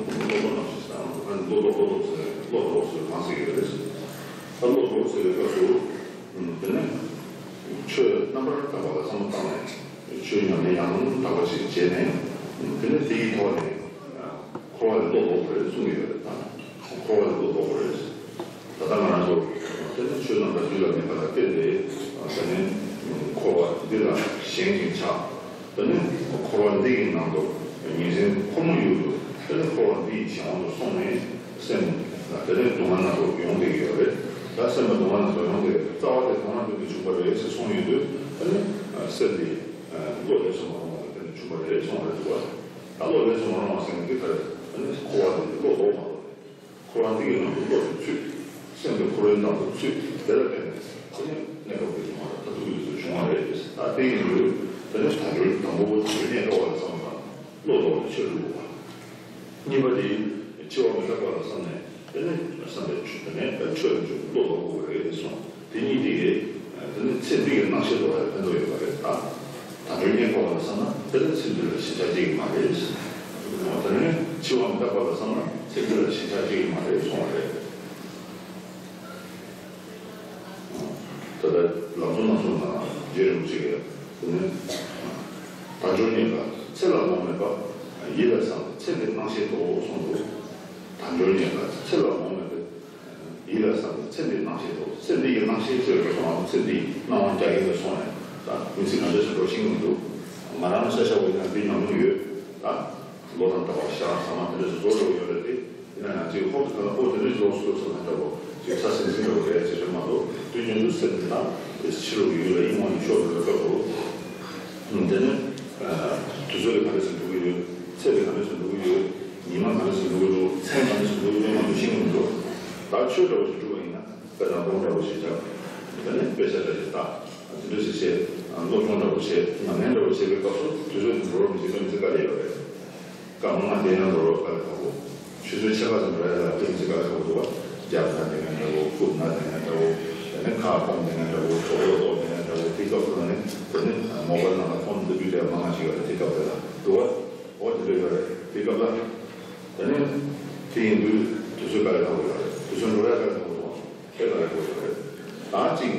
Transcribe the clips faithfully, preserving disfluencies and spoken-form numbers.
བློ་ལྡོག་ནང་བཞིན་ཟེར་ན་བློ་ལྡོག་བློ་ལྡོག་ཟེར་བློ་ལྡོག་ཟེར་གང་ཟེར་གྱི་རེད། ད་བློ་ལྡོག་ཟེར་བའི་སྐབས་སུ། དེ་ནས་ཆོས་རྣམ་པར་དག་པ་ལ་བསམ་བློ་བཏང་ནས་ཆོས་ཉམས་ལེན་ཡང་དག་པ་ཞིག་བྱས་ནས། དེ་ནས་དེའི་ཐོག་ནས་འཁོར་བ་ལས་བློ་ལྡོག་དགོས་རེད་གསུངས་ཡོད་རེད། ད་འཁོར་བ་ལས་བློ་ལྡོག་དགོས་རེད། ད་ལྟ་ང་རང་ཚོ་དེ་ནས་ཆོས་རྣམ་པ་རྒྱུད་ལ་མེད་པ་ལ་བརྟེན་ཏེ། དེ་ནས་འཁོར་བ་འདི་ལ་ཞེན་ཅིང་ཆགས། དེ་ནས་འཁོར་བ་འདི་ཡི་ནང་དུ་ཉིན་མཚན་ཁོར་མོ་ཡུལ་དུ། དེ་ནས་འཁོར་བ་འདི་ཡི་གཞན་དབང་དུ་སོང་ནས་སེམས་ལ་དེ་ནས་སྡུག་བསྔལ་སྣ་ཚོགས་ཡོང་བསྡད་ཀྱི་ཡོད་རེད། ད་སེམས་ལ་སྡུག་བསྔལ་སྣ་ཚོགས་ཡོང་བསྡད་ཀྱི་རེད། རྩ་བ་དེ་གང་ལ་བརྟེན་ཏེ་བྱུང་བ་རེད་ཟེར་གསུངས་ཡོང་དུས། དེ་ནས་སེམས་འདི་བློ་ལས་སུ་མ་རུང་བ་ལ་བརྟེན་ནས་བྱུང་བ་རེད་གསུངས་པ་རེད་འདུག་བ། ད་བློ་ལས་སུ་མ་རུང་བ་ཟེར་མཁན་འདི་ག་རེ་རེད། དེ་ནས་འཁོར་བ་འདི་བློ་ལྡོག་མ་ལྡོག་འཁོར་བ་འདི་ཡི་ནང་དུ་བློ་དེ་ཚུད། སེམས་དེ་འཁོར་བའི་ནང་དུ་ཚུད། དེ་ལ་བརྟེན་ནས་དེ་ནས་གནས་སྐབས་ཀྱི་སྡུག་བསྔལ་དང་མཐར་ཐུག་གི་ཚུལ་བྱུང་བ་རེད། ད་དེ་ཡིན་དུས་དེ་ནས་དལ་འབྱོར་དང་པོ་དལ་འབྱོར་རྙེད་དཀའ་བ་ལ་བསམ་བློ་བཏང་བློ་ལྡོག་ནས་ཆོས་སྒྲུབ་དགོས་པ། གཉིས་པ་དེ་འཆི་བ་མི་རྟག་པ་ལ་བསམ་ནས་དེ་ནས་བསམ་པའི་ཆོས་དེ་ནས་ཆོས་ལ་འཇུག་བློ་ལྡོག་དགོས་རེད་གསུངས། དེ་གཉིས་དེ་གིས་དེ་ནི་ཚེ་འདི་ཡི་སྣང་ཤས་རྟོགས་ཡ་ཕན་ཐོགས་ཡོད་པ་རེད། ད་དལ་འབྱོར་རྙེད་དཀའ་བ་ལ་བསམ་ན་དེ་ནི་ཚེ་འདི་ལ་ཞེན་ཆགས་སྐྱེ་གི་མ་རེད། དེ་ནི་འཆི་བ་མི་རྟག་པ་ལ་བསམ་ན་ཚེ་འདི་ལ་ཞེན་ཆགས་སྐྱེ་གི་མ་རེད་གསུངས་པ་རེད། ད་ལྟ་ལམ་གཙོ་རྣམ་གསུམ་དང་རྗེ་རིན་པོ་ཆེ་གིས་དེ་ནི་དལ་འབྱོར་རྙེད་དཀའ་ཚེ་ལ་རྨོངས་མེད་པ། ཡིད་ལ་བསམ་ཚེ་འདི་སྣང་ཤས་རྟོགས་གསུངས་འདུག་དལ་འབྱོར་རྙེད་དཀའ་ཚེ་ལ་རྨོངས་མེད་པ། ཡིད་ལ་བསམ་པའི་ཚེ་འདིའི་སྣང་ཤས་དང་ཚེ་འདི་ཡི་སྣང་ཤས་ཅེས་པའི་སོང་ཚེ་འདིའི་སྣང་བ་རྒྱ་ཡན་ལ་སོང་ནས་ད་མི་ཚེ་ག་འདྲ་ཞིག་འགྲོ་ཤེས་ཀྱི་མི་འདུག་ང་རང་ཤ་ཤ་བ་ཡིན་ན་འདི་ཉམས་མྱོང་ཡོད། ད་ལོ་དང་ཟླ་བ་ཞག་ཟ་མ་དེ་འདྲ་ཞིག་རྫོགས་འགྲོ་གི་ཡོད་རེད་དེ། ཡིན་ན་ཡང་ཅིག་ཧོབ་ཏེ་ཁ་ལ་ཨོ་དེ་འདྲ་ཞིག་རྫོགས་སོང་ཟེར་ན་འདྲ་བོ་ཅིག་ཚ་སིང་སིང་འདྲ་བོ་རེད་ཅེས་རེད་མ་གཏོགས་དུས་རྒྱུན་དུ་སེམས་འདི་དང་ཕྱི་ལོགས་ཀྱི་ཡུལ་ལ་ཡིད་དབང་ཡིད་ཤོར་འགྲོ་བའི་སྐབས་སུ། དེ་ནི་དུས་ཚོད་དེ་ག་འདྲ་ཞིག་འགྲོ་གི་ཡོད། ཚེ་དེ་ག་འདྲ་ཞིག་འགྲོ་གི་ཡོད། ཉི་མ་ག་འདྲ་ཞིག་འགྲོ་གི་འདུག་མཚན་ག་འདྲ་ཞིག་འགྲོ་གི་འདུག་མ་གཏོགས་ཤེས་ཀྱི་མི་འདུག་ད་ཆོས་འདྲ་བོ་ཞིག་སྒྲུབ་པ་ཡིན་ན་དཔེ་དང་སྒོམ་འདྲ་བོ་ཞིག་བྱ། དེ་ནས་དཔེ་ཆ་འདྲ་ཞིག་ལྟ། དེ་འདྲ་ཞིག་བྱེད། སློབ་སྦྱོང་འདྲ་བོ་བྱེད། ཉམས་ལེན་འདྲ་བོ་བྱེད་པའི་སྐབས་སུ་དུས་ཚོད་དེ་འགྲོ་རོགས་མི་བྱེད་པའི་མི་ཚེ་དཀའ་ལས་ཡོད་རེད། སྐར་མ་ལྔ་བསྡད་ན་འགྲོ་རོགས་དཀའ་ལས་ཁག་པོ། ཆུ་ཚོད་ཕྱེད་ཀ་ཙམ་འགྲོ་ཡ་ལ་དེ་མི་ཚེ་དཀའ་ལས་ཁག་པོ་འདུག་བ། རྒྱབ་ན་བསྡད་ན་འདྲ་བོ། རྐུབ་ན་བསྡད་ན་འདྲ་བོ། དེ་ནས་ཁ་སྐོམ་བསྡད་ན་འདྲ་བོ། གྲོད་ཁོག་ལྟོགས་བསྡད་ན་འདྲ་བོ། དེ་སྐབས་སུ་ནི་དེ་ནི་མོ་བལ་ནང་ལ་ཕོན་འདི་བརྒྱུད་དེ་མང་ང་ཞིག་ཡོད་རེད། དེ་སྐབས་དེ་ལ་འདུག་བ། འོ་དེ་འདྲ་ཡོད་རེད། དེ་སྐབས་ལ་དེ་ནི་དེ་ཡིན་དུས་དུས་ཚོད་དཀའ་ལས་ཁག་པོ་ཡོད་རེད། དུས་ཚོད་འགྲོ་ཡ་དཀའ་ལས་ཁག་པོ་འདུག་བ། དེ་ལ་རེ་བ་ཡོད་རེད། ད་གཅིག་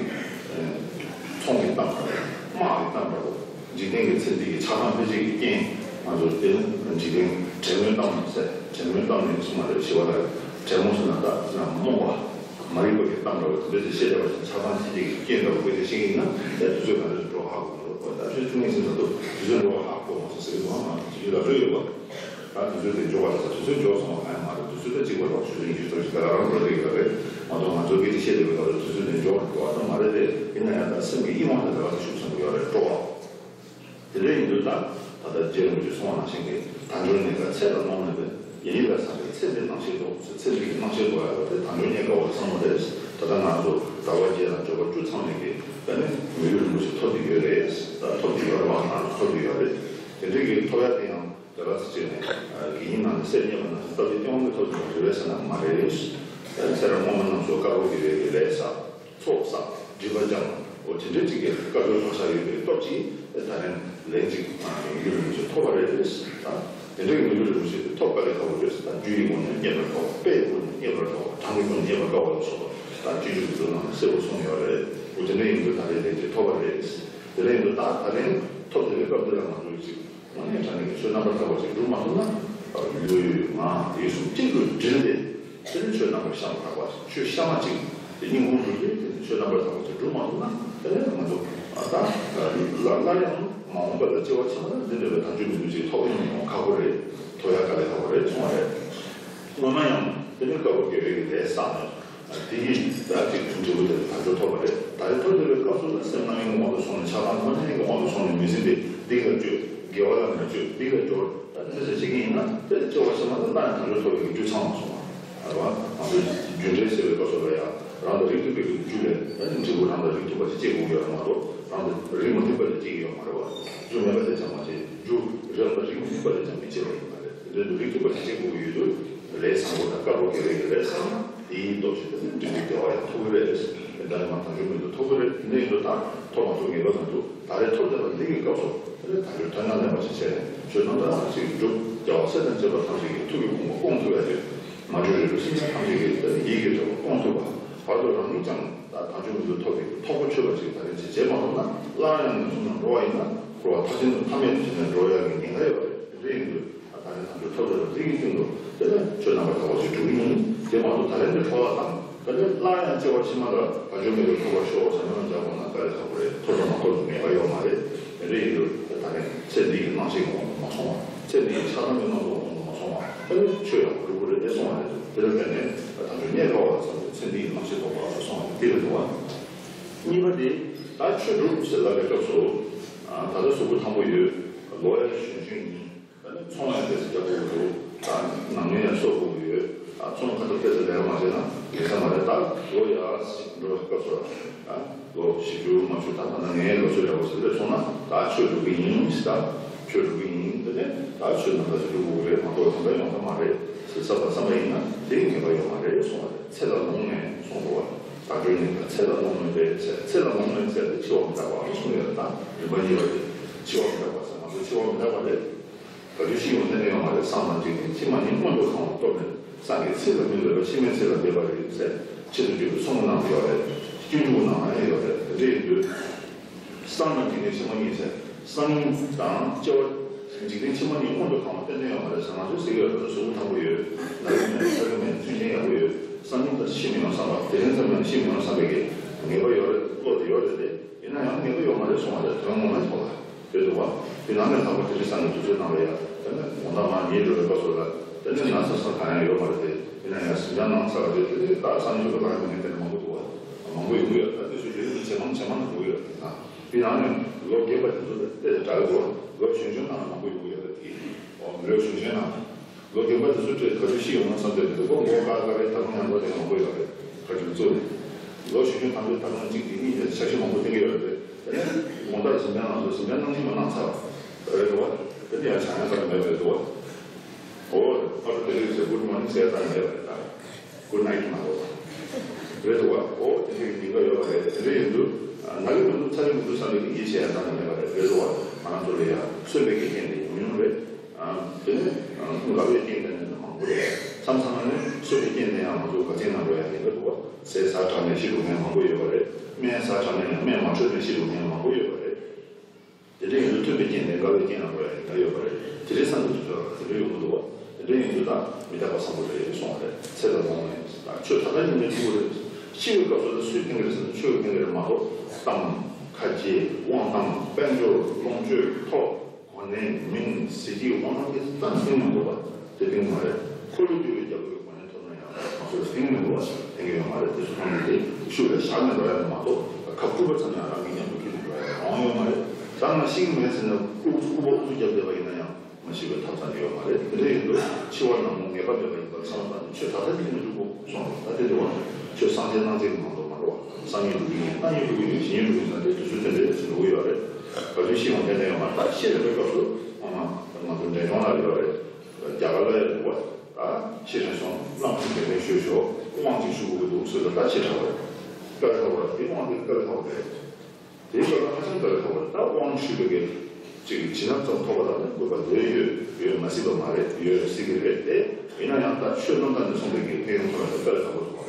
ཚོང་གི་གཏམ་འདྲ་བོ། དམག་གི་གཏམ་འདྲ་བོ། འཇིག་རྟེན་གྱི་ཚེ་འདི་ཡི་ཆགས་སྡང་འཕེལ་བྱེད་ཀྱི་རྐྱེན། ང་ཚོ་དེ་ནི་འཇིག་རྟེན་བྲན་མོའི་གཏམ་ཟེར། བྲན་མོའི་གཏམ་ནི་གསུངས་པ་རེད། ཞི་བ་ལྷ་གིས་བྲན་མོ་ཟེར་ན་ད་ཅི་ན་རྨོངས་པ། མ་རིག་པ་གི་གཏམ་འདྲ་བོ་དེ་འདྲ་ཞིག་བཤད་བསྡད་པ་ཞིག་ཆགས་སྡང་འཕེལ་བྱེད་ཀྱི་རྐྱེན་འདྲ་བོ་དཔེ་དེ་ཤེས་ཀྱི་ཡིན་ན་དེ་དུས་ཚོད་ག་འདྲ་ཞིག་འགྲོ་ཧ་གོ་མི་འདུག་ད་ཆོས་ཐུགས་ངེས་ཟིན་ས་འདུག་དུས་ཚོད་འགྲོ་བ་ཧ་གོ་མ་སོང་ཟེར་གྱི་འདུག་ཨ་མ་དུས་ཚོད་ལ་འགྲོ་ཡོད་པ། ད་དུས་ཚོད་དེ་འཇོག་པ་དང་དུས་ཚོད་འཇོག་སོང་བ་གང་ཡང་མ་རེད། དུས་ཚོད་ད་གཅིག་པ་རོགས་ཆུ་ཚོད་ཉི་ཤུ་རྩ་གཅིག་ག་ལ་རང་འགྲོ་བསྡད་ཡོད་རེད་མ་གཏོགས་ང་ཚོ་སྐད་ཆ་བཤད་བསྡད་པའི་སྐབས་ལ་དུས་ཚོད་དེ་འཇོག་འགྲོ་བ་ད་མ་རེད་དེ། ཡིན་ན་ཡང་ད་སེམས་ཀྱི་གཡེང་བ་དང་འབྲེལ་བ་དེ་ཤུགས་ཆེན་པོ་ཡོད་རེད་སྤྲོ་བ། དེ་འདྲ་ཡིན་དུས་ད་ད་ལྟ་རྗེ་རིན་པོ་ཆེས་གསུངས་པ་ནང་བཞིན་གྱི་དལ་འབྱོར་རྙེད་དཀའ་ཚེ་ལ་རྨོངས་མེད་པས། ཡིད་ལ་བསམ་པའི་ཚེ་འདི་སྣང་ཤས་རྟོགས། ཚེ་འདི་ཡི་སྣང་ཤས་རྟོགས་ཡག་པ་དེ་དལ་འབྱོར་རྙེད་དཀའ་བ་བསམ་བློ་རེད། ད་ལྟ་ང་ཚོ་ཟླ་བ་བརྒྱད་དང་འབྱོར་པ་བཅུ་ཚང་མས་ཀྱི་ད་ནི་མི་ལུས་རིན་པོ་ཆེ་ཐོབ་ཀྱི་ཡོད་རེད། ད་ཐོབ་ཀྱི་ཡོད་རེད་བ། ང་རང་ཐོབ་ཀྱི་ཡོད་རེད། དེ་འདྲའི་གི་ཐོབ་ཡ་དེ་ཡང་། དེ་ག་ཚོད་ཅིག་ནས་དགེ་རྒན་ནང་ནས་སེམས་རྙེད་པ་ནང་བཞིན་སྟབས་བདེ་སྟོང་གི་ཐོབ་ཀྱི་རེད་ཟེར་ན་མ་རེད། ཚེ་རབས་སྔོན་མ་རྣམས་སུ་དཀར་པོ་དགེ་བའི་ལས་བསགས། ཚོགས་བསགས། སྒྲིབ་པ་སྦྱངས། འོ་དེ་འདྲའི་ཅིག་གི་དཀའ་སྡུག་བག་ཆགས་ཡོད་པའི་སྟོབས་ཀྱིས་ད་རིང་ལན་གཅིག་མི་ལུས་རིན་པོ་ཆེ་ཐོབ་པ་རེད། ད་དེ་འདྲའི་མི་ལུས་རིན་པོ་ཆེ་དེ་ཐོབ་དཀའ་ལས་ཁག་པོ་བརྗོད་ཟེར། ད་རྒྱུ་ཡི་སྒོ་ནས་རྙེད་པར་དཀའ་བ། དཔེ་ཡི་སྒོ་ནས་རྙེད་པར་དཀའ་བ། གྲངས་ཀྱི་སྒོ་ནས་རྙེད་པར་དཀའ་བ་ལ་སོགས་པ། ད་སྤྱོད་འཇུག་གི་མཛོད་ནང་ནས་གསལ་པོ་གསུངས་ཡོད་རེད། འོ་དེ་འདྲ་ཡིན་དུས་ད་རེས་ལན་གཅིག་ཐོབ་པ་རེད། དེ་འདྲ་ཡིན་དུས་ད་ད་རིང་ཐོབ་བསྡད་པའི་སྐབས་འདི་ལ་ང་ཚོས་ཅིག་དངོས་གནས་དྲང་གནས་ཀྱི་ཆོས་རྣམ་པར་དག་པ་ཞིག་སྒྲུབ་མ་ཐུབ་ན། ལུས་ངག་ཡིད་གསུམ་གཅིག་ཏུ་དྲིལ་ཏེ། དེ་ནས་ཆོས་རྣམ་པར་གཤམ་དག་པ་ཞིག་ཆོས་གཤའ་མ་གཅིག་དེ་སྙིང་ཁུང་རུས་པའི་དེ་ནས་ཆོས་རྣམ་པར་དག་པ་ཞིག་སྒྲུབ་མ་ཐུབ་ན། དེ་ནས་ང་ཚོ་ད་སླར་སླར་ཡང་མ་འོངས་པ་ལ་སྐྱེ་བ་ཕྱི་མ་ལ་འདི་འདྲ་བའི་དལ་འབྱོར་མི་འདུག་ཅིག་ཐོབ་ཡོང་ཡོང་ཁག་པོ་རེད། ཐོབ་ཡ་དཀའ་ལས་ཁག་པོ་རེད་གསུངས་པ་རེད། སྔོན་མ་ཡང་དེ་ནས་དཀར་པོ་དགེ་བའི་ལས་བསགས་ནས། དེ་ཡིས་ད་ཅིག་འབྲས་བུ་དེ་དལ་འབྱོར་ཐོབ་པ་རེད། ད་རེས་ཐོབ་བསྡད་པའི་སྐབས་སུ་ལ་སེམས་རྣམ་གཡེང་གི་དབང་དུ་སོང་ནས་ཆགས་སྡང་རྨ་བྱ་ཡིན་གྱི་དབང་དུ་སོང་ནས་མི་ཟིན་ཏེ་སྡིག་ལ་སྤྱོད། དགེ་བ་ལ་མི་སྤྱོད། སྡིག་ལ་སྦྱོར། ད་དེ་འདྲ་བྱེད་ཀྱི་ཡིན་ན་དེ་ལ་སྐྱེ་བ་ཕྱི་མ་ལ་སླར་ཡང་དལ་འབྱོར་ཐོབ་པའི་རྒྱུ་ཚང་མ་སོང་བ་རེད་བ། ང་ཚོས་རྒྱུ་འབྲས་ཟེར་བའི་སྐབས་སུ་ལ་ཡང་རང་དང་རིགས་མཐུན་པའི་རྒྱུ་ལས་ད་འབྲས་བུ་རང་དང་རིགས་མཐུན་པ་ཞིག་སྐྱེ་དགོས་ཀྱི་ཡོད་རེད་མ་གཏོགས་རང་དང་རིགས་མ་མཐུན་པ་ཞིག་སྐྱེ་གི་ཡོད་མ་རེད་བ། རྒྱུ་མེད་པ་དེ་ཙམ་མ་བྱེད། རྒྱུ་རང་དང་རིགས་མཐུན་པ་དེ་ཙམ་མི་བྱེད་པ་ཡིན་པ་རེད། དེ་འདྲ་རིགས་མཐུན་པ་ཞིག་སྐྱེ་དགོས་ཀྱི་ཡོད་དུས་ལས་བཟང་པོ་དང་དཀར་པོ་དགེ་བའི་ལས་བསགས་ན། དེའི་སྟོབས་ཀྱིས་དེ་ནི་འབྲས་བུ་བདེ་བ་ཡང་ཐོབ་ཀྱི་རེད། དེ་འདྲ་ཡང་དལ་འབྱོར་མི་འདུག་ཐོབ་ཀྱི་རེད། དེ་འདྲ་ཡིན་དུས་ད་ཐོབ་མ་ཐོབ་ངེས་པ་མི་འདུག་ད་རེས་ཐོབ་བསྡད་པ་འདི་གི་སྐབས་སུ་དེ་ནི་དལ་འབྱོར་དོན་དང་ལྡན་པ་ཞིག་བྱས་ནས་ཆོས་རྣམ་དག་ཅིག་སྒྲུབ། རྒྱལ་བ་སྲས་དང་བཅས་པ་ཐམས་ཅད་ཀྱི་ཐུགས་ཀྱི་དགོངས་པ་སྐོང་ཐུབ་ཡ་དེ། མ་གྲོལ་རིགས་དྲུག་སེམས་ཅན་ཐམས་ཅད་ཀྱི་ཡིད་ཀྱི་དྲན་པ་སྐོང་ཐུབ་པ། བར་དུ་རང་ཉིད་ཀྱང་ད་དལ་འབྱོར་མི་ཚུགས་ཐོབ་པའི་ཐོབ་གོ་ཆོད་པ་ཅིག་ད་རེས་ཅིག་བྱེད་མ་ཐུབ་ན། སླར་ཡང་ངན་སོང་ན་འགྲོ་བ་ཡིན་ན་འཁོར་བ་མཐའ་ཅན་དུ་མཐའ་མེད་དུ་ཕྱིན་ནས་འགྲོ་ཡག་གི་ཉེན་ཁ་ཡོད་པ་རེད། དེ་འདྲ་ཡིན་དུས་ད་རེས་དལ་འབྱོར་ཐོབ་ཚར་བ་འདི་གི་སྟེང་དུ་དེ་ནས་ཆོས་རྣམ་པར་དག་པ་ཞིག་སྒྲུབ་ཀྱི་ཡིན། དེ་མ་གཏོགས་ད་རེས་འདི་འཁོར་བ་དང་། ད་ནི་སླར་ཡང་སྐྱེ་བ་ཕྱི་མ་ལ་དལ་འབྱོར་མེད་པའི་འཁོར་བར་ཤོག་ཟེར་ན་འཇགས་པ་ན་དཀའ་ལས་ཁག་པོ་རེད། ཐོབ་དང་མ་ཐོབ་ཀྱི་ངེས་པ་ཡོད་མ་རེད། དེ་འདྲ་ཡིན་དུས་ད་ནི་ཚེ་འདི་ཡི་སྣང་ཤས་ཀྱི་དབང་དུ་མ་སོང་བ། ཚེ་འདི་ཡི་ཆགས་སྡང་གི་སྣང་ཚུལ་དབང་དུ་མ་སོང་བ། ད་ནི་ཆོས་ཡང་སྒྲུབ་དགོས་རེད་དེ་གསུངས་པ་རེད། དེ་ལ་བརྟེན་ནས་ད་དལ་འབྱོར་རྙེད་དཀའ་བ་ཙམ་དུ་ཚེ་འདི་ཡི་སྣང་ཤས་རྟོགས་པ་ལ་སོང་བ་དེ་རེད་འདུག་བ། གཉིས་པ་དེ་ད་ཆོས་སྒྲུབ་ཟེར་ལབ་པའི་སྐབས་སུ། ད་ལྟ་གཟུགས་པོ་ཐང་པོ་ཡོད། ལོ་ཡང་གཞོན་གཞོན་ཡིན། ད་ནི་ཚོང་ཡང་ཏོག་ཙམ་རྒྱག་དགོས་ཀྱི་འདུག་ད་ནང་མི་ཡང་གསོ་དགོས་ཀྱི་ཡོད། ད་ཚོང་ཁ་ཐུག་ཏོག་ཙམ་ལས་ཀ་མ་བྱས་ན་ལས་ས་མ་རེད། ད་ལོ་ཡར་ཞིག་འགྲོ་བའི་སྐབས་སུ་ད་ལོ་བཞི་བཅུ་ལྔ་བཅུ། ད་ད་ནང་ངའི་ལོ་ཚོད་འདྲ་བོ་ཞིག་སླེབས་སོང་ན་ད་ཆོས་སྒྲུབ་ཀྱི་ཡིན་ཟེར། ད་ཆོས་སྒྲུབ་ཀྱི་ཡིན། དེ་ནས་ད་ཆོས་རྣམ་དག་ཅིག་སྒྲུབ་དགོས་ཀྱི་རེད། མ་གཏོགས་དེ་འདྲ་ཡོང་ཐབས་མ་རེད་ཟེར་བསམ་པ་བསམ་པ་ཡིན་ན་དེ་ངེས་པ་ཡོད་མ་རེད་གསུངས་པ་རེད། ཚེ་ལ་ལོངས་ནས་གསུངས་འདུག་བ། ད་དྲོད་ནི་ཚེ་ལ་ལོངས་ནས་རེད་ཟེར། ཚེ་ལ་ལོངས་ནས་ཟེར་ཏེ་འཆི་བ་མི་རྟག་པ་གསུངས་ཡོད། ད་རིམ་པ་གཉིས་པ་དེ་འཆི་བ་མི་རྟག་པ་ཟེར། ང་ཚོ་འཆི་བ་མི་རྟག་པ་རེད། ག་དུས་ཤི་ཡོང་ཐན་ཡོད་མ་རེད། སང་དང་འཇིག་རྟེན་ཕྱི་མ་གཉིས་མངོན་དུ་གང་བ་རྟོགས་ནས་སངས་རྒྱས་ཚེ་ལ་མི་ལུས་པ་ཕྱི་མའི་ཚེ་ལ་འདོད་པ་རེད་ཟེར་ཆེད་དུ་བརྗོད་པའི་ཚོགས་མི་ནང་དུ་ཡོད་རེད། སྤྱོད་འཇུག་ནང་ན་ཡང་ཡོད་རེད། དེ་འདྲ་ཡིན་དུས། སང་དང་འཇིག་རྟེན་ཕྱི་མ་གཉིས་ཟེར། སང་ཉིན་དང་སྐྱེ་བ་འཇིག་རྟེན་ཕྱི་མ་གཉིས་མངོན་དུ་གང་བ་ཏན་ཏན་ཡོད་མ་རེད་ཟེར། ང་ཚོའི་སྲིད་ཡོད་རེད། གཟུགས་པོ་ཐང་པོ་ཡོད། ན་གི་མེད། ཚ་གི་མེད། མཐུན་རྐྱེན་ཡག་པོ་ཡོད། སང་ཉིན་ད་ཤི་མི་ཡོང་བསམ་པ། དེ་རིང་ཙམ་ཡང་ཤི་མི་ཡོང་བསམ་པའི་གི་ངེས་པ་ཡོད་རེད། བློ་དེ་ཡོད་རེད་དེ། ཡིན་ན་ཡང་ངེས་པ་ཡོད་མ་རེད་གསུངས་པ་རེད། དོན་ངོ་མའི་ཐོག་ལ་རེད་འདུག་བ། དེ་ནང་ནས་ལྷག་པ་དེ་རིང་སང་ཉིན་དུས་ཚོད་ནང་ལ་ཡ། དེ་ནས་དགོང་དག་མར་ཉལ་འགྲོ་བའི་སྐབས་སུ་ལ་དེ་ནས་ན་ཚ་ས་གང་ཡང་ཡོད་མ་རེད་དེ། ཡིན་ན་ཡང་གཟིམ་ཆང་གནང་ཚར་བ་རེད། དེ་ནས་ད་སང་ཉིན་ཚོད་ལ་ལྷག་ཡོང་མཁན་དེ་ནས་མང་པོ་འདུག་བ། མང་པོ་ཡོང་གི་ཡོད། ད་དེ་ཚོ་ཡོད་ཡོད་ཇེ་མང་ཇེ་མང་དུ་འགྲོ་གི་ཡོད་རེད། དེ་ན་དེ་ནང་ནས་ལོ་རྒན་པ་དེ་ཚོ་ལ་ཏོག་ཙམ་དྲག་གི་འདུག་ལོ་གཞོན་གཞོན་ནང་ལ་མང་པོ་ཡོང་གི་ཡོད་རེད་དེ། ཨོ་མི་ལོ་གཞོན་གཞོན་ནང་། ལོ་རྒན་པ་དེ་ཚོ་ཁྲོད་ག་དུས་ཤི་ཡོང་ན་བསམ་པའི་འདུག་གོ། མགོ་དཀར་དཀར་རེད། ད་རུང་ཡང་ལོ་དེ་མང་པོ་ཡོད་རེད། ཁ་ཆུང་གཙོ་ནས། ལོ་གཞོན་གཞོན་དང་པོའི་ད་རུང་གཅིག་དེ་གཉིས་དེ་འཆར་གཞི་མང་པོ་བཏིང་གི་ཡོད་རེད། དེ་ནས་དགོང་དག་གཟིམ་ཆང་ནང་དུ་གཟིམ་ཆང་གནང་གཅིག་མ་གནང་ཚར་བ་རེད་འདུག་བ། དེ་ནས་ཡང་ཆང་ཡང་ཟ་གི་མེད་པ་རེད་འདུག་བ། ཨོ་ཨ་རོ་དེ་རིང་ཟེར་གུཌ་མོར་ནིང་ཟེར་ད་མེད་པ་རེད། ད་གུཌ་ནའིཊ་མ་གཏོགས་རེད་འདུག་བ། ཨོ་དེ་འདྲའི་ཉེན་ཁ་ཡོད་པ་རེད། དེ་འདྲ་ཡིན་དུས་ན་གི་མི་འདུག་ཚ་གི་མི་འདུག་བསམ་པའི་ཡིད་ཆེས་ཡང་ད་མེད་པ་རེད། རེད་འདུག་བ། ང་རང་ཚོ་ལ་ཡང་གསོན་པའི་གི་རྐྱེན་དེ་ཡོང་ཡོང་རེད། དེ་ནས་དགའ་བའི་རྐྱེན་དེ་ནས་མང་པོ་རེད། མཚམས་མཚམས་ནས་གསོན་པའི་རྐྱེན་དེ་ཡང་ང་ཚོ་དགའ་སྐྱིད་ནང་འགྲོ་ཡ་ཡིན་པ་འདུག་བ། ཟས་ཟ་དྲགས་ནས་ཤི་འགྲོ་མཁན་མང་པོ་ཡོད་པ་རེད། སྨན་ཟ་དྲགས་ནས་ཡང་སྨན་མ་འཕྲོད་ནས་ཤི་འགྲོ་མཁན་མང་པོ་ཡོད་པ་རེད། དེ་འདྲ་ཡིན་དུས་མཐུན་པའི་རྐྱེན་དེ་དགའ་བའི་རྐྱེན་ལ་འགྲོ་ཡ་ཡིན་ད་ཡོད་པ་རེད། དེ་འདྲའི་བསམ་བློ་དེ་ཚོ་དེ་འདྲ་ཡོང་གི་འདུག་བ། དེ་འདྲ་ཡིན་དུས་ད་མི་རྟག་པ་བཟང་པོ་རེད་གསུངས་པ་རེད། ཚེ་ལ་ལོངས་ནས་ད་ཆོས་ད་ལྟ་ཉིད་ནས་སྒྲུབ་དགོས་རེད། ཤི་བའི་སྐབས་སུ་ད་སུས་འཐེན་གི་རེད་ཟེར་ན་ཆོས་ཀྱིས་འཐེན་གི་རེད་མ་གཏོགས། གཏམ། ཁ་རྗེ། དབང་གཏམ། དཔལ་འབྱོར། ལོངས་སྤྱོད། ཐོབ། གོ་གནས། མིང་། གཟི་བརྗིད། དབང་ཐང་གི་རྩ་ནས་ཕན་མི་འདུག་པ། དེ་ཕན་གི་མ་རེད། འཁོར་ལོས་སྒྱུར་བའི་རྒྱལ་པོའི་གོ་གནས་ཐོབ་ན་ཡང་ང་ཚོ་ལ་ཕན་གི་མི་འདུག་པ། ཕན་གི་ཡོད་མ་རེད། དེ་ཚོ་ཐམས་ཅད་དེ་ཤུགས་ལ་བཞག་ནས་འགྲོ་ཡ་མ་གཏོགས་ཁ་ཕྱུག་པ་ཙམ་ཡང་རང་གི་མཉམ་དུ་ཁྱེར་ནས་འགྲོ་ཡ་ཡང་ཡོང་ཡོད་མ་རེད། ད་ང་ཤི་གི་མེད་ཟེར་ནས་ཨུ་ཚུགས་ཨུ་པ་ཨུ་ཚུགས་རྒྱབ་བསྡད་པ་ཡིན་ན་ཡང་མ་ཤི་བའི་ཐབས་ཙམ་ཡོད་མ་རེད། དེ་འདྲ་ཡིན་དུས་འཆི་བ་ནམ་མོ་ངེས་པ་མེད་པ་ཡིན་པར་བསམ་བློ་བཏང་ནས་ཆོས་ད་ལྟ་ཉིད་ནས་སྒྲུབ་དགོས་གསུངས་འདུག་ད་དེ་འདྲ་བ་ཆོས་སངས་རྒྱས་གནང་བྱེད་ཀྱི་མང་དུ་མ་འགྲོ་བ། སང་ཉིན་སྒྲུབ་ཀྱི་ཡིན། གནངས་ཉིན་སྒྲུབ་ཀྱི་ཡིན། གཞེས་ཉིན་སྒྲུབ་ཀྱི་ཡིན་ཟེར་ཏེ་དུས་ཚོད་དེ་འདྲའི་ཞིག་འགྲོ་གི་ཡོད་རེད། ག་དུས་ཤི་ཡོང་ཐན་ཐན་ཡོད་མ་རེད། ད་ཤི་རན་པའི་སྐབས་སུ་ཨ་མ་ང་ཚོ་འབྲས་ལྗོངས་ལ་ཡོད་རེད། རྒྱ་གར་ལ་ཡོད་རེད་བ། ད་ཤི་རན་སོང་། བླ་མ་ཐུག་གལ་ལེན་ཞུས་ཤོག་དབང་ཅིག་ཞུ་དགོས་ཀྱི་འདུག་ཟེར་ལ་ད་ཤི་དྲགས་པ་རེད། དཀའ་ལས་ཁག་པོ་རེད། དེ་དབང་དེ་དཀའ་ལས་ཁག་པོ་རེད། དེའི་སྐབས་ལ་ཧ་ཅང་དཀའ་ལས་ཁག་པོ་རེད། ད་དབང་ཞུས་པའི་གི་ཅིག་བྱིན་རླབས་ཙམ་ཐོབ་པ་དང་ནི་དགོས་པ་ལོས་ཡོད་ཡོད་མ་སྲིད་པ་མ་རེད། ཡོད་སྲིད་ཀྱི་རེད་དེ། ཡིན་ན་ཡང་ད་ཆོས་རྣམ་དག་ནས་གསུངས་པའི་གི་ཕན་ཡོན་ཐོབ་པ་དེ་དཀའ་ལས་ཁག་པོ་རེད།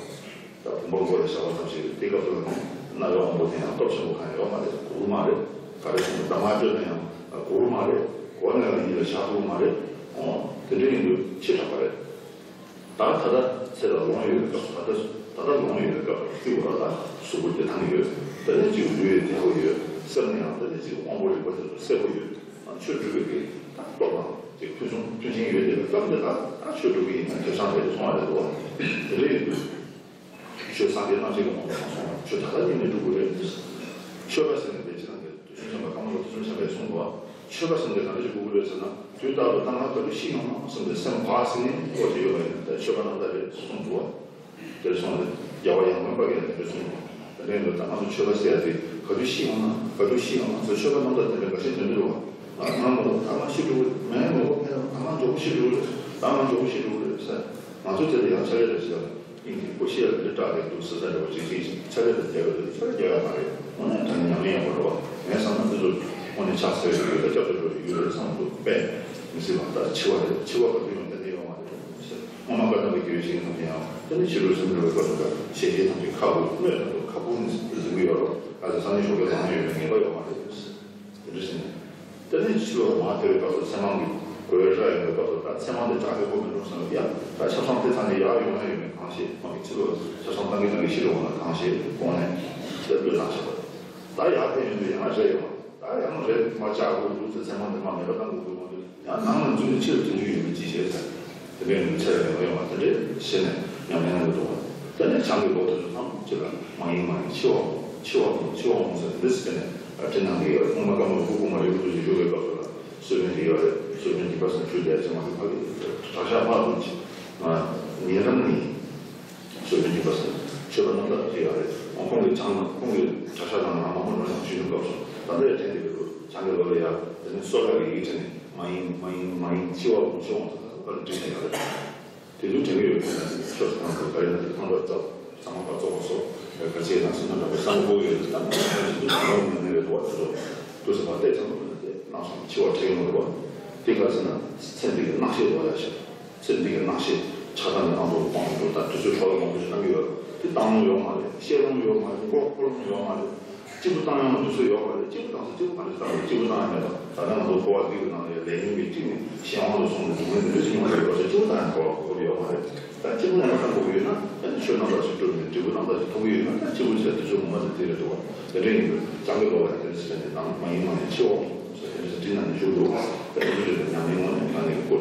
ད་བུམ་པ་མགོ་ལ་བཞག་པ་ཙམ་ཞིག་རེད། དེ་སྐབས་སུ་ལ་ནི་རྣ་བའི་དབང་པོ་དེ་ཡང་སྟོབས་ཆེན་པོ་གང་ཡང་ཡོད་མ་རེད། གོ་གི་མ་རེད། ག་རེ་ཟེར་ན་གདམས་ངག་བརྗོད་ན་ཡང་གོ་གི་མ་རེད། གོ་ནས་ཡང་ཡིད་ལ་བཞག་ཐུབ་ཀྱི་མ་རེད། འོ་དེ་འདྲ་ཡིན་དུས་ཤི་དྲགས་པ་རེད། ད་ད་ལྟ་ཚེ་ལ་ལོངས་ཡོད་པའི་སྐབས་སུ། ད་ལྟ་ད་ལྟ་ལོངས་ཡོད་པའི་སྐབས་སུ་བརྩི་བ་ལ་གཟུགས་པོ་བདེ་ཐང་ཡོད། དེ་ནས་ཅིག་ལུས་བདེ་པོ་ཡོད། སེམས་ནི་ཡང་དེ་ནས་ཅིག་དབང་པོ་རིག་པ་དེ་ཚོ་གསལ་པོ་ཡོད། ཆོས་སྒྲུབ་པའི་གི་ད་སྟོབས་དང་ཅིག་ཕུན་སུམ་ཕུན་ཆེན་ཡོད་བསྡད་པའི་སྐབས་འདི་ད་ད་ཆོས་སྒྲུབ་ཀྱི་ཡིན་ན་ཐེབས་སང་རེད་སོང་བ་རེད་དོ། དེ་འདྲ་ཡིན་དུས། ཆོས་སངས་རྒྱས་རྣམ་བཤད་ཀྱི་དབང་དུ་མ་སོང་བར་ཆོས་ད་ལྟ་ཉིད་ནས་སྒྲུབ་དགོས་རེད། ཆོས་པ་ཟེར་ནས་དེ་ཕྱི་ནང་གི་དུས་གསུམ་མཁྱེན་པ་ཀརྨ་པ་དུས་གསུམ་མཁྱེན་པས་གསུངས་པ། ཆོས་པ་ཟེར་ནས་ག་འདྲ་ཞིག་དགོས་ཀྱི་རེད་ཟེར་ན། དུས་རྟག་ཏུ་ད་ང་ག་དུས་ཤི་ཡོང་ན་བསམ་སྟེ་སེམས་ཁ་ཟིན་ནས་སྐོར་ཞིག་ཡོད་པ་ཡིན་ན། ད་ཆོས་པ་རྣམ་དག་རེད་གསུངས་འདུག་བ། དེར་སོང་ནས་རྒྱལ་བ་ཡང་དགོན་པ་གིས་དེ་འདྲ་གསུངས་འདུག་ད་ལན་དུ་ད་ང་ཚོ་ཆོས་པ་ཟེར་ཡ་དེ་ག་དུས་ཤི་ཡོང་ན་ག་དུས་ཤི་ཡོང་ན་ཟེར། ཆོས་པ་རྣམ་དག་དེ་འདྲ་འགའ་ཤས་དོན་འདི་རེད་བ། ང་ང་མ་གཏོགས་ད་ང་ཤི་འགྲོ་གི་རེད། མེད་མ་གཏོགས་ཕན་ད་ང་མགྱོགས་པོ་ཤི་འགྲོ་གི་རེད། ད་ང་མགྱོགས་པོ་ཤི་འགྲོ་གི་རེད་ཟེར། ང་ཚོ་དེ་ལ་ཡང་ཆ་རེ་རེ་ཞིག་ལ། དབྱིངས་ཀྱི་སྐུ་ཤེས་ལ་འདི་སྐྲག་གི་འདུག་ཟེར་ས་རེ་བ་ཅིག་ཅིག་ཆ་རེ་རེ་རྒྱག་གི་རེད། ཆ་རེ་རྒྱག་ཡ་མ་རེད། དངོས་གནས་དྲང་གནས་ཉམས་ལེན་ཡག་པོ་རེད་བ། ངས་བསམ་ན་འདི་ཚོ་དངོས་གནས་ཕྱག་འཚལ་ཡོད་རེད། སྐྱབས་སུ་འགྲོ་ཡོད་རེད་བསམ་འདུག་པས། མི་སྲིད་པ་ད་འཆི་བ་རེད། འཆི་བ་ག་དུས་ཡོང་ཏན་ཏན་ཡོད་མ་རེད། སྔོན་མ་བཀའ་གདམས་པའི་དགེ་བའི་བཤེས་གཉེན་ཐམས་ཅད་ཡང་ད་ནི་ཕྱི་རོལ་སེམས་འགྲོ་བའི་སྐབས་སུ་ཞལ་བཞེས་ཐམས་ཅད་ཁ་དགོས་སྨོས་ཐམས་ཅད་ཁ་སྤུ་ནས་གཟིགས་ཀྱི་ཡོད་རོགས། ཨ་ཙི་སང་ཉིན་ཞོགས་ཀས་ལངས་ཡོད་པའི་ངེས་པ་ཡོད་མ་རེད། དེ་འདྲ་ཞིག་ནས་ད་ནི་འཆི་བ་མར་ཐེ་བའི་སྐབས་སུ་མཚན་མང་གི་གོས་ར་ཡོང་བའི་སྐབས་སུ་ད་མཚན་མང་དེ་ལྕགས་ཀྱི་སྒོ་མི་འགྲོ་བསམ་ཡ། ད་ཆབ་གསང་དེ་ཚ་ནས་ཡར་ཡོང་ན་ཡོད་མེད་གང་ཤེས། མ་གི་ཕྱི་ལོགས་ཆབ་གསང་བཏང་གི་བཏང་གི་ཤི་རེ་འོང་ན་གང་ཤེས་དགོངས་ནས་དེ་ལྟོས་བཏང་ཆོག་ད་ཡར་ཕེབས་ཡོང་དུས་ཡང་རེ་ཡོང་། ད་ཡང་རེ་མ་ཆག་དགོས་འདུག་ཟེར་མཚན་མང་དེ་མ་མེད་པ་བཏང་དགོས་འདུག་མ་གཏོགས་ཡང་ནང་ལ་འཛུལ་ནས་ཕྱིར་ཐོན་རྒྱུ་ཡོད་མེད་ཅི་ཤེས་ཟེར། དེ་འདྲའི་ངོས་ཚད་ལ་ཡོང་ཡོང་བ་དེ་འདྲའི་ཤེས་ནས་ཉམས་ལེན་གནང་གི་འདུག་བ། དེ་ནས་བྱང་གི་ལོ་དེ་ཚོ་ཚང་མ་ཕྱིར་ལ་མ་ཡིན་མ་ཡིན་འཆི་བ་འོང་འཆི་བ་འོང་འཆི་བ་འོང་ཟེར་འདི་ཟེར་ནས་བྲིས་གནང་གི་ཡོད། སྔོན་མ་བཀའ་མོལ་སྐུ་གོང་མ་རིལ་བུ་རྡོ་རྗེ་བཞུགས་པའི་སྐབས་སུ་ལ་གསོལ་དཔོན་དེ་ཡོད་རེད། གསོལ་དཔོན་འདི་པ་སེམས་ཆུ་དེ་ཚེ་མ་གི་ཕ་གི་གྲྭ་ཤག་མ་དུ་ཅི་ཉེ་འགྲམ་ནི་གསོལ་དཔོན་འདི་པ་སེམས་ཆོས་པ་རྣམ་དག་ཅི་ཡོད་རེད། ཁོང་གི་བྱང་ཁོང་གི་གྲྭ་ཤག་ནང་ལ་མ་མོ་ནོར་ཡང་ཞུས་ནུས་སྐབས་སུ་ད་ལྟ་ཡང་དྲན་དེ་གི་འདུག་བྱང་གི་ལོ་ལ་ཡ་དེ་ནས་སོ་ལ་གི་ཡིག་དྲན་ནས་མ་ཡིན་མ་ཡིན་མ་ཡིན་འཆི་བ་འོང་འཆི་བ་འོང་ཟེར་ད་ལྟ་བར་དྲན་ནས་ཡོད་རེད། དེ་ཚོ་དྲན་གྱི་ཡོད་ཀྱང་ཆོས་སུ་གང་དུ་ག་རེ་ན་དེ་ཕངས་པ་རྩ་ཚང་མ་ཕར་རྫོགས་པ་སོགས་ག་ཚད་དང་སེམས་ནང་འདྲ་པོ་བསམ་དགོས་ཡོད་དམ་ཞིག་ཏུ་གང་ཡང་མི་གནས་པའི་དོ་བ་དེ་ཚོ་དུས་སུ་བ་བལྟས་ཙམ་དུ་ན་དེ་སྣང་སོང་འཆི་བ་ཁྲེལ་ཡོང་བ་དེ་ག་ཚོད་ན་ཚེ་འདི་གི་སྣང་ཤས་དོ་ཡ་ཞིག་ཚེ་འདི་གི་སྣང་ཤས་ཆགས་སྡང་གི་སྣང་དོ་སྤོང་ཡོང་དུ་ད་དུས་ཚོད་འཕྲོ་བརླག་མང་པོ་ཞིག་བཏང་གི་ཡོད་དེ་བཏང་ལོང་ཡོད་མ་རེད། བཤད་ལོང་ཡོད་མ་རེད། མགོ་འཁོར་ལོང་ཡོད་མ་རེད། གཅིག་པུ་བཏང་ཡང་དུས་ཚོད་ཡོད་པ་རེད། གཅིག་པུ་བཏང་ཚེ་གཅིག་པུ་ག་རེ་བཏང་རེད། གཅིག་པུ་བཏང་ཡང་མེད་པ་ད་ལྟ་ང་ཚོ་འཁོར་བ་འདི་གི་ནང་ལ་ལས་ཉོན་གྱི་གཅིག་ནས་གཞན་དབང་དུ་སོང་ནས་སྡུག་བསྔལ་འདི་འདྲ་ཞིག་མྱོང་བ་རེད་བ། གཅིག་པུ་བཏང་ཡང་འཁོར་བ་འཁོར་གི་ཡོད་མ་རེད། ད་གཅིག་པུ་ཡང་བཏང་དགོས་ཀྱི་ཡོད་ན་ད་ནི་ཆོས་རྣམ་དག་ཅིག་སྒྲུབ་ནས་འབྲས་བུ་རྣམ་དག་ཅིག་ཐོབ་ཀྱི་ཡོད་ན་ད་གཅིག་པུ་ཅིག་ལ་དུས་ཚོད་ངོ་མ་ཟེར་དེ་རེད་འདུག་བ། དེ་འདྲ་ཡིན་དུས་བྱང་གི་ལོ་བ་དེ་འདྲ་ཞིག་ནས་ནང་མ་ཡིན་མ་ཡིན་འཆི་བ་འོང་ཟེར་དེ་འདྲ་ཞིག་བྲིས་ན་ནི་ཞུ་འདུག་བ། ད་དེ་འདྲ་ཞིག་ལ་ཉམས་ལེན་ངོ་ནས་ང་ནས་ཀོ་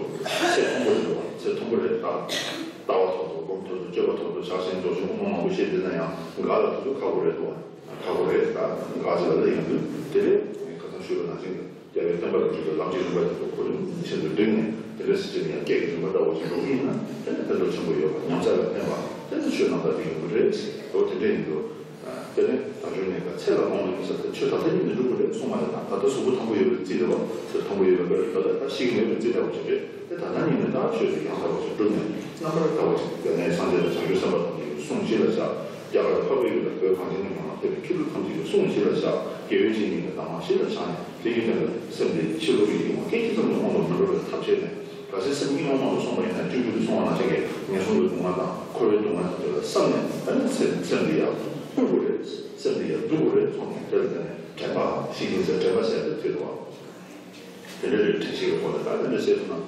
ཚེ་མཐོན་པོ་རེད་འདུག་བ། ཚེ་མཐོན་པོ་རེད། ད་ལྟ་བ་ཐོབ་ཐོབ་སྒོམ་ཐོབ་ཐོབ་སྤྱོད་པ་ཐོབ་ཐོབ་ཕྱག་ཆེན་རྫོགས་ཆེན་དབུ་མ་མང་པོ་བཤད་བསྡད་ན་ཡང་འགག་ལ་དུས་ཚོད་ཁག་པོ་རེད་འདུག་བ། ཁག་པོ་རེད། ད་འགག་ཅིག་ལ་སླེབས་ཡོང་དུས་དེ་ལས་ངས་ཁ་སང་ཞུས་པ་ནང་བཞིན་གྱི་རྒྱལ་བའི་བསྟན་པ་ལ་འཇུག་པའི་ལམ་གྱི་རིམ་པ་དེ་ཚོ་ཁོ་རང་ཤིན་ཏུ་འདྲིས་ནས་དེ་འདྲ་སྲིད་ཅིག་ཡང་སྐད་ཀྱི་རིམ་པ་ལྟ་བུ་ཞིག་འགྲོ་གི་ཡིན་ན་དེ་ནི་ཕན་ཐོགས་ཆེན་པོ་ཡོད་པ། ཉམས་ཆག་ལ་ཕན་པ་དེ་ནི་ཆོས་རྣམ་དག་དེ་ཡོང་གི་རེད། འོ་དེ་འདྲ་ཡིན་དུས་དེ་ནི་ད་གཞོན་ནས་ཀ་ཚེ་ལ་ལོངས་ཡིན་ས་དེ་ཆོས་ད་ལྟ་ཉིད་ནས་འགྲུབ་ཀྱི་རེད་གསུངས་མ་རེད། ད་ད་ལྟ་གཟུགས་པོ་ཐང་པོ་ཡོད་པའི་རྩིས་རེད་བ། ཚེ་ཐང་པོ་ཡོད་པའི་སྐབས་ད་ལྟ་ད་ཤི་གི་མེད་པའི་རྩིས་ལྟ་བུ་ཞིག་རེད། དེ་ད་ལྟ་ཉིད་ནས་ད་ཆོས་དེ་ཡང་དག་པ་ཞིག་བསྒྲུབས་ནས་རྣམ་པར་དག་པ་ཞིག་དགེ་བའི་སངས་རྒྱས་དང་བྱང་ཆུབ་སེམས་དཔའ་ཐམས་ཅད་ཀྱི་གསུང་གཞི་ལ་བཞག་རྒྱ་གར་འཕགས་པའི་ཡུལ་ལ་བོད་གངས་ཅན་གྱི་ལྗོངས་ལ་ཕེབས་པའི་མཁས་གྲུབ་ཐམས་ཅད་ཀྱི་གསུང་གཞི་ལ་བཞག་དགེ་བའི་བཤེས་གཉེན་གྱི་གདམས་ངག་གཞི་ལ་བཞག་ནས་དེ་ཡི་སྟེང་དུ་སེམས་དེ་ཕྱི་ལོགས་ཀྱི་ཡིད་དབང་སྐད་ཅིག་ཙམ་ཡང་དབང་དུ་མི་འགྲོ་བའི་ཐབས་བྱས་ནས། གལ་སྲིད་སེམས་སྙིང་པོ་མང་དུ་སོང་བ་ཡིན་ན་སྤྱོད་འཇུག་ཏུ་སོང་བ་ནང་བཞིན་གྱི་ངན་སོང་གི་སྡུག་བསྔལ་དང་འཁོར་བའི་སྡུག་བསྔལ་དང་བཅས་པ་བསམ་ནས་ཨ་ནི་སེམས་སེམས་འདི་ཡར་སྤུར་དགོས་རེད། སེམས་འདི་ཡར་འདུལ་དགོས་རེད་གསུངས་ནས་དེ་ལ་བརྟེན་ནས་དྲན་པ་ཤེས་བཞིན་ཟེར་དྲན་པ་ཟེར་ཏེ་ཐོས་འདུག་བ། དེ་འདྲ་རེད། དྲན་ཤེས་ཀྱི་སྒོ་ནས་ད་དེ་འདྲ་བྱས་སོང་ན་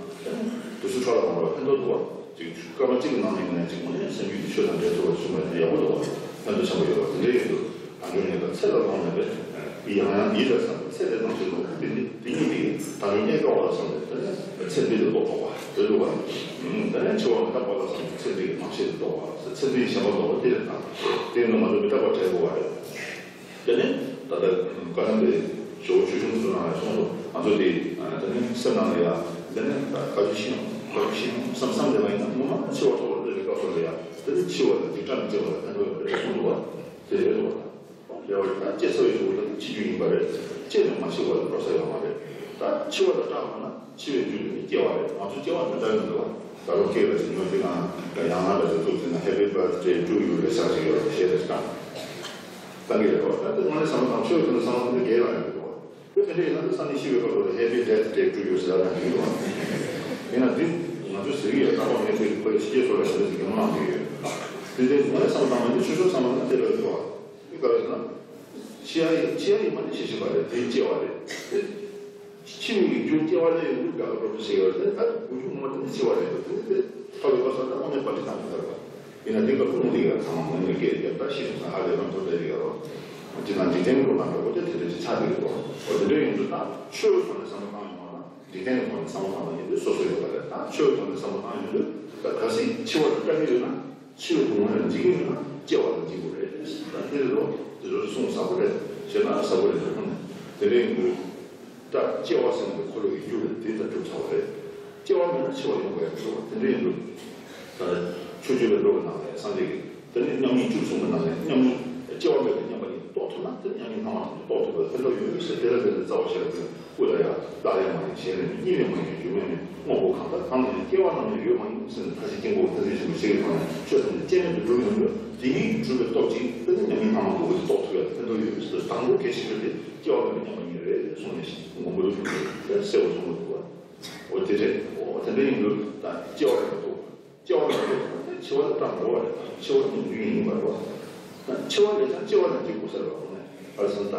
དུས་ཚོད་འཕྲོ་བརླག་མ་འགྲོ་བ་ཕན་ཐོགས་འདུག་བ། ཅིག་སྐར་མ་གཅིག་གི་ནང་ནས་ཡིན་ན་གཅིག་ངོས་ནས་སེམས་རྒྱུད་ཀྱི་ཆོས་དང་འབྲེལ་ཐུབ་པ་བྱུང་བ་དེ་ཡག་པོ་འདུག་བ། ཕན་ཐོགས་ཆེན་པོ་ཡོད་པ་དེ་འདྲ་ཡིན་འདུག་ད་གཞོན་ནས་ཀ་ཚེ་ལ་ལོངས་ནས་པས་ཡང་ཡང་ཡིད་ལ་བསམ་པའི་ཚེ་འདས་སྣང་ཞིང་ལོག་པའི་འདི་འདི་ཉིད་དེ་ད་གཞོན་གནས་སྐབས་ལ་བསམ་པས་དེ་ནས་ཚེ་འདི་ལས་ལོག་ཐོག་པ་དེ་འདུག་བ། དེ་ནས་འཆི་བ་མི་རྟག་པ་ལ་བསམ་པའི་ཚེ་འདི་གི་སྣང་ཤས་དེ་ལྡོག་པ། ཚེ་འདི་ཡི་ཞེན་པ་ལྡོག་པ་དེ་རེད། ད་དེ་ནི་ང་ཚོ་མི་རྟག་པ་དྲན་དགོས་པ་རེད། དེ་ནས་ད་ལྟ་བཀའ་གདམས་པའི་ཇོ་བོ་ཆོས་སྐྱོང་ཚོ་ནང་ལ་གསུངས་འདུག་ང་ཚོ་དེ་དེ་ནས་སེམས་ནང་ལ་ཡ་དེ་ནས་ད་ག་ཚོད་ཤི་ཡང་ག་ཚོད་ཤི་ཡང་བསམ་བསམ་དེ་ལ་ཡིན་ན་ངོ་མ་འཆི་བ་ཐོག་ལ་སླེབས་པའི་སྐབས་སུ་ལ་ཡ་དེ་ནས་འཆི་བ་དང་འཇིགས་སྐྲག་མི་སྐྱེ་བ་ལ་ཕན་ཐོགས་ཡོད་པ་རེད་གསུངས་འདུག་བ། དེ་རེད་འདུག་བ། རེ་བ་རེད། ད་སྐྱེ་ཚར་བའི་གཞུག་ལ་འཆི་རྒྱུ་ཡིན་པ་རེད། སྐྱེས་ནས་མ་འཆི་བ་ལ་འགྲོ་ས་ཡོད་མ་རེད། ད་འཆི་བ་ལ་སྐྲག་དགོས་ན་འཆི་བའི་རྒྱུ་དེ་ནི་སྐྱེ་བ་རེད། ང་ཚོ་སྐྱེ་བ་དེ་འདྲ་ཡོང་འདུག་བ། ད་རུང་སྐྱེས་ལ་ཞིག་ཉོན་ཅིག་ནང་ཡང་ན་ལ་ཞིག་བཙུགས་ཟིན་ན་Happy Birthday to you ལ་ཞག་ཅིག་ཡོད་རེད་ཞེས་རེ་བཏང་། བཏང་གི་རེད་བ། ད་དེ་དངོས་གནས་བསམ་བློ་བཏང་ཆོས་ཀྱི་དོན་དུ་བསམ་བློ་བཏང་ན་དགེ་ལ་ཡོང་འདུག་བ། དེ་དེ་འདྲ་ཡིན་ན་དེ་སང་ཉིན་ཤི་བའི་སྐབས་སུ་Happy Death Day to you ཟེར་ཡ་ན་འགྲིག་གི་རེད་བ། ཡིན་ན་འདི་ང་ཚོས་ཟེར་གི་ཡོད། རྟག་པར་ངས་དེ་ཁོའི་ཕྱི་རྒྱལ་ཚོ་ལ་ཞིག་ལ་ཞིག་ཡོང་གནང་གི་ཡོད། དེ་དེ་དངོས་གནས་བསམ་བློ་བཏང་ན་འདི་ཆོས་ཕྱོགས་བསམ་བློ་བཏང་ན་དེ་ལ་ཡོད་བ། འདི་ག་རེ་ཟེར་ན། འཆི་ཡ་ཡི་འཆི་ཡ་ཡི་མ་ནི་ཤི་ཤི་བ་རེད། དེ་སྐྱེ་བ་རེད། དེ་འཆི་བའི་རྒྱུ་སྐྱེ་བ་ལས་ཡོང་དུས་དགག་པ་སྒྲུབ་པ་ཞིག་ཡོད་རེད། ད་གོ་རྒྱུ་ངོ་མ་དེ་ནི་འཆི་བ་རེད། དེ་ནི་དེ་ཐོབ་པའི་བར་ས་ད་དངོས་གནས་བར་ཆད་བཏང་གི་ཡོད་རེད། ཡིན་ན་འདི་ག་ཁུངས་འདི་ཡ་ཚང་མ་ངོས་ནས་སྐད་རྒྱབ་ད་ཤི་སོང་ས་ཧ་ལས་རང་ཐོབ་བསྡད་ཀྱི་ཡོད་རེད། ཅི་ན་འཇིག་རྟེན་གྱི་ལམ་འགྲོ་བོ་དེ་དེ་འདྲ་ཅིག་ཆགས་ཀྱི་ཡོད་རེད། འོ་དེ་འདྲ་ཡིན་དུས་ད་ཆོས་ཐོག་ནས་བསམ་བློ་བཏང་ཡོང་བ་ན། འཇིག་རྟེན་གྱི་ཐོག་ནས་བསམ་བློ་བཏང་ན་ཡིན་དུས་སོ་སོ་ཡོད་པ་རེད། ད་ཆོས་ཐོག་ནས་བསམ་བློ་བཏང་ཡོང་དུས་ད་གལ་སྲིད་འཆི་བ་དང་སྐྲག་གི་ཡོད་ན་འཆི་བའི་སྡུག་བསྔལ་ལ་འཇིགས་ཀྱི་ཡོད་ན་སྐྱེ་བ་ལ་འཇིགས་དགོས་རེད། ད་དེ་རེད་དོ། དེ་ཚོ་གསུང་ཟབ་པོ་རེད། བྱས་ན་ཟབ་པོ་རེད་དོ། ཁོ་ནས་དེ་འདྲ་ཡིན་དུས་ད་སྐྱེ་བ་ཟེར་ནས་འཁོར་བའི་རྒྱུ་རེད། དེ་ད་གྲུབ་ཚར་བ་རེད། སྐྱེ་བ་མེད་ན་འཆི་བ་ཡོང་བ་ཡང་མི་འདུག་དེ་འདྲ་ཡིན་དུས་ད་ཆོས་སྤྱོད་པའི་བློ་གི་ནང་ནས་སངས་རྒྱས་ཀྱིས། དེ་ནས་མཉམ་ཉིད་བཅུ་གསུངས་པའི་ནང་ནས་མཉམ་ཉིད་སྐྱེ་བ་མེད་པའི་མཉམ་པ་ཉིད་རྟོགས་ཐུབ་ན་དེ་མཉམ་ཉིད་སྣང་བ་ཐམས་ཅད་རྟོགས་ཐུབ་པའི་ཕན་ཐོགས་ཡོད་ཟེར། དེ་ལ་དེ་ལས་རྩ་བ་ཤེས་རབ་ཀྱི་སྐུ་ལ་ཡང་བདག་ལས་མ་ཡིན་གཞན་ལས་མིན་གཉིས་ལས་མ་ཡིན་རྒྱུ་མེད་མིན་དངོས་པོ་གང་ལྟར་གང་ལས་སྐྱེ་བ་རྣམས་ལས་ཡོད་མ་ཡིན་ཟེར་ནས་མཐའ་བཞི་དཀྱིལ་འཁོར་ཕན་ཚུན་ཆེན་པོའི་ཚིག་གི་ཐོག་ནས་ཆོས་ཐམས་ཅད་སྐྱེ་མེད་དུ་གྲུབ་ཡོང་དུས་དེ་ཉིད་གྲུབ་པའི་སྟོབས་ཀྱིས་དེ་ནི་མཉམ་ཉིད་སྣང་བ་ཐམས་ཅད་རྟོགས་ཐུབ་ཡ་ཕན་ཐོགས་ཡོད་ཟེར། དང་པོ་གལ་ཆེ་ཤོས་དེ་སྐྱེ་བ་མེད་པའི་མཉམ་པ་ཉིད་རེད་གསུངས་ནས་ཤིང་མགོན་པོ་ཀླུ་སྒྲུབ་ཀྱིས་དེ་གསལ་བོ་གསུངས་འདུག་བ། འོ་དེ་རེད། འོ་དེ་འདྲ་ཡིན་དུས་ད་སྐྱེ་བ་རེད་འདུག་སྐྱེ་བ་ལ་འགྲོ་དགོས། འཆི་བ་ལ་སྐྲག་འགྲོ་བ་རེད། འཆི་བ་ནི་མྱོང་རྒྱུ་ཡིན་པ་རེད་བ། འཆི་བ་ལས་ཀྱང་སྐྱེ་བ་ལ་འཇིགས་དགོས་ཟེར་བ་ཁོ་ནས་ཨ་ཟིན་ད།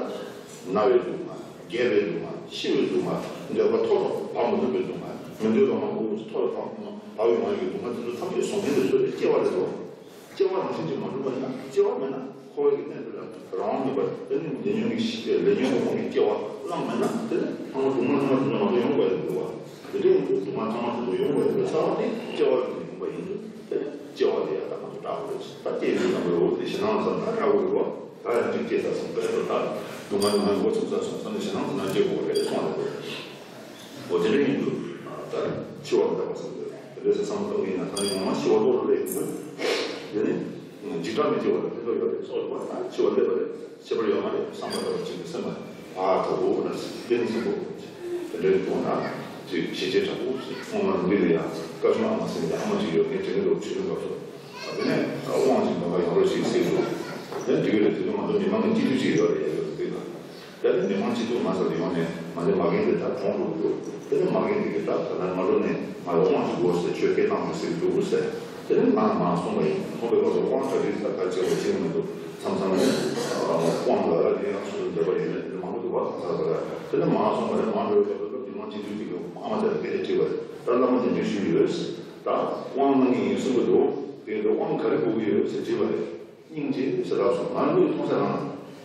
ན་བའི་སྡུག་བསྔལ། རྒས་པའི་སྡུག་བསྔལ། ཤི་བའི་སྡུག་བསྔལ། འདོད་པ་མཐོ་རུ་བབས་མི་ཐུབ་པའི་སྡུག་བསྔལ། མི་འདོད་པ་མང་པོ་མཐོ་རུ་བབས་བབས་ཡོང་བའི་སྡུག་བསྔལ་དེ་ཚོ་ཐམས་ཅད་བཟོ་མཁན་དེ་ཚོ་ལ་སྐྱེ་བ་རེད་དོ། སྐྱེ་བ་རང་བཞིན་གྱིས་མ་གྲུབ་པ་ཡིན་ན། སྐྱེ་བ་མེད་ན་འཁོར་བའི་གནས་འདི་ལ་རང་དབང་མེད་པར་དེ་ནི་ལས་ཉོན་གྱི་ལས་ཉོན་གྱི་དབང་གིས་སྐྱེ་བ་བླངས་མེད་ན། དེ་ནི་ལྷག་མ་སྡུག་བསྔལ་ལྷག་མ་དེ་ཚོ་མ་གཏོགས་ཡོང་དགོས་རེད་འདུག་བ། དེ་འདྲ་ཡིན་དུས་སྡུག་བསྔལ་ཚང་མ་དེ་ཚོ་ཡོང་དགོས་རེད་པས་རྩ་བ་དེ་སྐྱེ་བ་ལ་ཡོང་པ་ཡིན་དུས། དེ་ནི་སྐྱེ་བ་དེ་ཡང་ད་ང་ཚོ་སྐྲག་དགོས་རེད། ད་སྐྱེ་ཡོང་དང་པོའི་འོག་དེ་ཞེད་སྣང་ལ་བསམ་ན་སྐྲག་དགོས་རེད་བ། ད་ཡང་ཅིག་སྐྱེས་ཚར་སོང་པས་ད་སྡུག་བསྔལ་སྡུག་བསྔལ་འགོ་ཚུགས་ཚར་སོང་བསམ་ནས་ཞེད་སྣང་དེ་ན་སྐྱེ་དགོས་རེད་གསུངས་རེད། འོ་དེ་འདྲ་ཡིན་དུས་ད་འཆི་བ་མི་རྟག་པ་བསམ་དགོས་རེད། དེ་འདྲ་ཟེར་བསམ་བློ་གཏོང་གི་ཡིན་ན་ད་ནི་ངོ་མ་འཆི་བ་ལྟོ་རུ་སླེབས་ཡོང་དུས། དེ་ནི་འཇིགས་སྐྲག་མི་སྐྱེ་བ་ལ་ཕན་ཐོགས་ཡོད་རེད་གསུངས་རེད་བ། ད་འཆི་བ་སླེབས་པ་རེད། ཁྱད་པར་ཡོད་མ་རེད་བསམ་པ་ལྟ་བུ་ཅིག་གི་སེམས་ལ་ཕར་དོ་འོ་ན་བདེན་ཟིན་པོ། དེ་འདྲའི་དོན་དག་ཅིག་ཞེ་ཆེ་དྲག་པོ་ཞིག་སྔོན་མ་ལུང་པ་ལ་ཡང་བཀའ་བྱོན་ཨ་མ་ཟེར་ནས་ཨ་མ་ཅིག་ཡོད་མཁན་དྲན་གྱི་འདུག་ཆོས་ལུགས་སྐབས་སུ། དེ་ནས་དབང་ཅིག་འདོན་པ་ཡོང་རོགས་ཞེས་ཟེར་འདུག་དེ་འགྲིག་གི་རེད། དེ་དུས་ང་ཚོ་མི་མང་གི་སྐྱིད་སྡུག་ཅིག་ཡོད་རེད་ཡ་ཡོད་རེད་ལ། དེ་ནས་མི་མང་སྐྱིད་སྡུག་མ་ཟེར་ཡོང་ནས་ང་ཚོའི་མ་རྒན་དེ་ད་གྲོངས་འགྲོ་གི་འདུག་དེ་ནས་མ་རྒན་དེ་གིས་ད་ད་ལྟ་ང་ལོ་ནས་ང་ལ་དབང་ཅིག་དགོས་ཟེར་ཆོས་སྐད་བཏང་མི་ཟེར་གི་འདུག་ཟེར། དེ་ནས་ང་མར་སོང་བ་ཡིན། སོང་བའི་སྐབས་སུ་དབང་གྲ་སྒྲིག་ད་ག་བྱེད་དགོས་ཤེས་མི་འདུག་མཚམས་མཚམས་ནས་དབང་ལ་ར་ཡིན་ཡང་སོ་སོ་འདོད་པ་ཡོད་མེད་དེ་མང་པོ་འདུག་བ། གང་ཟག་པ་ར། དེ་ནས་མར་སོང་བ་རེད། མར་འགྲོ་བའི་སྐབས་སུ་སློབ་སྤྱི་མང་སྤྱི་འཐུས་ཀྱི་ཨ་མ་དེ་ལ་སྐད་ཆ་དྲིས་པ་རེད། ད་བླ་མ་གདན་འདྲེན་ཞུས་ཡོད། ད་དབང་གནང་གི་ཡིན་གསུང་གི་འདུག་དེ་ཡིན་དུས་དབང་ག་རེ་དགོས་ཀྱི་ཡོད་ཟེར་དྲིས་པ་རེད། སྙིང་རྗེ་ཟེར་ལབ་སོང་། ང་ལུས་མཐོང་ས་རང་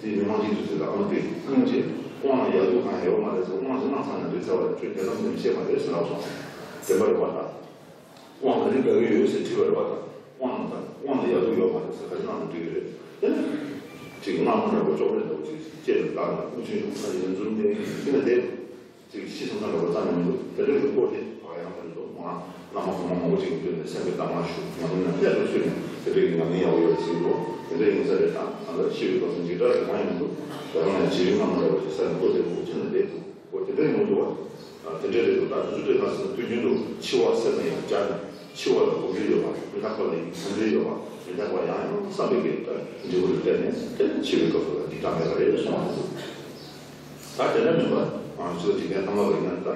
དེ་མི་མང་སྤྱི་འཐུས་ཚོ་ལ་ཨ་མ་དེ་སྙིང་རྗེ། དབང་ལ་ཡག་སྡུག་གང་ཡང་ཡོད་མ་རེད་ཟེར། དབང་ཞིག་གནང་ཚར་ན་འགྲིག་ཚར་བ་རེད། ཁྱོད་རྒྱལ་ཁམས་འདིར་ཤེས་པ་རེད་ཟེར་ལབ་སོང་། བདེན་པ་རེད་བ་ད། དབང་ག་རེ་དགའ་གི་ཡོད་ཟེར་དྲིས་པ་རེད་བ་ད། དབང་ད་དབང་ལ་ཡག་སྡུག་ཡོད་མ་རེད་ཟེར། ག་རེ་གནང་ན་འགྲིག་གི་རེད། དེ་ནས་ཅིག་སྔ་མོ་འདྲ་པོ་ཅོག་ལེ་འདྲ་པོ་ཅིག་ལྕེ་ལ་བཏགས་ནས་ཀུན་མཁྱེན་ཡོང་ས་ཡིན་ཚུལ་འདི་ཤི་ན་བསྡད། ཅིག་ཤི་སོང་ཙང་འདྲ་པོ་རྩ་ནས་མི་འདུག་དེ་འདྲ་གི་སྐོར་དེ་བག་ཡངས་ཚ་ནས་འདུག་ང་བླ་མ་གོང་མ་མང་པོ་ཅིག་གི་མདུན་ནས་སེམས་པའི་གཏམ་ང་ཞུ། ང་མི་རྣམས་ལྷན་དུ་ཚུད་ནས་དེ་འདྲ་གི་ཉམས་ལེན་ཡག་པོ་ཡོད་ཟེར་གི་འདུག་དེ་འདྲ་ཡིན་ས་རེད། ད་ང་ལ་ཤི་བའི་སྐབས་སུ་འཇིགས་སྐྲག་རེ་མ་ཡིན་འདུག་ད་རང་ཡང་བྱིས་རིགས་སྔ་མ་འདྲ་པོ་ཅིག་ས་ནས་ལྟོ་དེ་འུ་ཚོ་ནས་བསྡད་འདུག་འོ་དེ་འདྲ་ཡོང་འདུག་བ། དེ་འདྲ་རེད་འདུག་ད་དུས་ཚོད་དེ་ཁ་སང་དུས་རྒྱུན་དུ་འཆི་བ་སེམས་ལ་ཡང་སྦྱར་ནས། འཆི་བ་ལ་གོམས་འདྲིས་ཡོད་པ། མི་རྟག་པ་ལ་ཡང་གོམས་འདྲིས་ཡོད་པ། མི་རྟག་པ་ཡང་ཡང་བསམ་པའི་གི་ད་འབྲས་བུ་ལ་བརྟེན་ནས་དེ་ནས་འཆི་བའི་སྐབས་སུ་ལ་འཇིགས་སྐྲག་མེད་པ་རེད་གསུངས་པ་རེད་འདུག་ད་དེ་འདྲ་མིན་པ། ང་ཚོ་འཇིག་རྟེན་ཐང་ལ་ཡིན་ན་ད་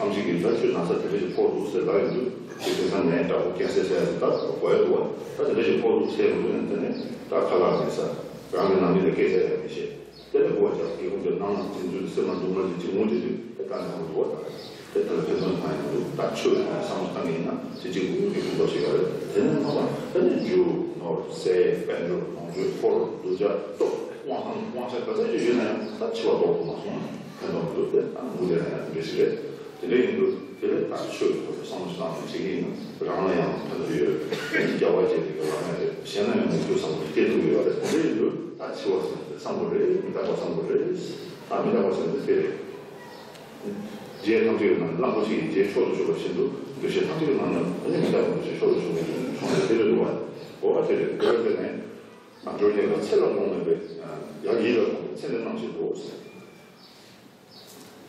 ཨམ་ཆི་གིས་ད་ཁྱོད་ན་ཚ་དེ་འདྲ་ཞིག་ཕོག་འདུག་ཟེར་ལབ་ཡོང་དུས། དེ་དེང་སང་ནད་འདྲ་པོ་ཀན་སར་ཟེར་ཡ་ད་གོ་ཡ་འདུག་བ། ད་དེ་འདྲ་ཞིག་ཕོག་འདུག་ཟེར་ཡོང་དུས་ནས་དེ་ནས་ད་ཁ་ལག་མེད་ས། རང་གི་ནང་མི་ལ་སྐད་ཆ་ཡང་མི་བཤད། དེ་ནས་སྒོ་བརྒྱབ་སྟེ་ཁོང་ཚོའི་ནང་ལ་དེ་ཚོའི་སེམས་ལ་སྡུག་བསྔལ་ཅིག་ཅིག་ངུ་བྱེད་དུས་དེ་ལྟ་ནས་ཧོན་འདུག་བ། དེ་ལྟར་ཕན་ཚུན་མ་ཡིན་འདུག་ད་ཆོས་ཀྱི་ཐོག་ནས་བསམ་བློ་བཏང་གི་ཡིན་ན་དེ་གཅིག་པུ་ཡོད་ཀྱི་ཕན་ཐོགས་ཤིག་ཡོད་རེད། དེ་ནས་མ་པ་དེ་ནས་རྒྱུ་ནོར་ཟས་དཔལ་འབྱོར་ལོངས་སྤྱོད་འཁོར་གདུལ་བྱ་སྟོབས་དབང་ཐང་དབང་ཆ་ག་ཚད་ཅིག་ཡོད་ན་ཡང་ད་འཆི་བ་ལྡོག་ཏུ་མ་སོང་ན་ཕན་ཐོགས་མི་འདུག་དེ་ད་ངུ་བསྡད་ན་ཡང་དེ་འདྲ་ཞིག་རེད། དེ་འདྲ་ཡིན་དུས་དེ་ལས་ད་ཆོས་ཀྱི་ཐོག་ཏུ་བསམ་བློ་ཞིག་བཏང་ནས་བྱེད་ཀྱི་ཡིན་ན་རང་ལ་ཡང་ཕན་ཐོགས་ཡོད། རྒྱལ་བ་བྱེད་དེ་གི་ལ་མེད་རེད། གཞན་ལ་ཡང་མི་ཚུལ་བསམ་བློ་སྐྱེ་ཐུབ་ཀྱི་ཡོད་རེད། དེ་འདྲ་ཡིན་དུས་ད་འཆི་བ་ཟེར་ན་དེ་བསམ་དགོས་རེད། མི་རྟག་པ་བསམ་དགོས་རེད། ད་མི་རྟག་པ་ཟེར་ན་དེ་རེད། རྗེ་ཐམས་ཅད་ཀྱི་ནང་གླང་པོ་ཆེ་ཡི་རྗེས་མཆོག་ཏུ་གྱུར་པ་བཞིན་དུ་འདུ་ཤེས་ཐམས་ཅད་ཀྱི་ནང་ནས་ཨ་ནི་མི་རྟག་པའི་འདུ་ཤེས་མཆོག་ཏུ་གྱུར་པའི་ཚུལ་མཐོང་ནས་དེ་ལས་འདུག་བ། འོ་དེ་རེད། དེ་ལ་བརྟེན་ནས་བྱང་ཆུབ་ཉེར་ལེན་ཚེ་ལ་རྨོངས་མེད་པའི་ཡང་ཡིད་ལ་ཐོངས་པའི་ཚེ་འདི་ནམ་ཞིག་འདུག་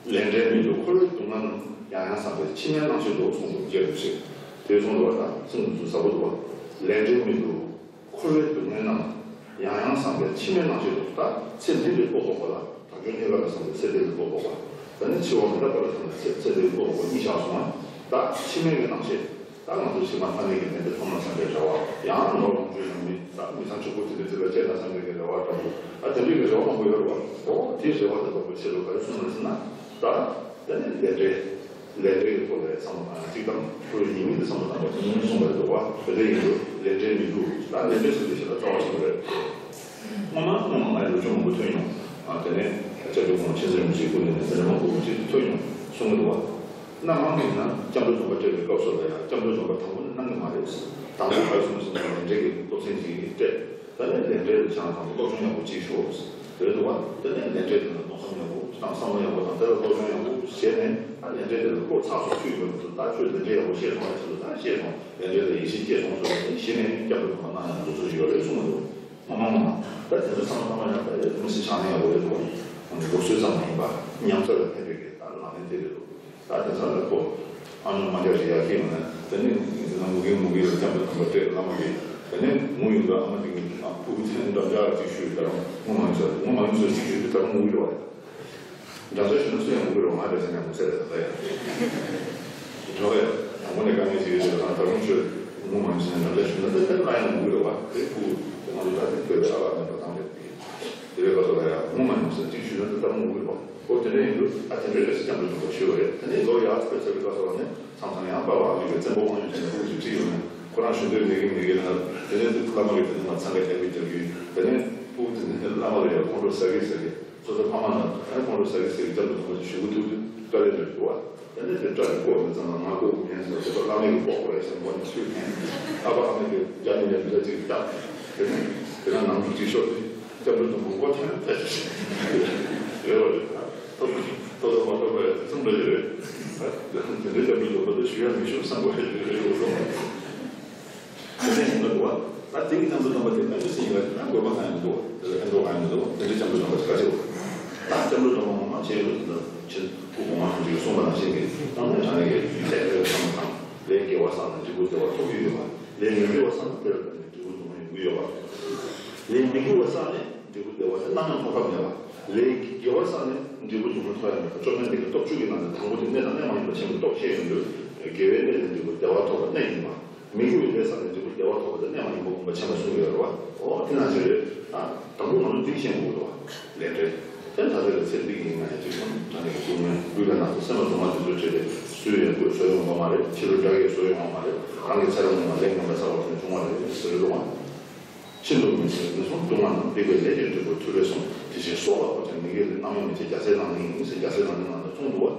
ལས་འབྲས་མི་སྡུག་འཁོར་བའི་སྡུག་བསྔལ་རྣམས། ཡང་ཡང་བསམ་པས་མཆི་མའི་རྣམ་ཤེས་ལྡོག་གསུངས་འདུག་རྗེ་རིན་པོ་ཆེས། དེ་གསུངས་འདུག་བ། ད་གསུངས་འདུག་ཚུལ་ཟབ་པོ་འདུག་བ། ལས་འབྲས་མི་སྡུག་འཁོར་བའི་སྡུག་བསྔལ་རྣམས། ཡང་ཡང་བསམ་པས་མཆི་མའི་རྣམ་ཤེས་ལྡོག་ད་ཚེ་འདི་ལས་ལྡོག་ལྡོག་པ་ལ། བྱང་ཆུབ་ཉེར་ལེན་ལ་བསམ་པས་ཚེ་འདི་ལས་ལྡོག་ལྡོག་པ། ད་ནི་འཆི་བ་མི་རྟག་པ་ལ་བསམ་པས་ཚེ་ཚེ་འདི་ལས་ལྡོག་ལྡོག་པ་གཉིས་བཞག་སོང་བ། ད་མཆི་མའི་གི་རྣམ་ཤེས། ད་ང་ཚོ་ཕྱི་མ་ཐ་མལ་གྱི་ནད་འདི་ཐོབ་ན་བསམ་པའི་རེ་བ། ཡང་ནོར་ལོངས་སྤྱོད་ཡོང་མི་ད་མི་ཚང་ཕྱུག་པོ་དེ་འདྲ་ཅིག་ལ་སྐྱེས་ན་བསམ་པའི་གི་རེ་བ་འདྲ་པོ། ཨ་དེ་འདྲའི་གི་རེ་བ་མང་པོ་ཡོད་རེད་བ། འོ་དེའི་རེ་བ་དེ་ལྡོག་པའི་ཕྱིར་རོ་ག་རེ་གསུངས་ན་ཟེར་ན། ད་དེ་ནི་ལས་འབྲས། ལས་འབྲས་ཀྱི་ཐོག་ལ་བསམ་བློ་བཏང་ཡང་གཅིག་དང་། འཁོར་བའི་ཉེས་དམིགས་ལ་བསམ་བློ་བཏང་བ་གཉིས་གསུངས་པ་རེད་འདུག་བ། དེ་འདྲ་ཡིན་དུས་ལས་འབྲས་མི་སྡུག་ད་ལས་འབྲས་ཟེར་དུས་ཞེ་དྲག་རྩ་བ་ཆེན་པོ་རེད། སྔོན་མ་སྔོན་མ་ང་ལོ་ཆུང་མང་པོ་ཐོས་མྱོང་། ཨ་དེ་ནས་སྐྱབས་མགོན་ཆེན་པོ་མཆོག་མཆོག་སྐུ་མདུན་ནས་དེ་འདྲ་མང་པོ་ཅིག་ཐོས་མྱོང་། གསུང་གི་འདུག་བ། གནའ་མང་ཡིན་ན་སྐྱབས་འགྲོ་སྡོམ་པ་སྤྲད་པའི་སྐབས་སུ་ལ་ཡང་སྐྱབས་འགྲོ་སྡོམ་པ་དང་པོ་ནི་གནང་གི་མ་རེད། དང་པོ་ག་རེ་གསུངས་ཟེར་ན་ལས་འབྲས་ཀྱི་སློབ་ཚན་ཅིག་སྤྲད། དེ་ནས་ལས་འབྲས་ལ་བྱང་དང་སློབ་སྦྱོང་ཡག་པོ་ཅིག་ཤོག་ཟེར་འདུག་བ། དེ་ནས་ལས་འབྲས་དེ་ལ་མནོ་བསམ་ཡག་པོ་དང་བསམ་བློ་ཡག་པོ་དང་དེ་ལ་སློབ་སྦྱོང་ཡག་པོ་བྱས་ནས། ཨ་ལས་འབྲས་དེ་ལ་བློ་ཚགས་སུ་ཆུད་ཡོད་མི་འདུག་ད་ཁྱོད་ལས་འབྲས་ཡག་པོ་ཤེས་སོང་ཟེར་དུས་ད་ཤེས་སོང་། ལས་འབྲས་ལ་ཡིད་ཆེས་སྐྱེས་སོང་ཟེར་ནས་གཞི་ནས་སྐྱབས་འགྲོ་སྡོམ་པ་གནང་ཡག་འདུག་ཚུལ་ཡོད་རེད་གསུངས་འདུག་མ་མ་མ་མ། ད་དེ་ཚོ་ཚང་མ་ཚང་མ་ཡང་ད་ཡོད་མི་སྲིད་ཆགས་ན་ཡག་པོ་རེད་འདུག་ལུགས་སྲོལ་ཙམ་མ་ཡིན་པ་ཉམས་ཚོད་ལ་ཕན་པའི་གི་ད་ལག་ལེན་དེ་རེད་འདུག་ད་དེ་ཚོ་ལ་ཁོ་ཨ་ནུ་མ་རྒྱ་རི་ཡ་ཁྱེད་ཡོང་ན་དེ་ནི་ངེད་ཚོ་ནང་མུ་གེ་མུ་གེ་ཡོད་སྐྱབས་འགྲོ་དམ་པ་སྤྲད་བླ་མ་གི་དེ་ནི་ངུ་ཡོང་དུས་ཨ་མ་དེ་གི་ཨ་ཕྲུ་གུ་ཚོ་འགྲམ་ལྕག་ཅིག་གཞུས་ད་རུང་ངུ་མ་ཡོང་ས་ངུ་མ་ཡོང་ས་ཅིག་གཞུས་དུས་ད་རུང་ངུ་ཡོད་བ། འགྲམ་ལྕག་གཞུས་ན་སུ་ཡང་ངུ་གི་རེད་བ། ང་རེད་ཟེར་ན་ངུ་ས་རེད་ད་ལྟ་ཡང་། ཡོད་རེད། དང་པོ་ནས་དཀའ་ངལ་ཅིག་ཡོད་དུས་ད་ད་རུང་ཆོས་ངོ་མ་ཡིན་ཟེར་ནས་འདྲ་འདྲ་ཞུ་ན་འདི་ལྟར་ལ་ཡང་ངུ་རེད་བ། དེ་ཕྲུ་གུ་དེ་ང་ཚོ་ད་དེ་བོད་པའི་ཨ་ལགས་ནས་འགྲོ་སྟངས་རེད། དེ་བས་ཁ་ཐོག་ལ་ཡང་ངོ་མ་ཡིན་ཟེར་ཅིག་ཞུས་ན་འདི་ལྟ་མོ་ངུ་རེད་བ། ཨོ་དེ་འདྲ་ཡིན་དུས་ཨ་དེ་འདྲའི་སྐད་ཆ་སྐྱབས་འགྲོ་དུ་བ་ཞུས་པ་རེད། དེ་ནས་ལོ་ཡག་ཚོད་ཟེར་བའི་སྐབས་སུ་ལ་ནས་མཚམས་མཚམས་ཡང་པ་ཕ་ཨ་མི་གི་བཙན་པོ་དབང་ཡོད་ཅན་ཕྲུ་གུ་ཅིག་ཁྲིད་ཡོང་ནས་ཁོ་རང་ཞུ་འདོད་མེད་གི་མེད་གི་ལ་དེ་ནས་བླ་མ་གི་དེ་ནས་མ་འཚང་ཁ་རྒྱག་གི་རྒྱག་གི་དེ་ནས་ཕྲུ་གུ་དེ་ནས་བླ་མ་ལ་ཡང་ཁོང་ཁྲོ་ཟ་གི་ཟ་གི། སོ་སོ་ཕ་མ་ལ་ཨ་ཁོང་ཁྲོ་ཟ་གི་ཟ་གི་སྐྱབས་འགྲོ་དུ་བ་ཞུ་གི་ཐུག་དུས་དཀའ་ལས་འདྲ་འདུག་བ། དེ་ནས་དེ་སྐྲ་གི་ཀོག་མི་ཙམ་ལ་ང་ཀོག་མི་ཉན་ཟེར་བ་དེ་ཚོ་བླ་མས་གི་ཀོག་དགོས་རེད་ཟེར་ནས་ངོ་ནས་ཚུར་འཐེན། ཨ་ཕ་ཨ་མས་གི་རྒྱ་ནས་ནས་འདི་འདྲ་ཅིག་བཏང་། དེ་ནས་དེ་ན་ནང་དུ་ཅིག་ཤོར་ཏེ་སྐྱབས་འགྲོ་དུ་མགོ་འཐེན་ཐལ་ཞིག་རེད་བ་རེད། ཐོབ་ཐོབ་ཐོབ་མ་ཐོབ་པའི་ཚུམ་འདྲ་ཞིག་རེད། དེ་འདྲའི་སྐྱབས་འགྲོ་དུ་མ་དེ་ཞུ་ཡ་མི་ཞུ་བསམ་དགོས་རེད་རེད་རེད་བཟོ། དེ་ནས་ཡིན་པ་འདུག་བ། ད་དེ་གི་སྐྱབས་འགྲོ་སྡོམ་པ་དེ་སྨན་པ་ཟེར་ཡིན་པ་དེ་ན་དགོས་པ་གང་ཡང་མི་འདུག་བ། དེ་ལ་ཕན་ཐོགས་གང་ཡང་མི་འདུག་བ། དེ་འདྲའི་སྐྱབས་འགྲོ་སྡོམ་པ་དེ་ག་ཅི་བ། ད་སྐྱབས་འགྲོ་སྡོམ་པ་ངོ་མ་བྱས་ཡོད་དུ་ད་ཕྱིར་སྐུ་གོང་མ་ཧམ་ཅིག་གསུངས་པ་ནང་བཞིན་གྱི་སྣང་མེད་དྲང་གནས་ཀྱི་ཚད་དེ་བས་བསམ་བློ་བཏང་། ལས་དགེ་བ་བསགས་ན་འབྲས་བུ་བདེ་བ་ཐོབ་ཀྱི་ཡོད་པ། ལས་མི་དགེ་བ་བསགས་ན་དེ་ལ་བརྟེན་ནས་འབྲས་བུ་སྡུག་བསྔལ་ཡོང་གི་ཡོད་པ། ལས་མི་དགེ་བ་བསགས་ནས་འབྲས་བུ་བདེ་བ་དེ་རྣམ་སྨིན་ཐོབ་ཐབས་མེད་པ། ལས་དགེ་བ་བསགས་ནས་འབྲས་བུ་སྡུག་བསྔལ་ཐོབ་ཡ་མེད་པ། བཅོམ་ལྡན་འདས་ཀྱི་སྟོབས་བཅུ་གི་ནང་ནས་དང་པོ་དེ་གནས་དང་གནས་མ་ཡིན་པ་ཆེན་པོའི་སྟོབས་བཤད་ཡོང་དུས་དགེ་བའི་གནས་ལས་འབྲས་བུ་བདེ་བ་ཐོབ་པ་གནས་ཡིན་པ། མི་དགེ་བའི་ལས་བསགས་ནས་འབྲས་བུ་བདེ་བ་ཐོབ་པ་དེ་གནས་མ་ཡིན་པ་ངོ་མ་ཆེན་པོ་གསུངས་ཡོད་རེད་བ། ཨོ་དེ་ནང་བཞིན་རེད། ཨ་དང་པོ་ང་ཚོ་འདི་ཤེས་དགོས་འདུག་བ། ལས་འབྲས། དེ་ད་ལྟ་ལ་ཚེ་འདི་གི་ང་ཡ་གཅིག་ཙམ་ད་ནི་སྡུག་བསྔལ་ལུས་ལ་ན་ཚ་སེམས་ལ་སྡུག་བསྔལ་དེ་ཚོ་བྲལ་ཏེ་སུའི་ཡང་དགོས་བཟོ་ཡོང་བ་མ་རེད། ཕྱི་རོལ་དགྲ་ཡིས་བཟོ་ཡོང་བ་མ་རེད། རང་གི་ཚེ་རབས་སྔོན་མ་ལས་ངན་པ་བསགས་པ་དེ་བྱུང་བ་རེད་ཟེར་འདུག་བ། ཤིན་ཏུ་མི་བཟད་མི་གསུང་སྡུག་བསྔལ་རྣམས། སྡིག་པའི་ལས་ཀྱི་འབྲས་བུར་ཐུལ་བས་གསུངས། དེ་བཞིན་སྲོག་ལ་ཕོག་ཀྱང་མི་དགེ་ལས། རྣམ་གཡེང་མི་བྱེད་རྒྱལ་སྲས་ལག་ལེན་ཡིན་ཟེར། རྒྱལ་སྲས་ལག་ལེན་ནང་ལ་གསུངས་འདུག་བ།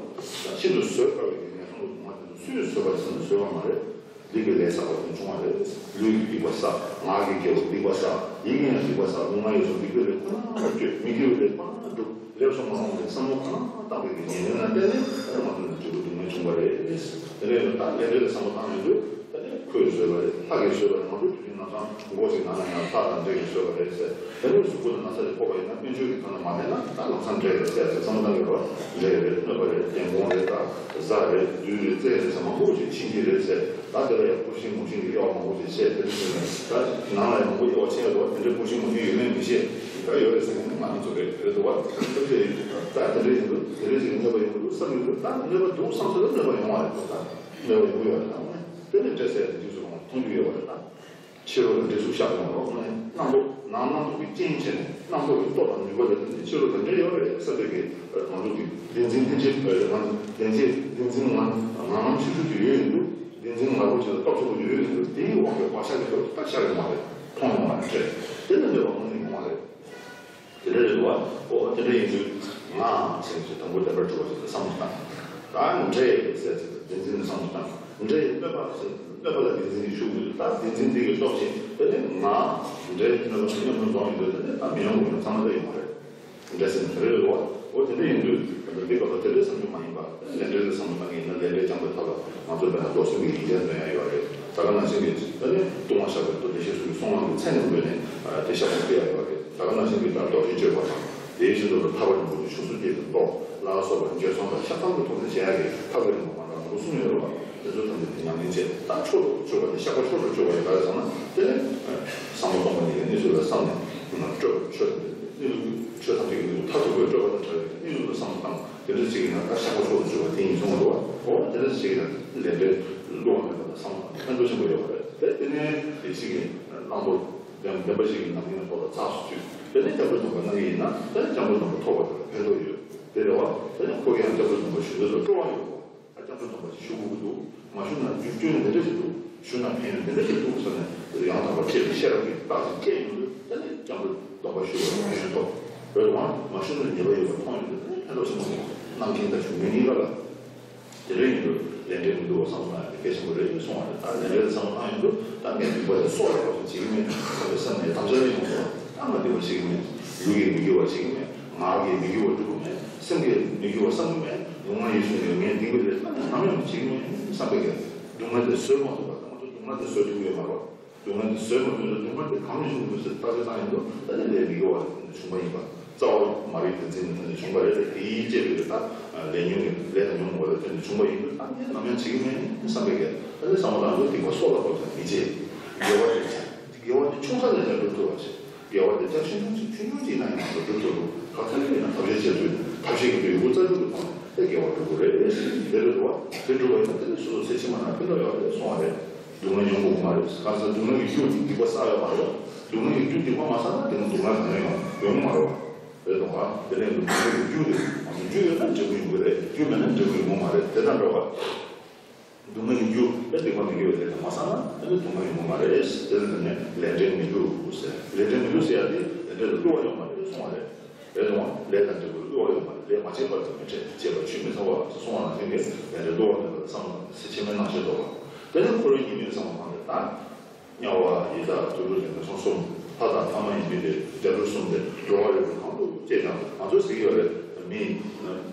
ཤིན་ཏུ་བཟོད་དཀའ་བའི་དགེ་བསྙེན་གསུམ་ལ་སྡུག་བསྔལ་དེ་ཚོ་སུས་བཟོད་པ་ཡིན་ཟེར་ན་བཟོད་པ་མ་རེད། སྡིག་གི་ལས་བསགས་པ་དེ་བྱུང་བ་རེད། ལུས་ཀྱི་སྡིག་པ་བསགས། ངག་གི་དགེ་བ་སྡིག་པ་བསགས། ཡིད་ཀྱི་ཡང་སྡིག་པ་བསགས། ལུས་ངག་ཡིད་གསུམ་སྡིག་པའི་ལས་ཁོ་ན་ལ་སྤྱོད། མི་དགེ་བའི་ལས་ཁོ་ན་ལ་སྒྲུབ། ལེགས་སོ་མ་འོངས་པའི་བསམ་བློ་ཁོ་ན་བཏང་བའི་གི་ཉེ་ལམ་ལ་བརྟེན་ནས་ང་ཚོ་ལ་འབྲས་བུ་སྡུག་བསྔལ་བྱུང་བ་རེད། དེ་འདྲ་ཡིན་ན་ད་ལས་འབྲས་ལ་བསམ་བློ་བཏང་ཡོང་དུས་ད་ནི་ཁོས་བཟོས་པ་རེད། ལྷ་གིས་བཟོས་པ་རེད། ང་ཚོ་དུས་རྒྱུན་ནམ་སང་མགོ་ཅིག་ནང་ན་ཡང་ལྷ་དང་འདྲེ་གིས་བཟོས་པ་རེད་ཟེར། དེ་ནས་གཟུགས་པོ་དང་ན་ཚ་དེ་ཕོག་པ་ཡིན་ན་སྨན་བཅོས་ཀྱི་ཐོག་ནས་མ་ཕན་ན་ད་ལམ་སང་འདྲེ་རེད་ཟེར་ཟེར་བསམ་བློ་བཏང་གི་རེད་བ། འདྲེ་རེད། གནོད་པ་རེད། རྒན་གོང་རེད། ད་གཟའ་རེད། བདུད་རེད། རྩེ་རེད་ཟེར་མང་པོ་ཅིག་ཕྱིན་གྱི་རེད་ཟེར། ད་དེ་ལ་ཡང་ཕོ་ཤིང་མོ་ཤིང་གི་དབྱེ་བ་མང་པོ་ཅིག་བཤད། དེ་འདྲ་བྱས་ནས་ད་ནང་ལ་ཡང་མང་པོ་དབྱེ་བ་ཕྱེ་ཡ་འདུག་བ། དེ་འདྲའི་ཕོ་ཤིང་མོ་ཤིང་ཡོད་མེད་མི་ཤེས། ད་ཡོད་རེད་ཟེར་མཁན་ནི་ང་རང་ཚོ་རེད། རེད་འདུག་བ། ཐམས་ཅད་ཡིན་དུས་ད་དེ་འདྲ་ཡིན་དུས་དེ་འདྲ་ཅིག་གནོད་པ་ཡོང་གི་འདུག་བསམ་གྱི་འདུག་ད་གནོད་པ་འདུག་བསམ་ཚོད་ལ་གནོད་པ་ཡོང་བ་རེད་འདུག་ད་གནོད་པ་ཡོང་གི་ཡོད་རེད། ད་དངོས་གནས་དེ་ནས་འདྲེ་ཟེར་ཡ་དེ་འཇིགས་སུ་རུང་བ་མཐོང་རྒྱུ་ཡོད་པ་རེད། ད་ཕྱི་རོལ་ལ་འདྲེ་ཟུག་བཞག་ཡོང་རོགས་གནང་། རྣམ་རྟོག་ནང་རྣམ་རྟོག་གི་རྐྱེན་བྱས་ནས་རྣམ་རྟོག་གི་སྟོབས་དང་ནུས་པ་ལ་བརྟེན་ནས་ཕྱི་རོལ་ལ་འདྲེ་ཡོད་རེད་བསམ་པའི་གི་ང་ཚོ་གི་བདེན་འཛིན་བདེན་བཞི་ང་བདེན་བཞི་བདེན་འཛིན་ང་ང་ངམ་ཤུགས་ཤུགས་ཀྱི་ཡོད་ཡིན་དུས། བདེན་འཛིན་ངར་པོ་ཅིག་ལ་སྟོབས་ཆེན་པོ་ཡོད་ཡིན་དུས་དེའི་དབང་གིས་བག་ཆགས་ཀྱི་སྟོབས་ཀྱིས་ད་བཞག་ཡོད་མ་རེད། མཐོང་ཡོད་མ་རེད། དེ་ནི་གནོད་པ་དངོས་གནས་ཡོང་བ་རེད། དེ་འདྲ་རེད་འདུག་བ། ཨོ་དེ་འདྲ་ཡིན་དུས་ང་ཟེར་གྱི་དང་པོ་བདེན་པར་གྲུབ་པ་ཞིག་ལ་བསམ་བློ་བཏང་། ད་འདྲེ་ཟེར་ཚེ་བདེན་འཛིན་ལ་བསམ་བློ་བཏང་། འདྲེ་ཡི་གནོད་པ་ཟེར་གནོད་པ་ལ་བདེན་འཛིན་གྱི་ཤུགས་མི་འདུག་ད་བདེན་འཛིན་འདི་གི་སྟོབས་ཀྱིས་དེ་ནི་ང་འདྲེ་གནོད་པ་གནོད་པ་འཛོམས་ཡིན་དུས་དེ་ནི་ད་མི་ཡོང་གི་ཡོད་ཚང་མ་ད་ཡོང་བ་རེད། འདྲེ་ཟེར་ནི་དེ་རེད་འདུག་བ། ཨོ་དེ་འདྲ་ཡིན་དུས་ད་ལྟ་འདི་སྐབས་ལ་དེ་འདྲའི་བསམ་བློ་མ་ཡིན་པ་ལས་འབྲས་ལ་བསམ་བློ་བཏང་གི་ཡིན་ན་ལས་འབྲས་བསྐྱང་བའི་ཐབས་ལ་ང་ཚོ་དཔེར་ན་རྡོར་སེམས་ཀྱི་ཡོན་ཏན་འདོན་ཡ་ཡོད་རེད། ད་ག་ནང་བཞིན་གྱི་ད་ནི་ལྟུང་བ་བཤགས་པའི་མདོ་སྡེ་བཤེས་གསུམ་གྱི་གསུང་ལམ་གྱི་ཚད་ནས་འགོས་ནས་དེ་བཤགས་པ་སྤེལ་ཡ་ཡོད་རེད། ད་ག་ནང་བཞིན་གྱི་ད་རྡོ་རྗེ་གཅོད་པ་དང་དེའི་བཞིན་དུ་ཐར་པ་རིན་པོ་ཆེ་ཕྱོགས་སུ་སྐྱེས་པའི་མདོ་ལ་སོགས་པ་འགྲེལ་ཚོམས་དང་ཤ་སྟག་གི་ཐོག་ནས་མཇལ་ཡ་གི་ཐབས་ཀྱི་རིམ་པ་མ་འདྲ་མང་པོ་གསུངས་ཡོད་རེད་བ། དེ་ཚོ་ཐམས་ཅད་དེ་ཉམས་ལེན་བྱས། ད་མཆོག་ཏུ་གཅོད་པ་དེ་བཤགས་པ་མཆོག་ཏུ་གཅོད་པ་དེ་ག་རེ་ཟེར་ན་དེ་ནི་ཟབ་མོ་སྟོང་པ་ཉིད་ཀྱི་གནས་ཚུལ་ལ་བསམས་ནས་སྤྲོས་པ་ཆོས་དང་གནས་ལུགས་ཆོས་ཐམས་ཅད་ཀྱི་གནས་ལུགས་མཐར་ཐུག་པའི་སྤྲོས་པ་དང་བྲལ་བའི་གནས་ལུགས་ལ་བསམ་བློ་བཏང་། དེ་འདྲ་ཞིག་ཡིན་ན་ད་བཤགས་པ་མཆོག་ཏུ་གཅོད་པ་དེ་ཡིན་གསུངས་འདུག་བ། འོ་དེ་འདྲ་ཞིག་ཡིན་ན་ལས་འབྲས་བསླུ་བ་མེད་པ་དང་བསམ་བློ་ཕན་ཐོགས་ཆེན་པོ་ཡོད་པ་རེད། དེ་དེ་ནས་དེ་ཞིག་གིས་བླང་དོར་བདེན་པ་ཞིག་གི་ནམ་རྒྱུན་ཐོག་ལ་ཚགས་སུ་ཚུད། དེ་ནས་སྐྱབས་འགྲོ་སྡོམ་པ་གནང་གི་ཡིན་ན་དེ་ནས་སྐྱབས་འགྲོ་སྡོམ་པ་ཐོབ་པ་དང་ཕན་ཐོགས་ཡོད། དེ་རེད་བ། དེ་ནས་ཁོ་གིས་ཡང་སྐྱབས་འགྲོ་སྡོམ་པ་ཞུ་འདོད་དུ་སྤྲོ་བ་ཡོད། ད་སྐྱབས་འགྲོ་སྡོམ་པ་ཞིག་ཞུ་དགོས་ཀྱི་འདུག་མ་ཞུ་ན་རྒྱུ་སྐྱོན་འདི་འདྲ་ཞིག་འདུག་ཞུ་ན་ཕན་ཡོན་འདི་འདྲ་ཞིག་འདུག་ཟེར་ནས་ཡང་དག་པར་དཔྱད་པའི་ཤེས་རབ་ཀྱི་རྟགས་ཤིག་སྐྱེས་ཡོང་དུས་དེ་ནས་སྐྱབས་འགྲོ་སྡོམ་པ་ཞུ་བའི་ཕན་ཡོན་ཐོབ། རེད་བ། མ་ཞུ་ན་ཉེས་པ་ཡོད་པ་མཐོང་ཡོང་དུས་དེ་ནས་ཕན་ཐོགས་ཆེན་པོ་འདུག་གནང་མཁན་དང་ཞུ་མཁན་གཉིས་ཀ་ལ། དེ་འདྲ་ཡིན་དུས་ལས་འབྲས་མི་འདུག་བསམ་སོང་ན་ཡང་གལ་ཆེན་པོ་རེད་གསུང་བ་རེད། ད་ལས་འབྲས་ལ་བསམ་བློ་བཏང་ཡོང་དུས་ད་ངས་སྡིག་པ་དེ་སྲོག་ལ་ཕོག་ཚོད་བྱེད་ཀྱི་མེད་བསམ་པའི་སེམས་ནས་དམ་བཅའ་ཡོང་དུས་ད་ང་སྡིག་པ་བྱེད་ཀྱི་མེད། ལུས་ཀྱིས་མི་དགེ་བ་བྱེད་ཀྱི་མེད། ངག་གིས་མི་དགེ་བ་སྒྲུབ་ཀྱི་མེད། སེམས་ཀྱིས་མི་དགེ་བ་བསམ་གྱི་མེད། ལུས་ངག་ཡིད་གསུམ་གྱིས་ངས་སྡིག་པའི་ལས་ད་ནམ་ཡང་བྱེད་ཀྱི་མེད་བསམ་པའི་གི་སྡུག་བསྔལ་དེ་བཟོད་མ་ཐུབ་པ་དང་ང་ཚོ་སྡུག་བསྔལ་དེ་བཟོད་ཐུབ་ཀྱི་ཡོད་མ་རེད། སྡུག་བསྔལ་དེ་བཟོད་མ་ཐུབ་ན་སྡུག་བསྔལ་དེ་གང་ནས་བྱུང་འདུག་ཟེར་བརྟག་དཔྱད་བཏང་ཡོང་དུས་ད་ནི་ལས་མི་དགེ་བ་ལས་བྱུང་བ་ཡིན་པ། རྩ་བ་མ་རིག་དེ་འཛིན་ནས་ཐོན་ནས་བྱུང་བ་རེད། དེའི་བཅས་པའི་ད་ལས་ཉོན་གྱི་ལས་དང་ཉོན་མོངས་པ་ལས་ཐོན་ནས་བྱུང་བ་ཡིན་དུས་ད་ནི་ནམ་ཡང་བྱེད་ཀྱི་མེད་བསམ་པའི་གི་ད་ནི་བསམ་བློ་བཏང་དུས་སྡིག་པ་སྲོག་ལ་ཕོག་ཀྱང་མི་བྱེད། དགེ་བ་དེ་བྱ། དགེ་བ་དེ་ཆུང་ས་ནས་ཀྱང་སྒྲུབ་ཐུབ་པ་བྱེད། དགེ་བ་དེ་ཆ་ཆུང་ཆུང་ཆུང་ཆུང་ཅིག་ན་ཡང་ང་ཚོ་སྒྲུབ་ཐུབ་རུང་ག་ཚོད་ཡིན་ན་ཐབས་ཤེས་བྱེད་ཚུལ་ཐབས་ཤེས་ཀྱི་ཡོན་ཏན་རྩ་འཛུགས་ཀྱི་ཐོག་ནས། དེ་དགེ་བ་སྒྲུབ་དགོས་རེད། དེ་རེད་འདུག་བ། དེ་སྒྲུབ་པ་ཡིན་ན་དེ་ནི་སོ་སོ་ཚེ་ཕྱི་མ་ན་ཕན་ཐོགས་ཡོད་རེད་གསུང་བ་རེད། སྡུག་བསྔལ་མྱོང་དགོས་མ་རེད། གང་ཟེར་སྡུག་བསྔལ་གྱི་རྒྱུ་དེ་སྡིག་པ་བསགས་ཡོད་མ་རེད། སྡུག་བསྔལ་གྱི་རྒྱུ་སྡིག་པ་མ་བསགས་ན་དེ་ནི་སྡུག་བསྔལ་གང་ཡང་ཡོང་གི་མ་རེད་བ། རེད་འདུག་བ། དེ་ནས་སྡུག་བསྔལ་གྱི་རྒྱུ་དེ་ང་ཚོ་རྒྱུ་ཡོད་ན་འབྲས་བུ་ཡོང་གི་རེད། རྒྱུ་མེད་ན་འབྲས་བུ་ཡོང་གི་མ་རེད། དེ་དང་འདྲ་བ། སྡུག་བསྔལ་གྱི་རྒྱུ་དེ་སྡིག་པ་མི་དགེ་བའི་ལས་དེ་མ་བསགས་ན་དེ་ནི་སྡུག་བསྔལ་ཡོང་གི་མ་རེད། དེ་ནི་ལས་འབྲས་མི་བསླུ་ཟེར། ལས་འབྲས་མི་བསླུ་ཟེར་ཡ་དེ་ལས་འབྲས་ལ་བསླུ་བ་ཡོད་མ་རེད་གསུང་བ་རེད། རེད་དང་། ལས་དང་འབྲས་བུ་བསླུ་བ་ཡོད་མ་རེད། ལས་མ་བྱས་པར་དུ་མི་འཕྲད། བྱས་པ་ཆུད་མི་ཟ་བ་གསུང་བ་ནང་བཞིན་གྱི་ལས་འབྲས་བསླུ་བ་མེད་པར་བསམ་ཚེ་ཕྱི་མའི་སྣང་ཤས་རྟོགས་པ། དེ་ནས་འཁོར་བའི་ཉེས་དམིགས་བསམ་པ་གང་ལས་དག་དམྱལ་བ་ཡི་དྭགས་དུད་འགྲོ་ལས་ངན་སོང་གསུམ། ལྷ་དང་ལྷ་མ་ཡིན་པའི་སྡེ་འདྲ་གྲུ་གསུམ་སྟེ་འགྲོ་བ་རིགས་དྲུག་གང་དུ་སྐྱེས་ཀྱང་། ང་ཚོས་ཟེར་གྱི་ཡོད་རེད། མིའི་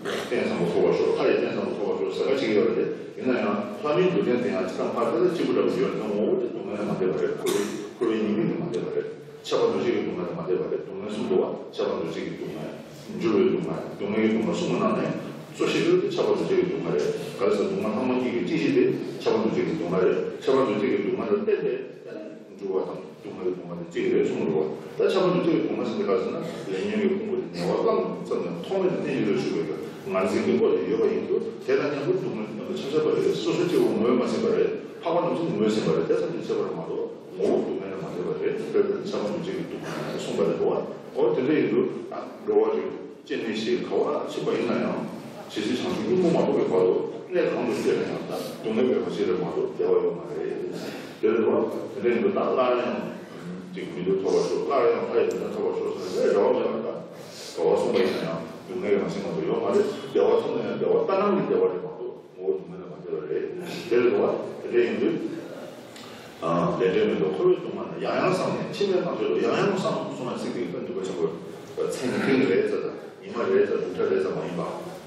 རྟེན་བཟང་པོ་ཐོབ་པར་ཤོག་ལྷ་ཡི་རྟེན་བཟང་པོ་ཐོབ་པར་ཤོག་ཟེར་ག་བྱེད་ཀྱི་ཡོད་རེད། ཡིན་ན་ཡང་ལྷ་མིའི་འདུལ་རྟེན་དེ་ཡང་ཅི་ཙམ་ཕར་དེ་ལ་གཅིག་པུ་འདྲ་པོ་ཡོད་རེད། ད་ངོ་བོ་དེ་སྡུག་བསྔལ་ལས་མ་འདས་པ་རེད། འཁོར་བའི་འཁོར་བའི་ཉེས་དམིགས་ལས་མ་འདས་པ་རེད། ཁྱབ་པ་འདུ་བྱེད་ཀྱི་སྡུག་བསྔལ་ལས་མ་འདས་པ་རེད། སྡུག་བསྔལ་གསུམ་འདུག་བ། ཁྱབ་པ་འདུ་བྱེད་ཀྱི་སྡུག་བསྔལ། འགྱུར་བའི་སྡུག་བསྔལ། སྡུག་བསྔལ་གྱི་སྡུག་བསྔལ་གསུམ་གྱི་ནང་ནས་གཙོ་ཆེ་ཤོས་དེ་ཁྱབ་པ་འདུ་བྱེད་ཀྱི་སྡུག་བསྔལ་རེད། ག་རེ་ཟེར། སྡུག་བསྔལ་ལྷག་མ་གཉིས་ཀྱི་སྐྱེད་གཞི་དེ་ཁྱབ་པ་འདུ་བྱེད་ཀྱི་སྡུག་བསྔལ་རེད། ཁྱབ་པ་འདུ་བྱེད་ཀྱི་སྡུག་བསྔལ་ལ་བརྟེན་ཏེ་དེ་ནས་འགྱུར་བ་དང་སྡུག་བསྔལ་གྱི་སྡུག་བསྔལ་དེ་གཅིག་རེད་གསུངས་འདུག་བ། ད་ཁྱབ་པ་འདུ་བྱེད་ཀྱི་སྡུག་བསྔལ་ཟེར་དེ་ག་རེ་ཟེར་ན། ལས་ཉོན་གྱི་ཕུང་པོ་དེ་ཉེ་བར་བླངས་ཙམ་ཡང་ཐོག་མེད་དུ་གནས་ཀྱི་རེད་ཞུ་བའི་ངར་འཛིན་གྱི་བློ་དེ་ཡོད་པ་ཡིན་དུས་དེ་དང་མཉམ་པོ་སྡུག་བསྔལ་མཉམ་དུ་ཆ་ཆ་པ་རེད། སོ་སོ་སྐྱེ་བོ་ངོས་མ་ཟིན་པ་རེད། འཕགས་པ་རྣམས་ཀྱིས་ངོས་ཟིན་པ་རེད། དེ་ཙམ་གྱིས་ཆོད་པ་རེད་མ་གཏོགས། ངོ་བོ་སྡུག་བསྔལ་ལས་མ་འདས་པ་རེད། དཔེར་ན་ཁྱབ་པ་འདུ་བྱེད་ཀྱི་སྡུག་བསྔལ་གསུངས་པ་རེད་འདུག་བ། འོ་དེ་འདྲ་ཡིན་དུས་ད་འགྲོ་བ་རིགས་སྐྱེ་གནས་ཤིག་ག་བ་ཕྱིན་པ་ཡིན་ན་ཡང་ཇི་སྲིད་བྱང་ཆུབ་སྙིང་པོ་མ་ཐོབ་པའི་བར་དུ་གནས་གང་དུ་སྐྱེས་ན་ཡང་ད་སྡུག་བསྔལ་མེད་པ་ཞིག་རེད་མ་གཏོགས་བདེ་བ་ཡོད་མ་རེད། དེ་རེད་འདུག་བ། དེ་འདྲ་ཡིན་དུས་ད་སླར་ཡང་ཅིག་མི་ལུས་ཐོབ་པར་ཤོག་སླར་ཡང་ལྷ་ཡི་དོན་ཐོབ་པར་ཤོག་ཟེར་ནས་རེ་བ་མེད་པར་ད་ག་བ་གསུངས་པ་ཡིན་ན་ཡང་སྡུག་བསྔལ་ཡང་ཕྱིན་མ་གཏོགས་ཡོད་མ་རེད། བདེ་བ་ཐོབ་ན་ཡང་བདེ་བ་ལྟར་སྣང་གི་བདེ་བ་རེད་མ་གཏོགས། ངོ་བོ་སྡུག་བསྔལ་ལས་མ་འདས་པ་རེད། དེ་རེད་འདུག་བ། དེ་འདྲ་ཡིན་དུས། ལས་འབྲས་མེད་པའི་འཁོར་བའི་སྡུག་བསྔལ་ན་ཡང་ཡང་བསམ་ནས་ཕྱི་མའི་སྣང་ཤས་ལ་ཡང་ཡང་བསམ་གསུང་བའི་ཚིག་དེ་ཀུན་འདུས་པ་ཆེན་པོའི་མཚན་ཉིད་ཀུན་རེད་ཟེར་དང་ཉི་མ་རེད་ཟེར་དུས་ཆ་རེད་ཟེར་མ་ཡིན་པ།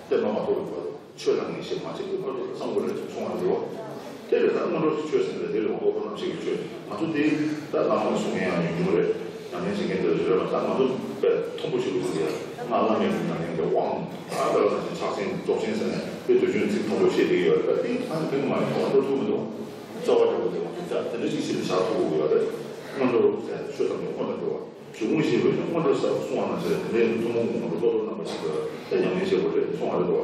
བསྟན་པ་མ་ཐོབ་པའི་བར་དུ་ཆོས་དང་ངེས་ཤེས་མ་སྐྱེས་པའི་བར་དུ་བསམ་དགོས་རེད་གསུང་བ་རེད་བ། དེ་རེད། ད་སྔོན་འགྲོ་གི་ཆོས་ཟེར་ནས་དེ་རེད་བ། འོ་པོ་རྣམ་ཤེས་ཀྱི་ཆོས་ང་ཚོ་དེ་ད་བླ་མ་ལ་གསུང་མཁན་ཡང་ཡོད་མྱོང་རེད། ཉམས་ལེན་བྱེད་མཁན་དེ་ལ་ཞུ་རེད་བ། ད་ང་ཚོ་དཔེ་མཐོན་པོ་ཞིག་ལ་ཟེར་ཡ། སྔགས་བླ་མེད་ཀྱི་ཉམས་ལེན་གྱི་དབང་ད་ལྟ་ལ་ཕྱག་ཆེན་རྫོགས་ཆེན་ཟེར་ནས་དཔེ་དུས་རྒྱུན་ཚིག་མཐོན་པོ་བཤད་བསྡད་ཡོད་རེད། ད་དེ་ད་དེ་མ་ཡིན་པ་འགྲོ་ཐུབ་མི་འདུག་རྩ་བ་འདྲ་པོ་དེ་མ་ཐུབ་ཙང་དེ་འདྲ་ཞིག་ཞིག་ལ་བཞག་ཐུབ་དགོས་ཡོད་རེད། སྔོན་འགྲོ་ཟེར་ཆོས་ཐམས་ཅད་སྔོན་ལ་འགྲོ་བ། གཞུང་བཞི་པོའི་སྔོན་འགྲོ་ཟེར་གསུང་བ་ནང་བཞིན་དེ་འདྲའི་ཐུན་མོང་གི་ངོ་བོ་ལྟོ་ལྡིར་རྣམ་པ་ཞིག་ལ་དེ་ཉམས་ལེན་བྱེད་དགོས་རེད་གསུང་བ་རེད་དོ།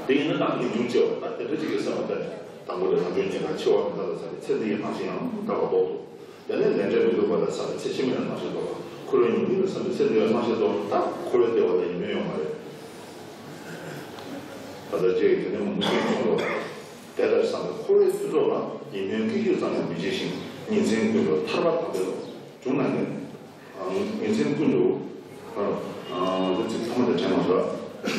དེ་ཡིན་ན་ད་ངེས་འབྱུང་སྐྱེ་བ་ད་དེ་འདྲ་ཅིག་གི་སེམས་ལ་བསྟན་ནས་དང་པོ་དེ་རང་བྱུང་ཉེན་ཁ་འཆི་བ་མི་རྟག་ལ་སོགས་པའི་ཚེ་འདི་ཡི་སྣང་ཤས་ཡང་དག་པར་རྟོགས་ཐུབ། དེ་ནས་ལས་འབྲས་མི་སྡུག་པ་ལ་སོགས་པའི་ཚེ་ཕྱི་མའི་སྣང་ཤས་རྟོགས་པ། འཁོར་བའི་ཉེས་དམིགས་ལ་བསམ་པའི་ཚེ་འདི་ཡི་སྣང་ཤས་རྟོགས་ན་ད་འཁོར་བའི་བདེ་བ་ལ་ཡིད་སྨོན་ཡོང་བ་རེད། ད་ལྟ་རྗེ་ཡི་དེ་ནས་མུ་མཐུད་གསུངས་ལོ། དེ་ལྟར་བསམ་པས་འཁོར་བའི་ཕུན་ཚོགས་ལ་ཡིད་སྨོན་སྐད་ཅིག་ཙམ་ཡང་མི་བྱེད་ཅིང་ཉིན་མཚན་ཀུན་ཏུ་ཐར་པ་དམ་པའི་བློ། བྱུང་ན་ནི། ཉིན་མཚན་ཀུན་ཏུ། འདི་ཚིག་ཐ་མ་དེ་དྲན་མ་སོང་།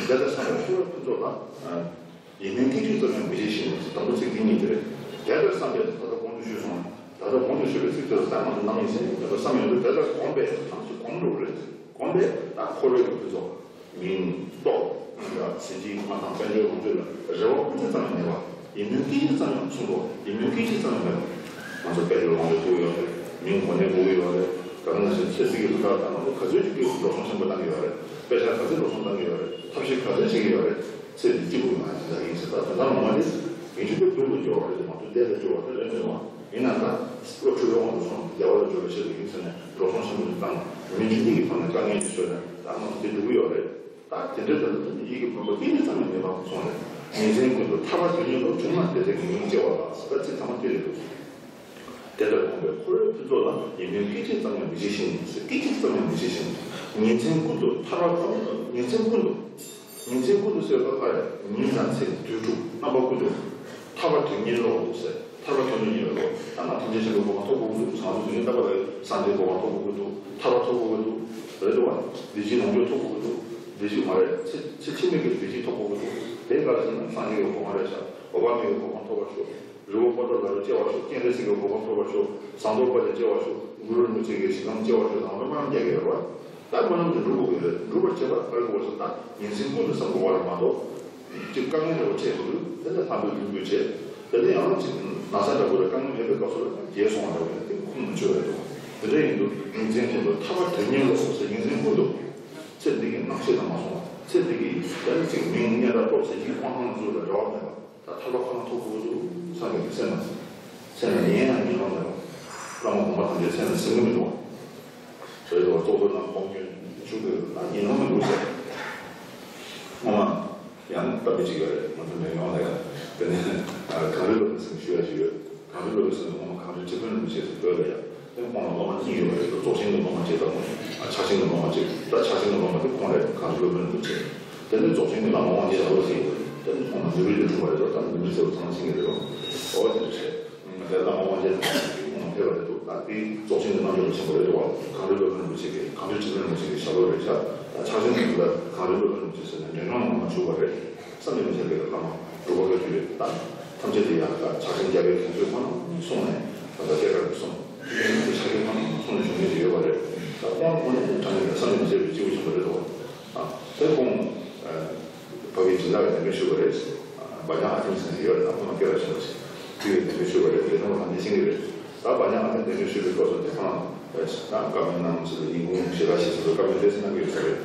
དེ་ལྟར་བསམ་པས་འཁོར་བའི་ཕུན་ཚོགས་ལ། ཡིད་སྨོན་སྐད་ཅིག་ཙམ་ཡང་མི་བྱེད་ཅིང་དང་པོ་ཚིག་འདི་ཉིད་དེ་རེད། དེ་ལྟར་བསམ་པས་ད་ལྟ་གོང་དུ་ཞུས་སོང་། ད་ལྟ་གོང་དུ་ཞུས་པའི་ཚིག་དེ་ལ་ད་ང་ཚོ་ནམ་ཡིན་ཟེར་ནས་དེ་ལྟར་བསམ་ཡོང་དུས་དེ་ལྟར་གོམས་པས་ཐམས་ཅད་གོམས་འགྲོ་གི་རེད། གོམས་པས་ད་འཁོར་བའི་ཕུན་ཚོགས། མིང་། ལྟོ། གཟི་བརྗིད་མངའ་ཐང་དཔལ་འབྱོར་ལོངས་སྤྱོད་ལ་རེ་བ་སྤུ་ཙམ་ཡང་མེད་པ། ཡིད་སྨོན་སྐད་ཅིག་ཙམ་ཡང་མཚུངས་པ། ཡིད་སྨོན་སྐད་ཅིག་ཙམ་ཡང་མེད་པ། ང་ཚོ་དཔལ་འབྱོར་ལོངས་སྤྱོད་ཐོབ་ཡོད་རེད། མིང་གོ་གནས་དགོས་ཀྱི་ཡོད་རེད། དེ་ནང་བཞིན་ཚེ་འདི་གི་ལུས་ཐག་ད་ང་ཚོ་ག་ཚོད་ཅིག་གིས་འགྲོ་སོང་ཆེན་པོ་བཏང་གི་ཡོད་རེད། པེ་ཤག་ག་ཚོད་འགྲོ་སོང་བཏང་གི་ཡོད་རེད། ཐབས་ཤེས་ག་ཚོད་བྱེད་ཀྱི་ཡོད་རེད། ཚེ་འདི་གཅིག་པུ་ཡིན་ན་ཇི་ལྟར་ཡིན་ཟེར། ད་དེ་ལྟར་མ་མ་རེད། ཡིན་གཅིག་པུ་སྡུག་ཏུ་འགྱུར་བ་རེད་མ་གཏོགས་བདེ་ལ་འགྱུར་བ་དེ་རེད་མི་འདུག་བ། ཡིན་ན་ད་བློ་འཁྲུལ་བའི་དབང་དུ་སོང་བདེ་བ་ལ་འགྱུར་བའི་ཆེད་དུ་ཡིན་ཟེར་ནས་འགྲོ་སོང་ཆེན་པོ་ཞིག་བཏང་། མི་འཇིག་རྟེན་གྱི་ཐོག་ནས་དཀའ་ངལ་ཞིག་བཟོས་ནས་ད་ང་ཚོ་འདི་སྡུག་གི་ཡོད་རེད། ད་དེ་འདྲའི་དོན་དུ་ཡིད་ཀྱི་བུམ་པ་སྐད་ཅིག་ཙམ་ཡང་མེད་པར་སོང་རེད། ཉིན་མཚན་ཀུན་ཏུ་ཐར་པ་དོན་གཉེར་བློ། བྱུང་ན་དེ་ཚེ་ངེས་འབྱུང་སྐྱེ་བ་ལགས་ཟེར་བ་ཚིག་ཐ་མ་དེ་རེད་འདུག་དེ་ལྟར་གོམས་པས་འཁོར་བའི་ཕུན་ཚོགས་ལ་ཡིད་སྨོན་སྐད་ཅིག་ཙམ་ཡང་མི་བྱེད་ཅིང་ཟེར། སྐད་ཅིག་ཙམ་ཡང་མི་བྱེད་ཅིང་། ཉིན་མཚན་ཀུན་ཏུ་ཐར་པ་ཁོ་ན། ཉིན་མཚན་ཀུན་ཏུ། ཉིན་མཚན་ཀུན་ཏུ་ཟེར་བ་ལ་ཉིན་དང་མཚན་དུས་དྲུག་རྣམ་པ་ཀུན་ཏུ། ཐར་པ་དོན་གཉེར་བློ་ཟེར། ཐར་པ་དོན་དུ་གཉེར་བའི་བློ། ད་ང་ཐམས་ཅད་མཁྱེན་པའི་གོ་འཕང་ཐོབ་དགོས་ཀྱི་འདུག་བྱང་ཆུབ་ཏུ་ནི་ལྟ་བ་ལ་སངས་རྒྱས་གོ་འཕང་ཐོབ་དགོས་ཀྱི་འདུག་ཐར་པ་ཐོབ་དགོས་ཀྱི་འདུག་རེད་འདུག་བ། བདེ་སྐྱིད་ལོངས་སྤྱོད་ཐོབ་དགོས་ཀྱི་འདུག་བདེ་སྐྱིད་མ་རེད། ཚེ་ཚེ་ཕྱི་མའི་གི་བདེ་སྐྱིད་ཐོབ་དགོས་ཀྱི་འདུག་དེ་ག་ལ་ཟེར་ན་སངས་རྒྱས་ཀྱི་གོ་འཕང་རེད་ཤག་འོད་དཔག་མེད་ཀྱི་གོ་འཕང་ཐོབ་པར་ཤོག་རི་བོ་པོ་ཏ་ལ་རུ་སྐྱེ་བར་ཤོག་སྤྱན་རས་གཟིགས་ཀྱི་གོ་འཕང་ཐོབ་པར་ཤོག་ཟངས་མདོག་དཔལ་ལ་སྐྱེ་བར་ཤོག་གུ་རུ་རིན་པོ་ཆེ་གི་ཞིང་ཁམས་སྐྱེ་བར་ཤོག་ཟེར་ནས་སྨོན་ལམ་རྒྱག་གི་ཡོད་རེད་བ། ད་སྨོན་ལམ་དེ་འགྲུབ་དགོས་ཀྱི་རེད། འགྲུབ་པར་བྱེད་པ་ག་རེ་དགོས་ཟེར་ན་ཉིན་མཚན་ཀུན་ཏུ་བསམ་དགོས་པ་རེད་མ་གཏོགས། ཅིག་དཀའ་ངལ་འདྲ་བོ་འཕྲད་ཡོང་དུས་དེ་ལས་ལྷག་པའི་ལུས་པོས་བྱས། དེ་ལས་ཡང་ཅིག་ན་ཚ་འདྲ་བོ་རེད། དཀའ་ངལ་མེད་པའི་སྐབས་སུ་ལ་རྒྱལ་སོང་བ་འདྲ་བོ་ཡིན་ན་དེ་ཁུངས་མི་འཁྱོལ་བ་རེད་འདུག་དེ་འདྲ་ཡིན་དུས་ཉིན་མཚན་ཀུན་ཏུ་ཐར་པ་དོན་གཉེར་བློ་ཟེར། ཉིན་མཚན་ཀུན་ཏུ་ཚེ་འདི་གི་སྣང་ཤས་དང་མ་སོང་བ། ཚེ་འདི་གི་ད་ནི་ཅིག་མིང་སྙན་གྲགས་སྟོབས་ཟེར་གྱི་དབང་ཐང་ཚོ་ལ་རེ་བ་མེད་པ། ད་ཐར་པ་ཁོ་ན་ཐོབ་དགོས་འདུག་བསམ་པའི་སེམས་ལ། སེམས་ལ་ཉན་ཡང་ཉན་ལོང་མེད་པ། བླ་མ་དགོངས་པ་ཐམས་ཅད་སེམས་ལ་ཟིན་གྱི་མི་འདུག་བ། རེད་འདུག་བ། ཙོག་པུ་དང་ཁོང་ཁྱོད་ཆུང་དུས་ན་ཉན་ལོང་མི་འདུག་ཟེར། ངོ་མ། ལྟ་བུ་ཅིག་ཡོད་རེད། ང་ཚོ་མེད་ཡོང་ལ་ཡ། དེ་ནས་གངས་རི་སློབ་དཔོན་ཟེར་ནས་ཞུ་ཡ་ཞིག་ཡོད། གངས་རི་སློབ་དཔོན་ཟེར་ནས་ངོ་མ་གངས་རི་ཁྲི་དཔོན་རིན་པོ་ཆེ་ཟེར་བོད་ལ་ཡ། དེ་ཁོང་ལ་སློབ་མ་གཉིས་ཡོད་པ་རེད། རྫོགས་ཆེན་གྱི་སློབ་མ་གཅིག་དང་། ཕྱག་ཆེན་གྱི་སློབ་མ་གཅིག། ད་ཕྱག་ཆེན་གྱི་སློབ་མ་དེ་ཁོང་རེད། གངས་རི་སློབ་དཔོན་རིན་པོ་ཆེ། དེ་ནས་རྫོགས་ཆེན་གྱི་བླ་མ་དབང་རྒྱལ་ལྷ་པ་ཟེར་གྱི་ཡོད་རེད། དེ་ནི་ཁོང་ལ་ནེའུ་ལི་ལ་འཁྲུངས་པ་རེད། ད་ནེའུ་ལི་ཟེར་བ་ཚང་མ་ཤེས་ཀྱི་རེད་བ། འོ་དེ་འདྲ་བྱས། དེ་བླ་མ་དབང་རྒྱལ་ཁོང་ཕེབས་པ་རེད་འདུག་ད་དེ་རྫོགས་ཆེན་གྱི་རྣལ་འབྱོར་པ་ཆེན་པོ་རེད་འདུག་བ། གངས་རི་སློབ་དཔོན་རིན་པོ་ཆེ་གི་གངས་རི་ཁྲི་དཔོན་རིན་པོ་ཆེ་གི་ཞབས་ལོ་རེད་ཤག་ད་ཕྱག་ཆེན་དུ་ལ་གངས་རི་སློབ་དཔོན་རིན་པོ་ཆེ་ཟེར་ནས་འདྲེན་ཁང་ནང་མ་བཞུགས་པ་རེད། བསམ་གྱིས་མི་ཁྱབ་པའི་བླ་མ་གྲུབ་པ་བཀའ་བརྒྱུད་རེད། ད་ཐམས་ཅད་དེ་ཡང་ད་ཕྱག་ཆེན་རྒྱལ་བའི་གདན་ཚོད་ཁོ་ན་གསུངས་ནས་ད་ལྟ་སྐྱེ་རྒ་རེད་གསུངས། དེ་ཕྱག་ཆེན་ཁོ་ན་གསུངས་ནས་བཞུགས་མཁན་ཅིག་ཡོད་པ་རེད། ད་ཁོང་ཁོ་ནས་ད་ནི་བསམ་གྱིས་མི་ཁྱབ་པའི་སྐྱེས་བུ་ཆེན་པོ་རེད་འདུག་ད་ཁོང་ཕ་གིའི་སྦྱིན་བདག་གིས་གདན་འདྲེན་ཞུས་པ་རེད། འབའ་ཉག་ཨ་ཐིང་ཟེར་ནས་ཡོད་རེད། ད་ཁོང་སྐད་གྲགས་ཆེན་པོ་ཞིག་དེ་གིས་གདན་འདྲེན་ཞུས་པ་རེད། དེ་ནས་ཁོང་རང་ཉིད་ཤེས་ཀྱི་རེད། ད་འབའ་ཉག་ཨ་ཐིང་གདན་འདྲེན་ཞུས་པའི་སྐབས་སུ་དེ་ཁོང་ད་བཀའ་མོལ་གནང་ཚུལ་ཉིན་གུང་ཞེ་དྲག་ཞིག་ཚུལ་བཀའ་མོལ་དེ་ཚོ་གནང་གི་ཡོད་ས་རེད།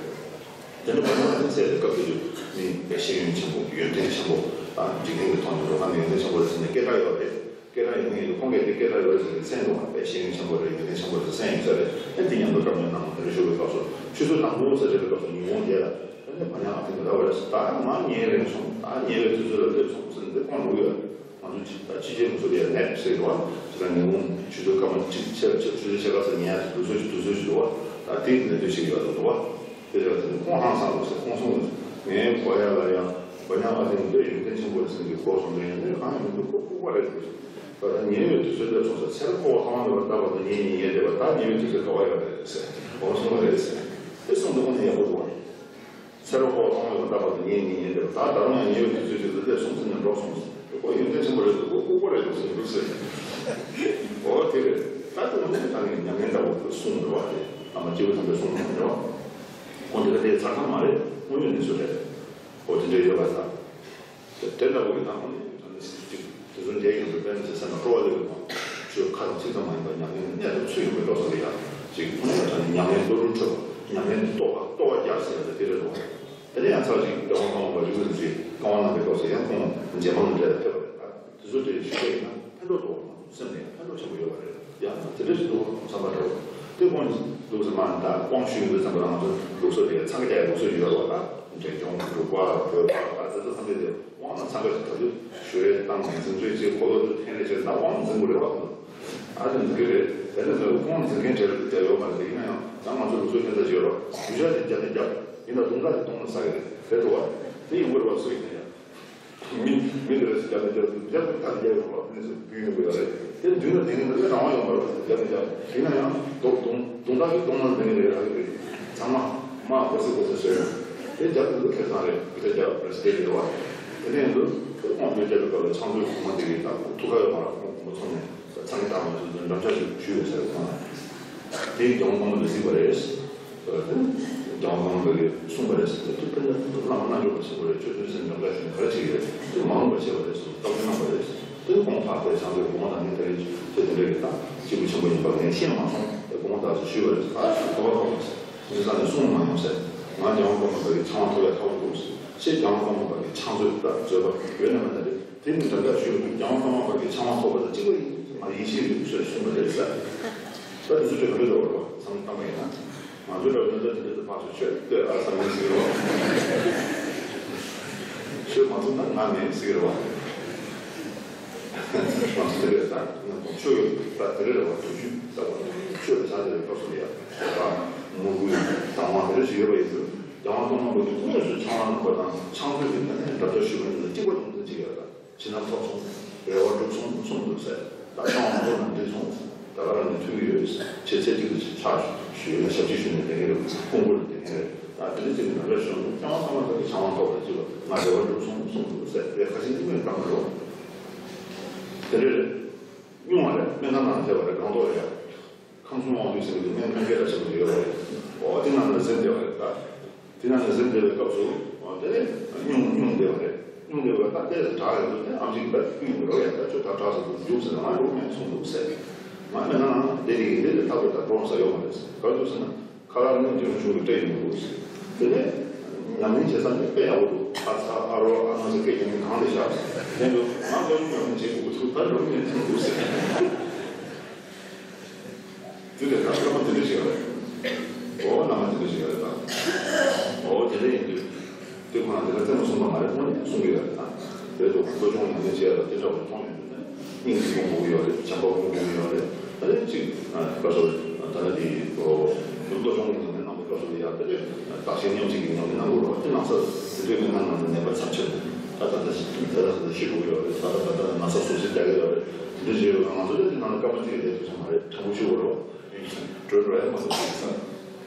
དེ་ནས་འབའ་ཉག་ཨ་ཐིང་ཟེར་བའི་སྐབས་དེ་དུས་མི་དཔེ་ཤེས་ཡོན་ཆེན་པོ་ཡོན་ཏན་ཆེན་པོ་འཇིག་རྟེན་གྱི་ཐོག་ནས་འགྲོ་ཁ་ནས་ཡོན་ཏན་ཆེན་པོ་རེད་ཟེར་ནས་སྐད་གྲགས་ཡོད་རེད། སྐད་གྲགས་ཡོད་མཁན་ཡིན་དུས་ཁོང་གིས་དེ་སྐད་གྲགས་ཡོད་ཟེར་ནས་གསན་འདུག་བ། དཔེ་ཤེས་ཡོན་ཆེན་པོ་རེད། ཡོན་ཏན་ཆེན་པོ་རེད་ཟེར་གསན་ཡོད་ས་རེད། ཨ་དེ་མཉམ་དུ་བཀའ་མོལ་གནང་དེ་འདྲ་ཞུ་བའི་སྐབས་སུ་ཆུ་ཚོད་དང་པོ་ཟེར་བྱས་པའི་སྐབས་སུ་ཉིན་གུང་བརྒྱད་ལ་ཨ་ནི་འབའ་ཉག་ཨ་ཐིང་གིས་ལབ་པ་རེད། ད་ང་ཉལ་རན་སོང་། ད་ཉལ་བའི་དུས་ཚོད་ལ་སླེབས་སོང་ཟེར་ནས་དེ་ཁོང་ལབ་ཀྱི་ཡོད། ང་ཚོ་ད་ཕྱི་རྒྱལ་མི་ཚོ་ལ་ཡང་ནེབ་ཟེར་གྱི་འདུག་བ། ཇི་ལྟར་ཉིན་གུང་ཆུ་ཚོད་སྐར་མ་གཅིག་ཕྱེད་ཕྱེད་ཆུ་ཚོད་ཕྱེད་ཀ་ཙམ་ཉལ་ཡག་དུས་ཚོད་ཅིག་དུས་ཚོད་ཅིག་འདུག་བ། ད་དེའི་ནང་དུ་ཞིག་ཡོད་འདུག་བ། དེ་རེད་དེ་ཁོང་ཧང་སངས་འདུག་ཟེར། ཁོང་གསུངས་འདུག་ངའི་གོ་ཡ་ལ་ཡང་འབའ་ཉག་ཨ་ཐིང་དཔེ་ཡོན་ཏན་ཆེན་པོ་རེད་ཟེར་གྱི་སྐོར་གསུངས་དོན་ཡང་ནི་གང་ཡང་མི་འདུག་ལྐུགས་པ་རེད་འདུག་ད་ལྟ་ཉལ་བའི་དུས་ཚོད་སླེབས་སོང་ཟེར། ཚེ་རབས་འཁོར་བ་ཐོག་མ་མེད་པར་ལྟ་བར་དུ་ངས་ནི་ཉལ་བསྡད་པ། ད་ཉལ་བའི་དུས་ཚོད་འགྲོ་བ་ཡོད་རེད་ཟེར། འོ་གསུངས་པ་རེད་ཟེར། དེ་གསུངས་འདུག་ཁོང་ནི་ཡག་པོ་འདུག་བ། ཚེ་རབས་འཁོར་བ་ཐོག་མ་མེད་པར་ལྟ་བར་དུ་ངས་ནི་ཉལ་བསྡད་པ། ད་ད་རུང་ཡང་ཉལ་བའི་དུས་ཚོད་ཅིག་ཏུ་སླེབས་སོང་ཟེར་ནས་འགྲོ་སོང་ཟེར། ཁོ་ཡོན་ཏན་ཆེན་པོ་རེད་འདུག་ཁོ་ལྐུགས་པ་རེད་འདུག་ཟེར་འདུག་ཟེར། འོ་དེ་རེད། ད་དུང་ནི་ད་ནི་ཉམས་ལེན་འདྲ་བོ་གསུངས་འདུག་བ། དེ་བླ་མ་སྐྱེས་བུ་དམ་པས་གསུངས་འདུག་བ། ཁོང་དེ་ག་དེ་ཚར་ཐང་མ་རེད། དངོས་ཡོད་གནས་ཚུལ་རེད། འོ་དེ་འདྲ་ཡོད་པ་ད། དེ་དེ་འདྲ་བོ་ཡིན་ན་ཁོང་ནི་ད་ནི་ཅིག་དེ་ཚོ་འདྲ་ཡིན་པའི་དཔེ་མི་སྲིད་སེམས་ལ་སྤྲོ་བ་སླེབས་ཡོང་བ། ཆོས་ཁ་དང་ཚིག་ཙམ་མ་ཡིན་པར་ཉམས་ལེན་གནད་དུ་ཚུད་ཡོང་བའི་སྐབས་སུ་ལ་ཡང་ཅིག་ཁོང་ཡང་ད་ནི་ཉམས་ལེན་བློ་གྲོས་འཕྲོད་པ། ཉམས་ལེན་གྱི་རྟོགས་པ་རྟོགས་པ་རྒྱག་ཟེར་ཡ་དེ་རེད་འདུག་དེ་ནས་ཡང་ཚར་ཅིག་རྒྱལ་དབང་ཀརྨ་པ་རིག་འཛིན་གྱིས་བཀའ་དབང་གནང་བའི་སྐབས་སུ་ཡང་ཁོང་རྗེས་འབངས་ལ་འབྲེལ་ལ་ཕེབས་པ་རེད། ད་དེ་ཚོ་དེ་ཞུ་བ་ཡིན་ན་ཕན་ཐོགས་འདུག་སེམས་ནས་ཕན་ཐོགས་ཆེན་པོ་ཡོད་པ་རེད། ཡང་དེ་འདྲ་ཞིག་འདུག་བསམ་པ་འདྲ་བོ། དེ་ཁོང་གིས་འདུག་སེ་མ་ད་དབང་ཞུས་ཡོང་དུས་ཙམ་པ་ལ་ང་ཚོ་ལུགས་སྲོལ་དེ་འཚང་ཁ་རྒྱག་ཡའི་ལུགས་སྲོལ་ཡོད་རེད་བ། ད་འབྲས་ལྗོངས་འབྲུག་པ་བོད་པ་ད་དེ་ཚོ་ཐམས་ཅད་དེ་དབང་ལ་འཚང་ཁ་ཞིག་ད་དུས་ཞུ་རེས་བཏང་ནས་འཛིན་གྲྭའི་ཆེད་གོ་ལོ་དུ་འཐེན་རེས་བྱས་ད་དབང་འཛིན་དགོས་རེད་བ། ཨ་དེ་འཛིན་གི་རེད། དེ་ནས་ཁོང་འཛིན་མཁན་གྲས་ལ་དེ་ཡོད་མ་རེད། ཡིན་ན་ཡང་ད་ང་ཚོ་ལུགས་སྲོལ་ཁྱད་མཚར་ཞིག་ཡོད་རེད་བ། རྒྱུ་ཆ་དེ་རྒྱབ་ནས་རྒྱབ་ཡིན་ན་རྡུང་ཁ་དེ་གཏོང་ན་ཟ་གི་རེད། རེད་འདུག་བ། དེ་ཡིན་དགོས་རེད་བ། སུ་ཡིན་ན་ཡང་། མི་མི་འདི་རེ་ཞིག་རྒྱབ་ནས་རྒྱབ་རྒྱབ་ཀྱི་ཐག་རྒྱབ་ཡོང་བ་ནས་སུ་བུད་ཡོང་གི་ཡོད་རེད། དེ་མདུན་ལ་བསྡད་མཁན་འདི་ལས་རང་དབང་ཡོད་མ་རེད། རྒྱབ་ནས་རྒྱབ་ཡིན་ན་ཡང་རྡོག་རྡུང་རྡུང་ཐག་གིས་རྡུང་ན་བསྡད་མཁན་རེད་ར་ཡོད་རེད། ཚང་མ་མ་གོ་སི་གོ་སི་བཟོས་ཡོད། དེ་རྒྱབ་ཀྱི་འདི་ཁེ་བཟང་རེད། བུ་ཚ་རྒྱབ་རེ་སི་དེ་རེད་བ། དེ་ནས་འདུག་དེ་ཁོང་ཚོས་རྒྱབ་པའི་སྐབས་ལ་ཕྱག་མཛོད་གོང་མ་དེ་གིས་ད་ཐུགས་ཁ་ཡོད་མ་རེད། ཁོང་གོང་མ་ཚོ་ནས་ཚང་གི་དང་མ་ཚོས་འདྲ་མཆོག་ཞིག་ཞུས་ཡོད་ཟེར་ཁོང་ལ། དེའི་རྒྱལ་དབང་ཀརྨ་ལ་གཟིགས་པ་རེད། རྒྱལ་དབང་ཀརྨ་པ་གིས་གསུངས་པ་རེད་ཟེར་ཏེ། དེ་དཔེར་ན་བླ་མ་རྣལ་འབྱོར་པ་ཆེན་པོ་རེད། ཆོས་ཐུན་སེམས་སྦྱོང་བརྡར་ཞུས་ནས་ག་རེ་བྱེད་ཀྱི་རེད། དེ་མ་འོངས་པ་བྱེད་པ་རེད་ཟེར་བཀའ་མོལ་གནང་བ་རེད། དེ་ཁོང་ཕར་དེ་བྱང་ཆུབ་གོང་མ་དང་ནི་དེ་རིང་ཁྱེད་དེ་འདྲ་གི་ད་སྐྱེས་བུ་ཆེན་པོ་ཡིན་པ་ངས་ཤེས་མ་སོང་། དེ་དགོངས་དག་ཅིག་ཞུས་པ་རེད་ཟེར། ཨ་ཁོ་བ་ཁོ་བ་ཟེར་མི་ས་ནས་གསུང་མ་ཡོང་ཟེར། ང་རྒྱལ་དབང་ཀརྨ་པ་གི་ཕྱག་དབང་ཐོབ་ཡ་ཁག་པོ་འདུག་ཟེར། ཁྱེད་རྒྱལ་དབང་ཀརྨ་པ་གི་ཕྱག་མཛོད་ད་མཛོད་པ་ཡོད་ན་མེད་ན་རེད། དེ་ནི་དམ་བཅའ་ཞུས་འདུག་རྒྱལ་དབང་ཀརྨ་པ་གི་ཕྱག་དབང་ཐོབ་པ་དང་གཅིག་པ་ཡིན། ང་ཡིད་ཆེས་འདུག་ཟེར་གསུངས་པ་རེད་ཟེར། ད་དེ་ཚོ་ཆོས་ག་འདྲ་འགྲོ་བ་རེད་བ། བསམ་བློ་བཏང་པ་ཡིན་ན། ང་ཚོའི་རབ་བྱུང་ད་དེ་འདྲ་དུ་ཕར་ཚུར་ཆོས་ལྟོས་ཨ་བསམ་ཡིན་ཟེར་བ། ཆོས་མ་ཐུབ་ན་ང་མེད་ཟེར་བ། ང་ཚོ་དེ་རེད་ད། ང་ཚོ་ཆོས་ཡོད་ད་དེ་རེད་བ། ཐུགས་རྒྱུད་ལྟ་བུ་ཆོས་ལ་ཆ་དེ་རེད་སྐབས་སུ་ཡ། ད་ངོ་རྒོལ་དང་བ་དེ་འདྲ་ཞིག་ཡོད་པ་ཡིན་ཚུལ། རྒྱལ་དབང་ཀརྨ་པ་གི་དངོས་སུ་ཕྱག་དབང་གནང་བ་དང་ཕྱག་མཛོད་ཀྱི་ནང་ནས་འདབ་ཆགས་ཞུས་པ་ཡིན་ན་གཅིག་པ་ཡོང་དོན་གཅིག་ཡོད་ད། བྱིན་རླབས་ཐོབ་སོང་། རེ་བ་འགྲུབ་སོང་གསུངས་འདུག་ཟེར། ད་ཚང་མ་མགོ་ནང་འདྲེན་སོང་། ད་ག་རང་ནས་ཐུག་ཡོད། ཆེ་ཚད་ཅིག་ཏུ་ཕྱག་ཞུ་ཞུས་ན་ཞབས་ཕྱི་ཞུས་ནས་བསྡད་མཁན་རེད། སྐུ་མགོ་ལ་བསྡད་མཁན་རེད། ད་དེ་འདྲ་ཅིག་ནས་ང་འདྲ་ཞུ་འདུག་ཀྱང་ཚང་མ་ད་གི་ཕྱག་དབང་ཐོབ་པ་ཅིག་ལ་ང་རེ་བ་འགྲུབ་སོང་གསུངས་འདུག་ཟེར། དེ་ཁ་ཞིག་ཏུ་མེད་གཏམ་རེད། དེ་འདྲ་རེད། སྨྱུང་བ་རེད། སྨན་ཁང་ནང་བསྡད་པ་རེད། སྒང་ཏོག་རེད་ཡ། ཁམས་གསུམ་དབང་འདུས་ཟེར་བའི་སྨན་ཁང་སྐད་གྲགས་ཆེན་པོ་ཡོད་པ་རེད། འོ་དེ་ནང་ལ་གཟིམ་བསྡད་པ་རེད་ད། དེ་ནང་ལ་གཟིམ་བསྡད་པའི་སྐབས་སུ་འོ་དེ་ནས་སྨྱུང་སྨྱུང་བསྡད་པ་རེད། སྨྱུང་བསྡད་པ་ད་ལྟས་སུ་དྲག་ཡོད་འདུག་དེ་ཨམ་ཆི་གིས་ད་སྐུལ་ཡོང་གི་རེད། ཡ་ད་ཁྱོད་ད་དྲག་སོང་འདུག་རྒྱུགས་ཟེར་ན་ང་འགྲོ་མེད་གསུངས་འདུག་ཟེར། ང་སྨན་ཁང་ནང་བསྡད་ཀྱི་ཡིན། དེ་ལས་ལྷག་པའི་ད་འགྲོ་ས་ཡོད་མ་རེད་ཟེར། ག་རེ་འདུག་ཟེར་ན། ཁ་ལག་ནི་འདི་རུ་བྱུང་གི་སྤྲད་ཡོང་གི་འདུག་ཟེར། དེ་ནས་ཉམས་ལེན་བྱེད་ས་ནི་དཔེ་ཡག་པོ་འདུག་ཨ་ཚ་ཨ་རོ་ཨ་ང་ཚོ་སྐད་རྒྱག་མཁན་གང་རེད་ཤག་ཟེར། དེ་འདུག་ང་སློབ་སྦྱོང་ཉམས་ལེན་བྱེད་དགོས་ཀྱི་འདུག་ད་འགྲོ་གི་མེད་ཚུལ་འདུག་ཟེར། དེ་དེ་ད་སློབ་མ་དེ་འདྲ་ཞིག་རེད། འོ་བླ་མ་དེ་འདྲ་ཞིག་རེད་ད། འོ་དེ་འདྲ་ཡིན་དུས། དེ་ཁོ་ན་དེ་ལ་རྩེད་མོ་གསུངས་པ་མ་རེད། དངོས་གནས་ གསུང་གི་ཡོད་རེད་ད། དེ་ཚོ་བློ་སྦྱོང་ཡོན་ཏན་བྱས་ལ་དེ་འདྲ་བ་མཐོང་ཡོད་རེད། སྙིང་རྗེ་སྒོམ་དགོས་ཀྱི་ཡོད་རེད། བྱམས་པ་སྒོམ་དགོས་ཀྱི་ཡོད་རེད། ད་ནི་གཅིག་ཨ་བཀའ་ཟུར་ད་ནི་དེ་བློ་སྦྱོང་གི་ཉམས་ལེན་གནང་བའི་སྐབས་སུ་ཡང་དེ་ནས་བརྟག་དཔྱད་ཉམས་བཞེས་ཀྱི་ཉམས་ལེན་གནང་དགོས་རེད་བ། དེ་གནང་ས་དེ་འདྲའི་སྨན་ཁང་ནང་ནས་ནད་པ་ཚབས་ཆེ་ད་ད་ད་ད་ཤི་འགྲོ་གི་ཡོད་རེད། ད་ད་ད་ད་ན་ཚ་སོ་སོ་བརྒྱབ་ཀྱི་ཡོད་རེད། དེ་འདྲ་བྱས་ཡོད་ང་ཚོ་ལ་དེ་ནང་ལ་སྐར་མ་གཅིག་ལས་ཐུབ་ས་མ་རེད། དྲང་པོ་ཞུ་དགོས་རེད་བ། གྲོས་རོགས་ཡ་མ་གཏོགས་ཤེས་ས།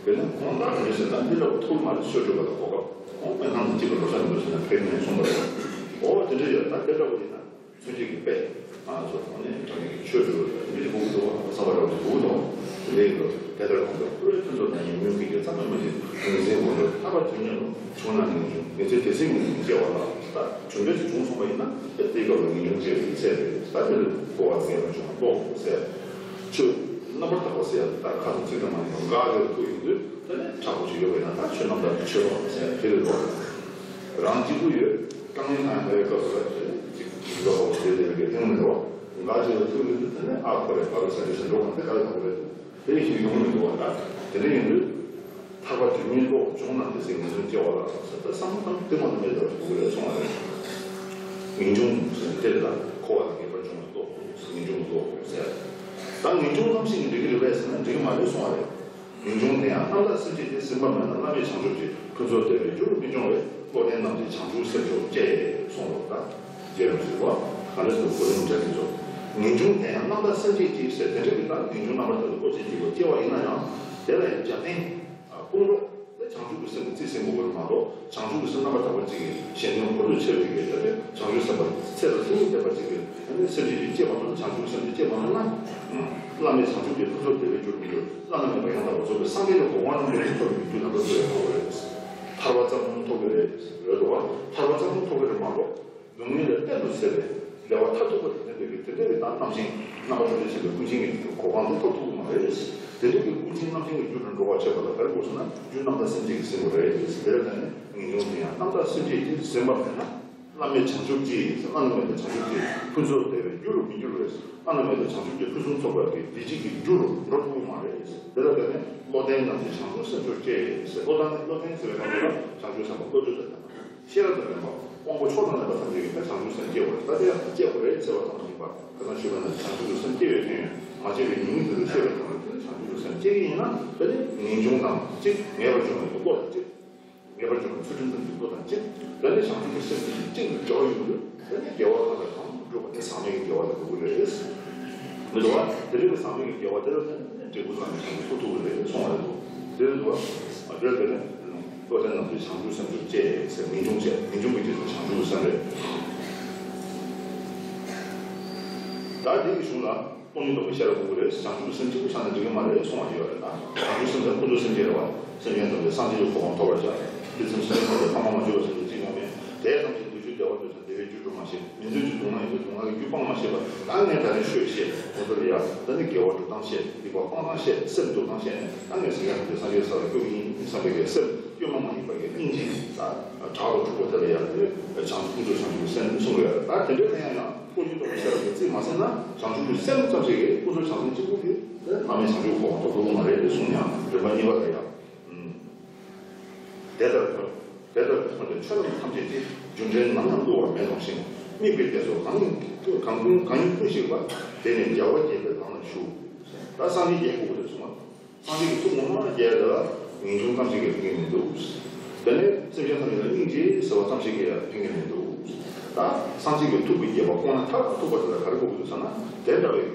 དཔེར་ན་ཁོང་ལ་རེ་ཟེར་ན་འདི་འདྲ་བོ་ཐུག་མ་རེད། ཤོད་སྤྲོད་པ་དང་གོ་སྐབས་ཁོང་སྨན་ཁང་དུ་གཅིག་ལ་འགྲོ་ས་མི་འདུག་ཟེར་ན་ཕེབས་ནས་གསུངས་པ་རེད། ཨོ་དེ་འདྲ་ཡོད་ད། དེ་འདྲ་བོ་ཡིན་ན་ཚུན་ཆད་ཀྱི་དཔེ་ང་ཚོ་ཨ་ནི་དྲང་གནས་ཀྱི་ཆོས་སྒྲུབ་མི་དེ་དགོས་ཀྱི་འདུག་བསམ་པ་འདྲ་བོ་ཞིག་དགོས་ཀྱི་འདུག་དེ་འདྲའི་གི་དེ་ལྟར་ཁོང་ཚོ་ཁོ་རའི་ཕུན་ཚོགས་དང་ཉེ་མོའི་གི་རྒྱལ་ཚབ་རྣམ་པ་ཞིག་ངེས་ཚེ་མགོན་པོ་ཐར་པ་དོན་གཉེར་བྱུང་ན་ངེས་འབྱུང་ངེས་ཚེ་དེ་ཚེ་ངེས་འབྱུང་སྐྱེ་བ་ལ་ད་གྲུབ་འབྲས་ཅིག་བྱུང་སོང་བ་ཡིན་ན་དེ་དེའི་སྐབས་ལ་ངེས་འབྱུང་སྐྱེ་བའི་ཚད་རེད། ད་དེ་ལ་འཁོར་བ་ངེས་པར་འབྱུང་བ་ལྟོ་ཟེར། ཆོས་རྣམ་པར་དག་པ་ཟེར་ཡ་ད་ཁ་ཚོན་ཚིག་དང་མ་ཡིན་པ་འགའ་རེ་ཐུག་ཡོང་དུས་དེ་ནས་དྲག་པོ་ཞིག་ཡོད་པ་ཡིན་ན་ད་ཆོས་རྣམ་དག་གི་ཆོས་རོགས་ཟེར་དེ་རེད་རོགས། རང་གཅིག་པུ་ཡོད་དཀའ་ངལ་ཐང་ཡང་བའི་སྐབས་སུ་ལ་ཅིག་ལོ་ཧོ་དེ་དེ་གའི་ཐེངས་མི་འགྲོ་འགའ་ཅིག་ལ་ཐུག་ཡོང་དུས་དེ་ནས་ཨ་ཁོ་རེ་ཕ་རོ་ཟེར་དུས་ཟེར་འགྲོ་གང་དེ་ག་ལ་ཐག་པོ་རེད་འདུག་དེ་ཞིག་ཡོང་མི་འདུག་བ། ད་དེ་འདྲ་ཡིན་དུས་ཐར་པ་དོན་གཉེར་ལྟོ་བྱུང་ན་དེ་ཚེ་ངེས་འབྱུང་སྐྱེ་བ་ལ་ཟེར་ད་བསམ་བློ་བཏང་དེ་མ་ནི་མེད་པར་ཐུག་རེད་སོང་བ་རེད། ངེས་འབྱུང་ཟེར་དེ་ལ་འཁོར་བ་ལ་ངེས་པར་འབྱུང་བ་ལྟོ་ངེས་འབྱུང་ལྟོ་ཟེར། ད་ངེས་འབྱུང་རྣམ་ཤེས་ཀྱིས་འགྲིག་གི་རེད་པས་ཟེར་ན་འགྲིག་གི་མ་རེད་སོང་བ་རེད། ངེས་འབྱུང་དེ་ཡང་རྣམ་དག་སེམས་བསྐྱེད་དེ་ཟིན་པ་མེད་ན་བླ་མེད་བྱང་ཆུབ་ཀྱི་ཕུན་ཚོགས་བདེ་བའི་རྒྱུ་རུ་མི་འབྱུང་བས་བློ་ལྡན་རྣམས་ཀྱིས་བྱང་ཆུབ་སེམས་མཆོག་སྐྱེ་གསུངས་པ་ལྟར། རྒྱལ་ཡོངས་སུ་བ་ག་ལེར་དུ་གོ་རིམ་འདྲ་དེ་ཚོ། ངེས་འབྱུང་དེ་ཡང་རྣམ་དག་སེམས་བསྐྱེད་ཀྱིས་ཟེར་དེ་འདྲ་གི་ལྟར་ངེས་འབྱུང་རྣམ་པར་དག་པའི་བློ་ཅན་གྱི་བ་སྐྱེ་བ་ཡིན་ན་ཡང་དེ་ལ་ཡང་རྒྱབ་རྟེན་དཔུང་རོགས་ལ་བྱང་ཆུབ་ཀྱི་སེམས་ཀྱི་རྩིས་ཟིན་དགོས་པ་མ་གཏོགས་བྱང་ཆུབ་ཀྱི་སེམས་རྣམ་པར་དག་པ་གཅིག་གིས་གཞན་དོན་ཧུར་ཐག་ཆེ་བའི་གི་ད་ལྟའི་བྱང་ཆུབ་སེམས་དཔའ་ཚད་ལ་ཐུག་ལྡན་པ་གཅིག་གིས་ཨ་ནི་སེམས་བསྐྱེད་ཀྱི་སྐྱེ་མ་ཐུབ་ན་བྱང་ཆུབ་སེམས་ཀྱི་སྐྱེ་མ་ཐུབ་ན། བླ་མེད་བྱང་ཆུབ་ཀྱི་ཕུན་ཚོགས་བདེ་བའི་རྒྱུར་མི་འགྱུར། བླ་ན་མེད་པ་ཡང་དག་པར་རྫོགས་པའི་སངས་རྒྱས་ཀྱི་གོ་འཕང་རྣམས་ལ་ཐོབ་པའི་རྒྱུ་ལ་ཐོབ་པའི་ཐོབ་པའི་རེད། ཐར་པ་ཙམ་ཐོབ་པའི་རེད་ཟེར་བ་རེད་དོ། ཐར་པ་ཙམ་ཐོབ་པའི་རེད་མ་གཏོགས་སྡུག་བསྔལ་ལས་གཏན་དུ་སེལ་བའི་བདེ་བ་མཐར་ཐུག་པ་དེ་ལྡན་པའི་དེ་འདྲ་བའི་དང་རྣམ་མཁྱེན་རྣམ་པ་ཐམས་ཅད་མཁྱེན་པའི་ཀུན་མཁྱེན་གྱི་གོ་འཕང་དེ་ཐོབ་ཐུབ་ཀྱི་མ་རེད། དེ་འདྲ་གི་ཀུན་མཁྱེན་རྣམ་མཁྱེན་གྱི་རྒྱུ་རུ་འགྲོ་བར་བྱེད་པ་ལ་ག་རེ་དགོས་ཟེར་ན་རྒྱུ་རྣམ་དག་སེམས་བསྐྱེད་ཀྱིས་ཟིན་དགོས་རེད། དེ་ལ་བརྟེན་ནས་ངེས་འབྱུང་དེ་ཡང་རྣམ་དག་སེམས་བསྐྱེད་ཀྱིས་ཟིན་པ་མེད་ན། བླ་མེད་བྱང་ཆུབ་ཀྱི། བླ་ན་མེད་པའི་བྱང་ཆུབ་ཀྱི་ཕུན་ཚོགས་བདེ་བའི་རྒྱུ་རུ་མི་འགྱུར་བས། བླ་ན་མེད་པའི་བྱང་ཆུབ་ཀྱི་ཕུན་སུམ་ཚོགས་པ་གི་བདེ་སྐྱིད་ཀྱི་རྒྱུ་རུ་འགྲོ་ཐུབ་ཀྱི་མ་རེད། དེ་ལ་བརྟེན་ནས་བློ་ལྡན་རྣམས་ཀྱིས་བྱང་ཆུབ་སེམས་མཆོག་སྐྱེ་ཟེར། བློ་ལྡན་བློ་ལྡན་ཟེར་བའི་སྐབས་ལ་བྱང་ཆུབ་སེམས་དཔའ་བློ་གྲོས་དང་ལྡན་པ། ཤེས་རབ་དང་ལྡན་པ། དབང་པོ་མཆོག་དང་ལྡན་པ་ཐམས་ཅད་ཀྱིས་ད་བྱང་ཆུབ་སེམས་སྐྱེ་དགོས་རེད། ད་དེ་ཡང་སྐྱེ་དགོས་རེད་ཟེར་བ་ཙམ་མ་ཡིན་པར་ཁ་སང་ཞུས་པ་ནང་བཞིན་བྱང་ཆུབ་ཀྱི་སེམས་སྐྱེ་བའི་དོན་ཡོད་མ་སྐྱེ་བའི་ཉེས་དམིགས་དེ་ཚོ་ཤེས་པའི་ཐོག་ནས་དེ་ནི་བྱང་ཆུབ་ཀྱི་སེམས་སྐྱེ་གི་ཡིན་ན་དེ་ནི་ངེས་འབྱུང་དང་གཅིག་ངེས་པར་འབྱུང་བའི་བློ་དང་གཅིག་ངེས་པར་འབྱུང་བའི་ཚུལ་ཁྲིམས་དང་འཇུག་པ་དང་གཅིག་དེ་ནས་བྱང་ཆུབ་ཀྱི་སེམས་ཀྱི་གཅིག་ཏུ་སྦྱོར་ཡོང་དུས་དེ་ནས་དགེ་བ་གང་དང་གང་སྒྲུབ་པ་དེ་ཟག་མེད་ཀྱི་དགེ་བ་ལ་འགྲོ་གི་རེད། མི་འདུག་བ། དེ་རིང་གི་ཟག་མེད་ཀྱི་དགེ་བ་དེ་ལ་བརྟེན་ནས་འབྲས་བུ་ཟག་མེད་ཀྱི་ཐོབ་ཐུབ་ཀྱི་རེད་གསུངས་པ་རེད་འདུག་དེ་རེད་འདུག་བ། དེར་བརྟེན་ནས་བློ་ལྡན་རྣམས་ཀྱིས་བྱང་ཆུབ་སེམས་མཆོག་སྐྱེ་ཟེར་ངེས་འབྱུང་བྱས་ངེས་འབྱུང་གི་རྗེས་སུ་བྱང་ཆུབ་ཀྱི་སེམས་རེད། ད་དེ་ཡི་གཞུང་ལ། སྟོང་ཉིད་རྟོགས་པའི་ཤེས་རབ་དགོས་ཀྱི་རེད། བྱང་ཆུབ་ཀྱི་སེམས་གཅིག་པུ་ཆགས་ན་འགྲིག་གི་མ་རེད་གསུང་བ་ཞིག་ཡོད་རེད་ད། བྱང་ཆུབ་སེམས་དང་ཀུན་རྫོབ་སེམས་བསྐྱེད་རེད་བ། སེམས་ཅན་ཐམས་ཅད་སངས་རྒྱས་ཀྱི་གོ་འཕང་ཐོབ་པར་བྱ། དེ་ཚེ་སེམས་ཅན་ཐམས་ཅད་ཕ་མ་མ་བྱས་པ་སེམས་ཅན་གཅིག་ཀྱང་མེད། དེ་ཐམས་ཅད་འདོད་ཆུང་བདེ་བ་འདོད་ཀྱང་བདེ་བའི་རྒྱུ་སྒྲུབ་མ་ཤེས། མི་འདོད་ཀྱང་སྡུག་བསྔལ་ཡིན་ཏེ་སྡུག་བསྔལ་གྱི་རྒྱུ་སྤང་མ་ཤེས་པ། ད་ངས་ད་རེས་ཤོད་ཤེས་འོ་ད་ལ་ཡ་ད་ནི་དགེ་བ་སྒྲུབ་སྟངས་ཤེས་སྡིག་པ་སྤང་སྟངས་ཤེས་སེམས་འདུལ་སྟངས་ཤེས་ནས་ད་ངས་སེམས་ཅན་ཐམས་ཅད་སངས་རྒྱས་ས་ལ་སྐྱོབ་ཀྱི་ཡིན་བསམ་པའི་གི་སེམས་སྐྱོ་མ་མ་ཡིན་པ་གི་སྙིང་རྗེ་ད་བྲག་ཏུ་འཁྲུག་པ་དེ་ལ་ཡ་དེ་བྱང་ཆུབ་ཀུན་རྫོབ་བྱང་ཆུབ་ཀྱི་སེམས་གསུངས་ཡོད་རེད། ད་དེ་འདྲའི་ལན་ཡང་ཡང་། སྟོང་ཉིད་རྟོགས་པའི་ཤེས་རབ་ཀྱིས་རྩིས་མ་ཟིན་ན་བྱང་ཆུབ་ཀྱི་སེམས་ཙམ་ཞིག་གིས་ཀུན་རྫོབ་བྱང་སེམས་གཅིག་པུ་གིས་དེ་བླ་མེད་བྱང་ཆུབ་གོ་འཕང་ཐོབ་ཐུབ་ཀྱི་མ་རེད་དེ་གསུངས་ཡང་རིམ་པ་གཉིས་པ་ལ་ཡང་། དེ་ལྟར་ཁོ་དེ་ལྟར་ཁོ་ནས་ཆོས་རྣམས་ཐམས་ཅད་ཀྱི་རྒྱུ་འབྲས་ནམ་ཡང་བསླུ་བ་མེད་མཐོང་ཞིང་། དམིགས་པའི་གཏད་སོ་གང་གང་ཀུན་གང་ཡིན་ཀུན་ཤེས་པ། དེ་ནི་རྒྱལ་བ་དགྱེས་པའི་ལམ་ལ་ཞུགས། ད་སངས་རྒྱས་དགྱེས་དགོས་པ་རེད་གསུངས་པ། སངས་རྒྱས་ཀྱི་ཐུགས་ངོ་མ་རྒྱལ་ལ་ངེས་འབྱུང་ཙམ་ཞིག་གིས་ཕན་གྱི་མི་འདུག་དེ་ནས་སེམས་ཅན་ཐམས་ཅད་ལ་སྙིང་རྗེ་ཟེར་བ་ཙམ་ཞིག་གིས་ཡང་ཕན་གྱི་མི་འདུག་ད་སངས་རྒྱས་ཀྱི་ཐུགས་ཀྱི་དགྱེས་པ་ཁོང་ན་མཐར་ཐུག་པ་དེ་ལ་ག་རེ་དགོས་ཀྱི་འདུག་ཟེར་ན་དེ་འདྲ་བའི་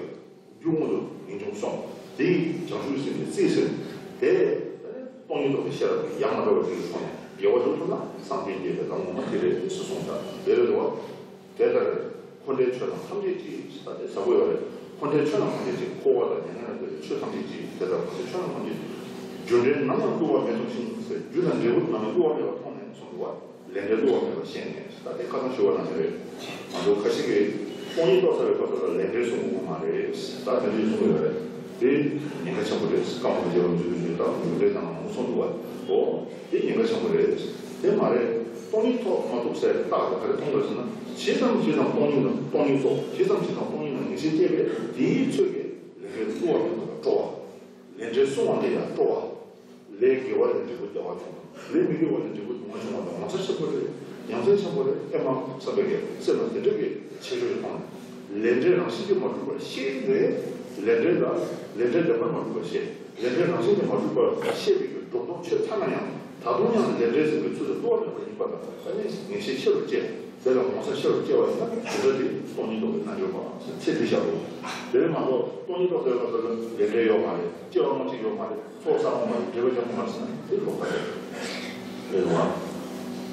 རྒྱུ་དངོས་སུ་ངེས་འབྱུང་སོང་དེ་ཡིས་བྱང་ཆུབ་སེམས་ཀྱི་རྩིས་ཟིན་དེ་སྟོང་ཉིད་རྟོགས་པའི་ཤེས་རབ་ཀྱིས་ཡང་མ་གྲོལ་བར་དེ་ཡི་ཐོག་ནས་དགྱེས་པ་འཇུག་ཐུབ་ན་སངས་རྒྱས་དགྱེས་པའི་ལམ་ངོ་མ་དེ་རེད་ཟེར་གསུངས་ཤག་དེ་རེད་དོ། དེ་ལྟར་འཁོར་འདས་ཆོས་རྣམས་ཐམས་ཅད་ཀྱི་ད་དེ་ཟབ་པོ་ཡོད་རེད། འཁོར་འདས་ཆོས་རྣམས་ཐམས་ཅད་ཀྱི་འཁོར་བ་དང་མྱ་ངན་ལས་འདས་པའི་ཆོས་ཐམས་ཅད་ཀྱི་དེ་ལྟར་འཁོར་འདས་ཆོས་རྣམས་ཐམས་ཅད་ཀྱི་རྒྱུ་འབྲས་ནམ་ཡང་བསླུ་བ་མེད་མཐོང་ཞིང་ཟེར་རྒྱུ་དང་འབྲས་བུ་ནམ་ཡང་བསླུ་བ་མེད་པར་མཐོང་ནས་གསུངས་འདུག་བ། ལས་འབྲས་བསླུ་བ་མེད་པར་ཤེས་ནས་ད་དེ་ཁ་སང་ཞུ་བ་ནང་བཞིན་རེད། ང་ཚོ་ཁ་ཤས་ཀྱིས་སྟོང་ཉིད་རྟོགས་ཚར་བའི་སྐབས་སུ་ལ་ལས་འབྲས་གསུང་དགོས་མ་རེད་ད་དེ་འདྲའི་གསུང་གི་ཡོད་རེད། དེ་ཉེན་ཁ་ཆེན་པོ་རེད། སྐར་མ་བརྒྱད་པ་འཇུག་འཇུག་དང་རྒྱུ་འབྲས་དང་མང་པོ་གསུངས་འདུག་བ། འོ། དེ་ཉེན་ཁ་ཆེན་པོ་རེད། དེ་མ་རེད། སྟོང་ཉིད་རྟོགས་མ་ཐུབ་ཟེར་རྟགས་ལ་ག་རེ་མཐོང་དགོས་ཟེར་ན། ཇི་ཙམ་ཇི་ཙམ་སྟོང་ཉིད་ལ་སྟོང་ཉིད་རྟོགས་ཇི་ཙམ་ཇི་ཙམ་སྟོང་ཉིད་ལ་ངེས་ཤེས་སྐྱེས་པས་དེའི་ཚོད་ཀྱིས་ལས་འབྲས་བསླུ་བ་མེད་པ་ལ་སྤྲོ་བ། ལས་འབྲས་བསྲུང་བ་ལ་ཡང་སྤྲོ་བ། ལས་དགེ་བ་ལས་འབྲས་བུ་བདེ་བ་བྱུང་བ། ལས་མི་དགེ་བ་ལས་འབྲས་བུ་སྡུག་བསྔལ་བྱུང་བ་ལ་ངོ་མཚར་ཆེན་པོ་རེད། ཡ་མཚན་ཆེན་པོ་རེད། ཨེ་མ་ཚ་བའི་གི་སེམས་ལ་དེ་འདྲ་གི་ཆེ་ཤོས་ཀྱི་ཐོག་ནས་ལས་འབྲས་རང་བཞིན་གྱིས་མ་གྲུབ་པར་ཤེས་ནས། ལས་འབྲས་ལ་ལས་འབྲས་བདེན་པར་མ་གྲུབ་པར་ཤེས། ལས་འབྲས་རང་བཞིན་གྱིས་མ་གྲུབ་པར་ཤེས་པའི་གི་སྒྲོ་འདོགས་ཆོད་ཚར་ན་ཡང་། ད་དུང་ཡང་ལས་འབྲས་ཟེར་བའི་ཚུལ་དུ་བློ་བ་མེད་པ་ཡིན་པ་དང་། ད་ནི་ངེས་ཤེས་ཆེ་རུ་སྐྱེ། དེ་ལ་ངོ་ཚ་ཆེ་རུ་སྐྱེ་བ་ཡིན་ན། དེ་འདྲ་དེ་སྟོང་ཉིད་རྟོགས་པའི་རྣལ་འབྱོར་པ་ཚེ་འདི་བཞག་དགོས། དེ་རེད་མ་གཏོགས་སྟོང་ཉིད་རྟོགས་ཟེར་བ་ལ་ལས་འབྲས་ཡོད་མ་རེད། སྐྱེ་བ་སྔ་ཕྱི་ཡོད་མ་རེད། ཚོགས་བསགས་མ་རེད། སྒྲིབ་པ་སྦྱང་མ་རེད་ཟེར་ན་དེ་ལོག་པ་རེད། རེད་བ།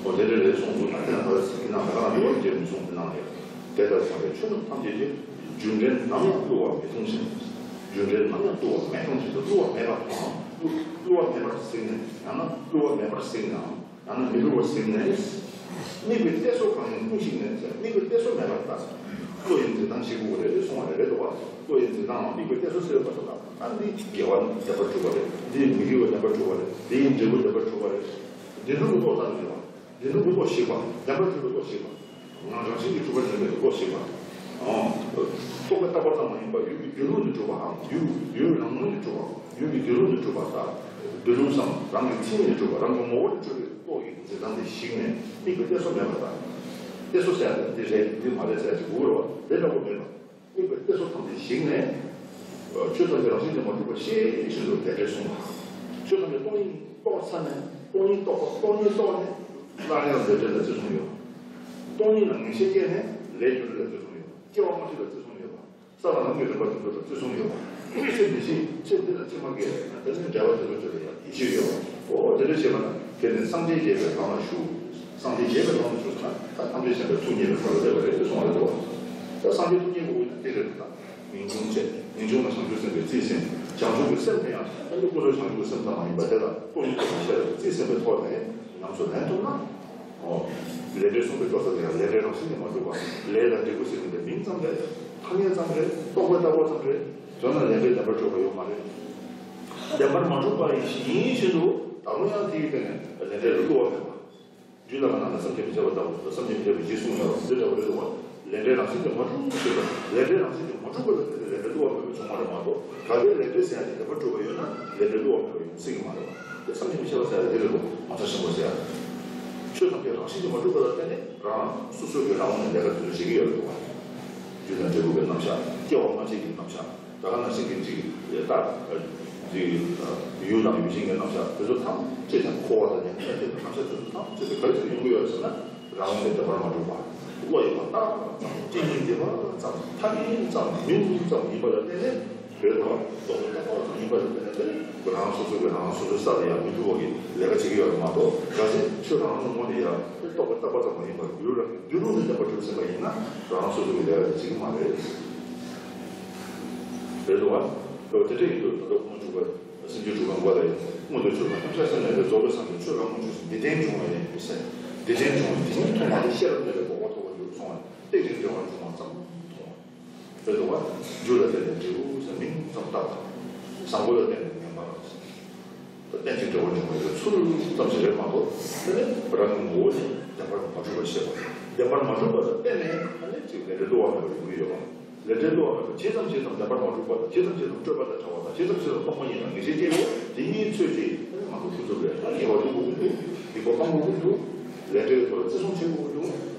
འོ་དེ་འདྲ་རེད་གསུངས་འདུག་ད་དེ་ན་ད་ཚིག་གི་ནང་ད་ག་ནང་འདུག་བ། རྗེ་རིན་པོ་ཆེས་དེ་ནང་ལ། དེ་ལྟར་བྱ་བའི་ཆོས་རྣམས་ཐམས་ཅད་ཀྱི། རྒྱུ་འབྲས་ནམ་ཡང་བསླུ་བ་མེད་མཐོང་ཞིང་། རྒྱུ་འབྲས་ནམ་ཡང་བསླུ་བ་མེད་མཐོང་ཞིང་། བསླུ་བ་མེད་པ་དང་། བསླུ་བསླུ་བ་མེད་པར་གཟིགས་ནས། ཡང་ན་བསླུ་བ་མེད་པར་གཟིགས་ནའང་། ཡང་ན་མི་བསླུ་བར་གཟིགས་ནས། དམིགས་པའི་གཏད་སོ་གང་ཡིན་ཀུན་ཞིག་ནས། དམིགས་པའི་གཏད་སོ་མེད་པར་ལྟ། བློ་ཡི་འཛིན་སྟངས་ཤེས་དགོས་རེད་གསུང་བ་རེད། རེད་འདུག་བ། བློ་ཡི་འཛིན་སྟངས་ལ་དམིགས་པའི་གཏད་སོ་ཟེར་བ་སོགས་ལ། ཨ་འདི་དགེ་བ་བདེན་པར་གྲུབ་པ་རེད། འདི་མི་དགེ་བ་བདེན་པར་གྲུབ་པ་རེད། འདི་ཡི་འབྲས་བུ་བདེན་པར་གྲུབ་པ་རེད། འདི་འདྲ་བོ་བློ་བཏང་ནས་རེད་བ། འདི་འདྲ་བོ་བློ་ཞིག་པ། བདེན་པར་གྲུབ་པའི་བློ་ཞིག་པ། ང་རང་བཞིན་གྱིས་གྲུབ་པར་འཛིན་པའི་བློ་ཞིག་པ། ཨང་། རྟོག་པས་བཏགས་པ་ཙམ་མ་ཡིན་པར་ཡུལ་གྱི་རྒྱུད་ལུགས་ནས་གྲུབ་པའམ། ཡུལ་ཡུལ་རང་ངོས་ནས་གྲུབ་པ། ཡུལ་གྱི་རྒྱུད་ལུགས་ནས་གྲུབ་པ་དང་། སྡོད་ལུགས་སམ་རང་གི་མཚན་ཉིད་ནས་གྲུབ་པ། རང་གི་ངོ་བོ་ནས་གྲུབ་པའི་བློ་ཡི་འཛིན་སྟངས་དེ་གཞིགས་ནས། དམིགས་པའི་གཏད་སོ་མེད་པ་དང་། གཏད་སོ་ཟེར་ཡ་དེ་འདི་རེད། འདི་མ་རེད་ཟེར་ཡ་ཅིག་དགོས་རེད་བ། དེ་འདྲ་བོ་མེད་པ། དམིགས་པའི་གཏད་སོ་ཐམས་ཅད་གཞིགས་ནས། ཆོས་ཐམས་ཅད་རང་བཞིན་གྱིས་མ་གྲུབ་པ་ཤེས་བཞིན་དུ་ལས་འབྲས་བསྲུང་བ། ཆོས་ཐམས་ཅད་སྟོང་ཉིད་རྟོགས་ཚར་ནས། སྟོང་ཉིད་རྟོགས་པ། སྟོང་ཉིད་རྟོགས་ནས། སླར་ཡང་ལས་འབྲས་ལ་བརྩི་སྲུང་ཡོད། སྟོང་ཉིད་ལ་ངེས་ཤེས་སྐྱེས་ནས་ལས་རྒྱུ་འབྲས་ལ་བརྩི་སྲུང་ཡོད། སྐྱེ་བ་སྔ་ཕྱི་ལ་བརྩི་སྲུང་ཡོད་པ། ས་ལ་ལམ་གྱི་རིམ་པ་དེ་ཚོ་ལ་བརྩི་སྲུང་ཡོད་པ། ཚེ་འདི་ཕྱི། ཚེ་འདི་ལ་ཕྱི་མ་གི་དེ་ནི་འབྲེལ་བ་དེ་ཚོ་ཚོ་ལ་ཡང་ཡིད་ཆེས་ཡོད་པ། འོ་དེ་འདྲ་བྱས་པ་ན། དེ་ནི་སངས་རྒྱས་རྒྱས་པའི་ལམ་ལ་ཞུགས། སངས་རྒྱས་རྒྱས་པའི་ལམ་ལ་ཞུགས་ཟེར་ན། ད་ཐམས་ཅད་མཁྱེན་པའི་ཐུགས་མཉེས་པའི་ཐོག་ལ་སླེབས་པ་རེད་ཅེས་གསུངས་པ་རེད་དོ། ད་སངས་རྒྱས་ཐུགས་མཉེས་པའི་དབུ་ན་དེ་རེད་ད། ངེས་འབྱུང་བཅས། ངེས་འབྱུང་ལ་བྱང་ཆུབ་སེམས་དཔའི་རྩིས་ཟིན། བྱང་ཆུབ་ཀྱི་སེམས་དེ་ཡང་ཨ་ནི་ཀུན་རྫོབ་བྱང་ཆུབ་ཀྱི་སེམས་ཙམ་མ་ཡིན་པ་དེ་ལ་སྟོང་ཉིད་རྟོགས་པའི་ཤེས་རབ་ཀྱི་རྩིས་ཟིན་པའི་ཐོག་ནས་ཉམས་སུ་ལེན་ཐུབ་ན། ཨོ། ལས་འབྲས་གསུངས་པའི་ལྟོ་ས་དེ་ཡང་ལས་འབྲས་རང་བཞིན་གྱིས་མ་གྲུབ་པ། ལས་དང་འབྲས་བུ་ཟེར་མཁན་དེ་མིང་ཙམ་རེད། ཐ་སྙད་ཙམ་རེད། རྟོག་པས་བཏགས་པ་ཙམ་རེད། བྱས་ན་ལས་འབྲས་བདེན་པར་གྲུབ་པ་ཡོད་མ་རེད། བདེན་པར་མ་གྲུབ་པ་ཡིན་བཞིན་དུ་ད་རུང་ཡང་དེའི་སྟེང་ནས་ལས་འབྲས་ལ་བསླུ་བ་མེད་པ། རྒྱུད་ལ་མ་ནང་ལ་བསམ་གྱིས་མི་ཁྱབ་པ་ལྟ་བུ་དང་། བསམ་གྱིས་མི་ཁྱབ་པའི་རྗེས་བཟུང་ཡང་འདི་འདྲ་བ་རེད་འདུག་བ། ལས་འབྲས་རང་བཞིན་གྱིས་མ་གྲུབ་ཟེར་བ། ལས་འབྲས་རང་བཞིན་གྱིས་མ་གྲུབ་པ་ལ་བརྟེན་ནས་ལས་འབྲས་བསླུ་བ་མེད་པ་བྱུང་བ་རེད་མ་གཏོགས། གལ་ཏེ་ལས་འབྲས་ཟེར་ཡ་དེ་བདེན་པར་གྲུབ་པ་ཡོད་ན་ལས་འབྲས་བསླུ་བ་མེད་པ་ཡོང་སྲིད་ཀྱི་མ་རེད་བ། དེ་བསམ་གྱིས་མི་ཁྱབ་པ་ཟེར་ཡ་དེ་རེད་འདུག་མ་ཚ་ཞིམ་པོ་ཟེར་ཡ། ཆོས་ཐམས་ཅད་རང་བཞིན་གྱིས་མ་གྲུབ་པ་ལ་བརྟེན་ནས་རང་སོ་སོ་གི་རང་ངོས་ནས་ལས་ཀ་དེ་ཚོ་བྱེད་ཀྱི་ཡོད་རེད་འདུག་བ། རྒྱུ་དང་འབྲས་བུ་གི་རྣམ་གཞག་སྐྱེ་བ་སྔ་ཕྱི་གི་རྣམ་གཞག་ད་ག་ནང་བཞིན་གྱི་ཅིག་ད་ཅིག་ཡུལ་དང་ཡུལ་ཅན་གྱི་རྣམ་གཞག་དེ་ཚོ་ཐམས་ཅད་དང་། འཁོར་བ་དང་ཡང་ཁྱད་དེ་རྣམ་གཞག་དེ་ཚོ་ཐམས་ཅད་དེ་ག་རེ་ཟེར་ཡོང་གི་ཡོད་ཟེར་ན། རང་ངོས་ནས་བདེན་པར་མ་གྲུབ་པ། བློ་ཡིས་པ་ལྟ་བ་ཙམ། སྐྱེ་གཉིས་འདུས་པ་ཙམ། ཐ་སྙད་ཙམ། མིང་ཙམ་ཡིན་པ་ལ་བརྟེན་ནས། རེད་དོ། རྟོག་པས་བཏགས་པ་ཙམ་ཡིན་པ་ལ་བརྟེན་ནས། དེ་རང་སོ་སོ་གིས་རང་སོ་སོའི་ས་ལ་ཡང་མི་ཐུག་པ་གི་ལས་ཀ་བྱེད་ཀྱི་ཡོད་རེད་མ་གཏོགས། གལ་སྲིད་ཁྱོད་རང་རང་ངོས་ནས་ཡང་རྟོག་པས་བཏགས་པ་ཙམ་མ་ཡིན་པར་ཡུལ་རང་གི་རྒྱུད་ལུགས་ནས་བདེན་པར་གྲུབ་ཟིན་པ་ཡིན་ན། རང་སོ་སོ་གི་ལས་ཀ་དེ་བྱེད་ཀྱི་མ་རེད། རེད་དོ། འོ་དེ་འདྲ་ཡིན་དུས་ད་ལྟ་དབུ་མ་འཇུག་པ། སེམས་རྒྱུད་དྲུག་པའི་མགོ་ལ་ཡང་། མངོན་དུ་གྱུར་པ་རྣམ་གཞག་སེམས་ལས་འདས། རྫོགས་པའི་སངས་རྒྱས་ཆོས་ལ་དངོས་གྱུར་ཞིང་། འདི་ལྟར་འབྱུང་བ་ཡིན་ཟེར། འདི་ལྟར་འབྱུང་བ་འདི་ཉིད་མཐོང་བ་ལས། ཤེས་རབ་རྣོ་བའི་གོ་འཕང་ཐོབ་པར་འགྱུར་གསུངས་པ། ཏིལ་གྱི་འབྲེལ་བར་འབྱུང་བ་ཙམ་མཐོང་བ། རེད་དོ། རྒྱུ་ལ་བརྟེན་ནས་འབྲས་བུ་ཟེར་མིང་ཙམ་བཏགས་པ། བཟང་པོ་ལ་བརྟེན་ནས་ངན་པ་རང་ཟེར། རྟེན་ཅིང་འབྲེལ་བར་འབྱུང་བའི་ཚུལ་ཙམ་ཞིག་རེད་མ་གཏོགས། དེ་ནི་རང་གི་ངོ་བོ་ནས་བདེན་པར་མ་གྲུབ་པར་བཤད་པ། བདེན་པར་མ་གྲུབ་པ་དང་བརྟེན་ནས་ཨ་ནི་ཅིག་ལས་འབྲས་བསླུ་བ་མེད་པར་ཡོང་གི་ཡོད་པ། ལས་འབྲས་བསླུ་བ་མེད་པ་ཇི་ཙམ་ཇི་ཙམ་བདེན་པར་མ་གྲུབ་པ་དང་། ཇི་ཙམ་ཇི་ཙམ་སྤྲོས་པ་དང་བྲལ་བ་དང་། ཇི་ཙམ་ཇི་ཙམ་སྟོང་པ་ཉིད་ལ་ངེས་ཤེས་སྐྱེ་རུང་། དེ་ཉིད་ཚོད་ཅིག་ཨ་ནི་མ་གཏོགས་ཐུབ་ཐུབ་རེད། ད་དགེ་བ་སྒྲུབ་དགོས་ཀྱི་འདུག་སྡིག་པ་སྤང་དགོས་ཀྱི་འདུག་ལས་འབྲས་ཀྱི་ཐོག་ལ་བརྩི་སྲུང་བྱེད་དགོས་ཀྱི་འདུག་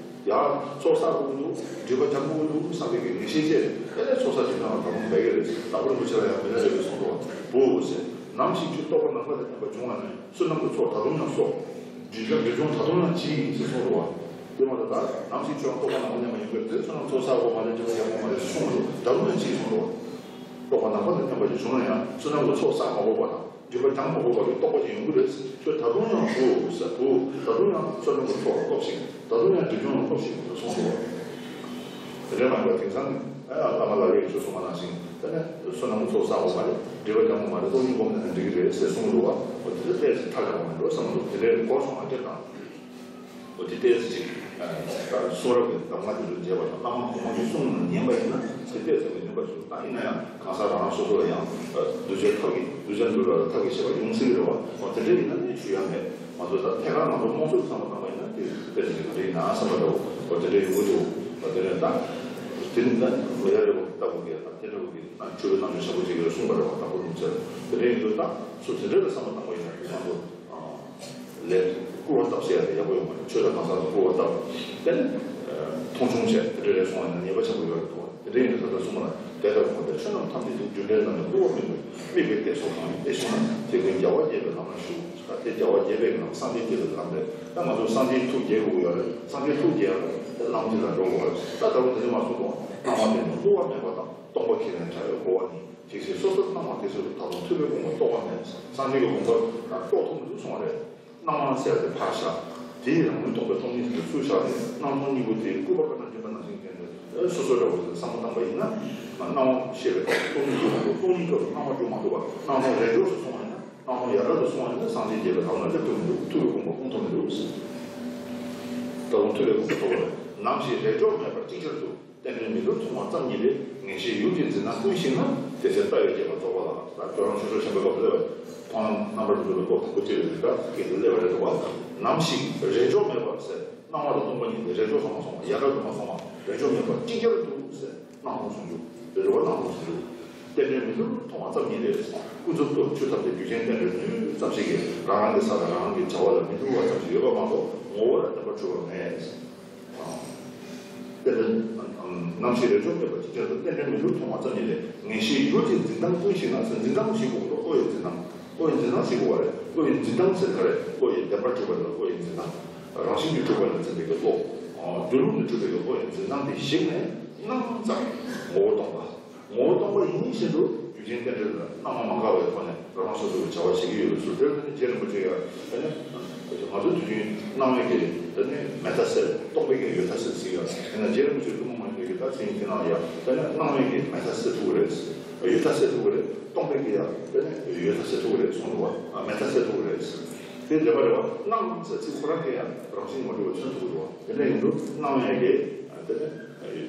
ཡར་ཚོགས་བསགས་དགོས་ཀྱི་འདུག་སྒྲིབ་པ་སྦྱང་དགོས་ཀྱི་འདུག་བསམ་པའི་གི་ངེས་ཤེས་བཅས་དེ་ནས་ཚོགས་བསགས་ཅིག་གནང་བ་ད་དུང་འབད་ཀྱི་རེད། དྭགས་པོ་རིན་པོ་ཆེ་ལ་ཡང་དེ་འདྲ་རེད་པས་གསུངས་འདུག་བ། བུ་ཟེར། ནམ་ཞིག་ཁྱོད་རྟོགས་པ་ནམ་མཁའ་དང་མཉམ་པར་འབྱུང་བ་ན། བསོད་ནམས་ཀྱི་ཚོགས་ད་དུང་ཡང་གསོག་སྒྲིབ་སྦྱང་སྒྲིབ་སྦྱོང་ད་དུང་ཡང་གྱིས་ཟེར་གསུངས་འདུག་བ། དེ་མ་གཏོགས་ད་ནམ་ཞིག་ཁྱོད་རྟོགས་པ་ནམ་མཁའ་མཉམ་པ་ཡོང་གི་རེད། བསོད་ནམས་ཚོགས་བསགས་དགོས་མ་རེད། སྒྲིབ་པ་སྦྱང་དགོས་མ་རེད་གསུངས་འདུག་ད་དུང་ཡང་གྱིས་གསུངས་འདུག་བ། རྟོགས་པ་ནམ་མཁའ་དང་མཉམ་པ་ཞིག་བྱུང་ན་ཡང་བསོད་ནམས་ཀྱི་ཚོགས་བསགས་མ་དགོས་པ་དང་། སྒྲིབ་པ་སྦྱང་མ་དགོས་པ་གི་རྟོགས་པ་ཅིག་ཡོང་གི་རེད། ཁྱོད་ད་དུང་ཡང་བུ་ཟེར། བུ། ད་དུང་ཡང་བསོད་ནམས་ཀྱི་ཚོགས་ལ་སྟོབས་ཤིག་ད་དུང་ཡང་སྒྲིབ་སྦྱོང་ལ་སྟོབས་ཤིག་ཟེར་གསུངས་འདུག་བ། དེ་འདྲ་མ་ཡིན་པར་དེང་སང་ཨ་བླ་མ་ལག་ལེན་ཞུ་སོང་བ་ནང་བཞིན། དེ་ནས་བསོད་ནམས་ཀྱི་ཚོགས་བསགས་དགོས་མ་རེད། སྒྲིབ་པ་སྦྱང་དགོས་མ་རེད། སྟོང་ཉིད་སྒོམ་ནས་ན་འགྲིག་གི་རེད་ཟེར་གསུངས་འདུག་བ། འོ་དེ་ལྟས་ཚེ་ཐག་རིང་བ་མི་འགྲོ་བསམ་འདུག་དེ་འདྲའི་གོ་སོང་བ་དེ་དང་། འོ་དེ་ལྟས་ཚེ་ཅིག་གསུང་རབ་ཀྱི་གདམས་ངག་དེ་ཚོ་མཇལ་བ་དང་། བླ་མ་གོང་མ་གི་གསུང་ཉན་པ་ཡིན་ན་དེ་ལྟས་ཚེ་གི་ནུས་པ་ཞིག་ད་ཡིན་ན་ཡང་གང་ཟག་རང་རང་སོ་སོ་ལ་ཡང་གདུལ་བྱའི་ཐབས་ཀྱི་གདུལ་བྱ་འདུལ་བ་ལ་ཐབས་ཀྱི་ཤེས་པ་ཡོང་སྲིད་ཀྱི་རེད་བ། འོ་དེ་འདྲ་ཡིན་ན་ནི་ཞུ་ཡ་མེད། ང་ཚོ་ད་ཐད་ཀར་ང་ཚོ་རྨོངས་ཚོད་བསམ་བློ་བཏང་བ་ཡིན་ན་དེ་དཔེ་ཅིག་ག་འདྲ་ཡིན་ན་བསམ་པ་འདྲ་བོ། འོ་དེ་འདྲ་ཡོང་གི་འདུག་འོ་དེ་ནས་ད་དེ་ནི་ད་ལོ་ཡ་རེ་བ་ལྟ་བུ་གི་ད་དེ་འདྲ་བོ་གི་ན་ཆོས་པའི་རྣམ་འགྱུར་ཆེན་པོ་ཅིག་ཡོད་གསུངས་པ་རེད་བ། དྭགས་པོ་རིན་པོ་ཆེ་ལ། དེ་འདྲ་ཡིན་དུས་ད་སུ་དེ་འདྲ་ལ་བསམ་བློ་བཏང་བ་ཡིན་ན་དེ་ང་ཚོ་ལས་ སྐུར་བ་བཏབ་ཟེར་ཡ་དེ་ཡག་པོ་ཡོང་མ་རེད། ཆོས་དང་གང་ཟག་ལ་སྐུར་བ་བཏབ། དེ་ནི་མཐོང་ཆུང་བྱས་དེ་འདྲ་རེད་སོང་བ་ཡིན་ན་ཉེས་པ་ཆེན་པོ་ཡོད་རེད་འདུག་དེ་འདྲ་ཡིན་དུས་ད་ལྟ་གསུངས་པ་ལ་དེ་ལྟར་དགོངས་ཏེ། ཆོས་རྣམས་ཐམས་ཅད་ཀྱི་རྒྱུ་འབྲས་རྣམས་ནི། བསླུ་བ་མིན་པ་དམིགས་པའི་གཏད་སོ་གང་ཡིན། དེ་ཤེས་ན་དེ་ཀུན་རྒྱལ་བ་དགྱེས་པའི་ལམ་ལ་ཞུགས། ད་དེ་རྒྱལ་བ་དགྱེས་པའི་ལམ་སངས་རྒྱས་དགྱེས་པའི་ལམ་རེད། ད་ང་ཚོ་སངས་རྒྱས་ཐུགས་དགྱེས་དགོས་ཡོད་རེད། སངས་རྒྱས་ཐུགས་དགྱེས་ཡ་ལམ་དེ་ལ་འགྲོ་དགོས་རེད། ད་ད་བར་དེ་ཚོ་མ་གསུངས་དང་། སྣང་བ་དེ་ནི་བསླུ་བ་མེད་པ་དང་། སྟོང་པ་ཁས་ལེན་བྱ་བའི་གོ་བ་ནི། ཇི་སྲིད་སོ་སོར་སྣང་བ་དེ་སྲིད་དུ། ད་དུང་ཐུབ་པའི་དགོངས་པ་རྟོགས་པ་མེད། སངས་རྒྱས་ཀྱི་དགོངས་པ་རྟོགས་ཐུབ་མི་འདུག་གསུངས་པ་རེད། སྣང་བ་ཟེར་ཏེ་ཕར་བཞག་དེའི་རང་ལུགས་སྟོང་པའི་སྟོང་ཉིད་དུ་ཚུར་བཞག་ནས། སྣང་སྟོང་གཉིས་པོ་དེ་སྐུར་པ་དཀར་ནག་འདྲེས་པ་ནང་བཞིན་བརྒྱན་ཏེ། སོ་སོ་འདྲ་བོ་ཞིག་ལ་བསམ་བློ་བཏང་པ་ཡིན་ན། སྣང་བ་ཤེས་པའི་སྟོང་ཉིད་སྐྱོབ་མི་འདུག་སྟོང་ཉིད་སྐྱོབ་སྣང་བ་སྐྱོབ་མ་ཐུབ་པ། སྣང་སྟོང་རེས་འཇོག་ཏུ་སོང་བ་ཡིན་ན། སྣང་སྟོང་ཡར་ལ་དུ་སོང་བ་ཡིན་ན། སངས་རྒྱས་དགྱེས་པའི་ལམ་ལ་སླེབས་ཐུབ་མི་འདུག་ཐུབ་པའི་དགོངས་པ་སྐོང་ཐུབ་མི་འདུག་ད་དུང་ཐུབ་པའི་དགོངས་པ་རྟོགས་པ་རེད། ནམ་ཞིག་རེས་འཇོག་མེད་པར་ཅིག་ཅར་དུ། རྟེན་འབྲེལ་མི་འདོར་མཐོང་བ་ཙམ་ཉིད་ལས། ངེས་ཤེས་ཡུལ་གྱི་འཛིན་སྟངས་ཀུན་ཞིག་ན། དེ་ཚེ་ལྟ་བའི་དགྱེས་པ་རྫོགས་པ་ལགས། ད་ཁྱོད་རང་ཆོས་ཕྱོགས་ཆེན་པོའི་སྐབས་སླེབས་པ། མཐོང་ལམ་རྣམ་པར་གྲོལ་བའི་སྐབས་དང་པོ་གཅིག་རེད། ད་སྐད་དུ་སླེབས་པ་རེད་འདུག་བ། ནམ་ཞིག་རེས་འཇོག་མེད་པར་ཟེར། སྣང་བ་དང་སྟོང་པ་ཉིད་དེ་རེས་འཇོག་སོང་མ་སོང་བ། ཡར་དྲག་ཏུ་མ་སོང་བ། རེས་འཇོག་མེད་པར་ཅིག་ཅར་དུ་ཟེར། སྣང་སྟོང་ཟུང་འཇུག་རེས་འཇོག་པ་སྣང་སྟོང་ཟུང་འཇུག་རྟེན་འབྲེལ་མི་འདོར་མཐོང་བ་ཙམ་ཉིད་ལས། ཀུན་རྫོབ་ཏུ་ཆུད་ཐབས་དེ། རྒྱུ་རྐྱེན་རྟེན་འབྲེལ་ནུས་ཙམ་ཞིག་གིས། རང་རང་གི་ས་དང་རང་རང་གི་བྱ་བ་ལ་མི་འགྲོ་བ་ཙམ་ཞིག་ཡོད་པ་མ་གཏོགས། ངོ་བོ་ལ་བརྟན་པར་གྱུར་པ་མེད། དེ་ནི་ནམ་ཞིག་རེས་འཇོག་མེད་པར་ཅིག་ཅར་དུ། རྟེན་འབྲེལ་མི་འདོར་མཐོང་བ་ཙམ་ཉིད་ལས། ངེས་ཤེས་ཡུལ་གྱི་འཛིན་སྟངས་ཀུན་ཞིག་ན་ཟེར། འཛིན་སྟངས་ཞིག་དགོས་འདུག་བློ་ཡི་འཛིན་སྟངས། བློ་ཡི་འཛིན་སྟངས་ཞིག་དགོས་པ་རེད། བློ་ཡི་འཛིན་སྟངས་ཟེར་ག་རེ། བློ་ཡི་བདེན་པར་གྲུབ་པ་ལ་བློ་ཡི་འཛིན་སྟངས། རང་བཞིན་གྱིས་གྲུབ་པ་ལ་འཛིན་པའི་བློ། སྒྱུ་ལུགས་ནས་གྲུབ་པའི་བློ་ཡི་འཛིན་སྟངས་དེ་ཞིག་ནས་སྣང་ཙམ་ངོ་བོ་སྟོང་པ། ངོ་བོ་སྟོང་པ་ཡིན་བཞིན་དུ་རྒྱུ་རྐྱེན་རྟེན་འབྲེལ་ལ་སྣང་བ་མ་འགགས་པའི་ཐོག་ནས་རང་སོ་སོ་གི་བྱ་བ་བྱེད་ཀྱི་ཡོད་པའི་ཚུལ། དེར་ནི་རྗེ་རིན་པོ་ཆེ་ཡང་དེ་ནི་ང་ཚོ་དུས་རྒྱུན་སྣང་བའི་གི་དེ་ནི་མེད་མཐའ་གསལ། སྟོང་པའི་གི་ཡོད་མཐའ་གསལ་ཟེར་ཡོད། དེ་ན་རྗེ་རིན་པོ་ཆེ་ཐུན་མོང་མ་ཡིན་པའི་གི་ད་མཚན་ཉིད་དེ་ནང་ཡང་དེ་ནི་སྣང་བའི་གི་མེད་མཐའ་གསལ་ཐུབ་ཀྱི་རེད། ཡོད་མཐའ་གསལ་ཐུབ་ཀྱི་རེད། སྟོང་པའི་གི་ཡང་དེ་ནི་ཡོད་མཐའ་གསལ་ཐུབ་ཀྱི་རེད་གསུངས་འདུག་བ། མེད་མཐའ་གསལ་ཐུབ་ཀྱི་རེད། དེ་བདེན་པ་རེད་བ། སྣང་ཟེར་ཚིག་ཁོ་རང་གིས་ཡང་རང་བཞིན་མ་གྲུབ་པ་མཚོན་ཐུབ་ཀྱི་འདུག་བ། དེ་འདྲ་ཡིན་དུས་སྣང་བའི་གི་དེ་ནི།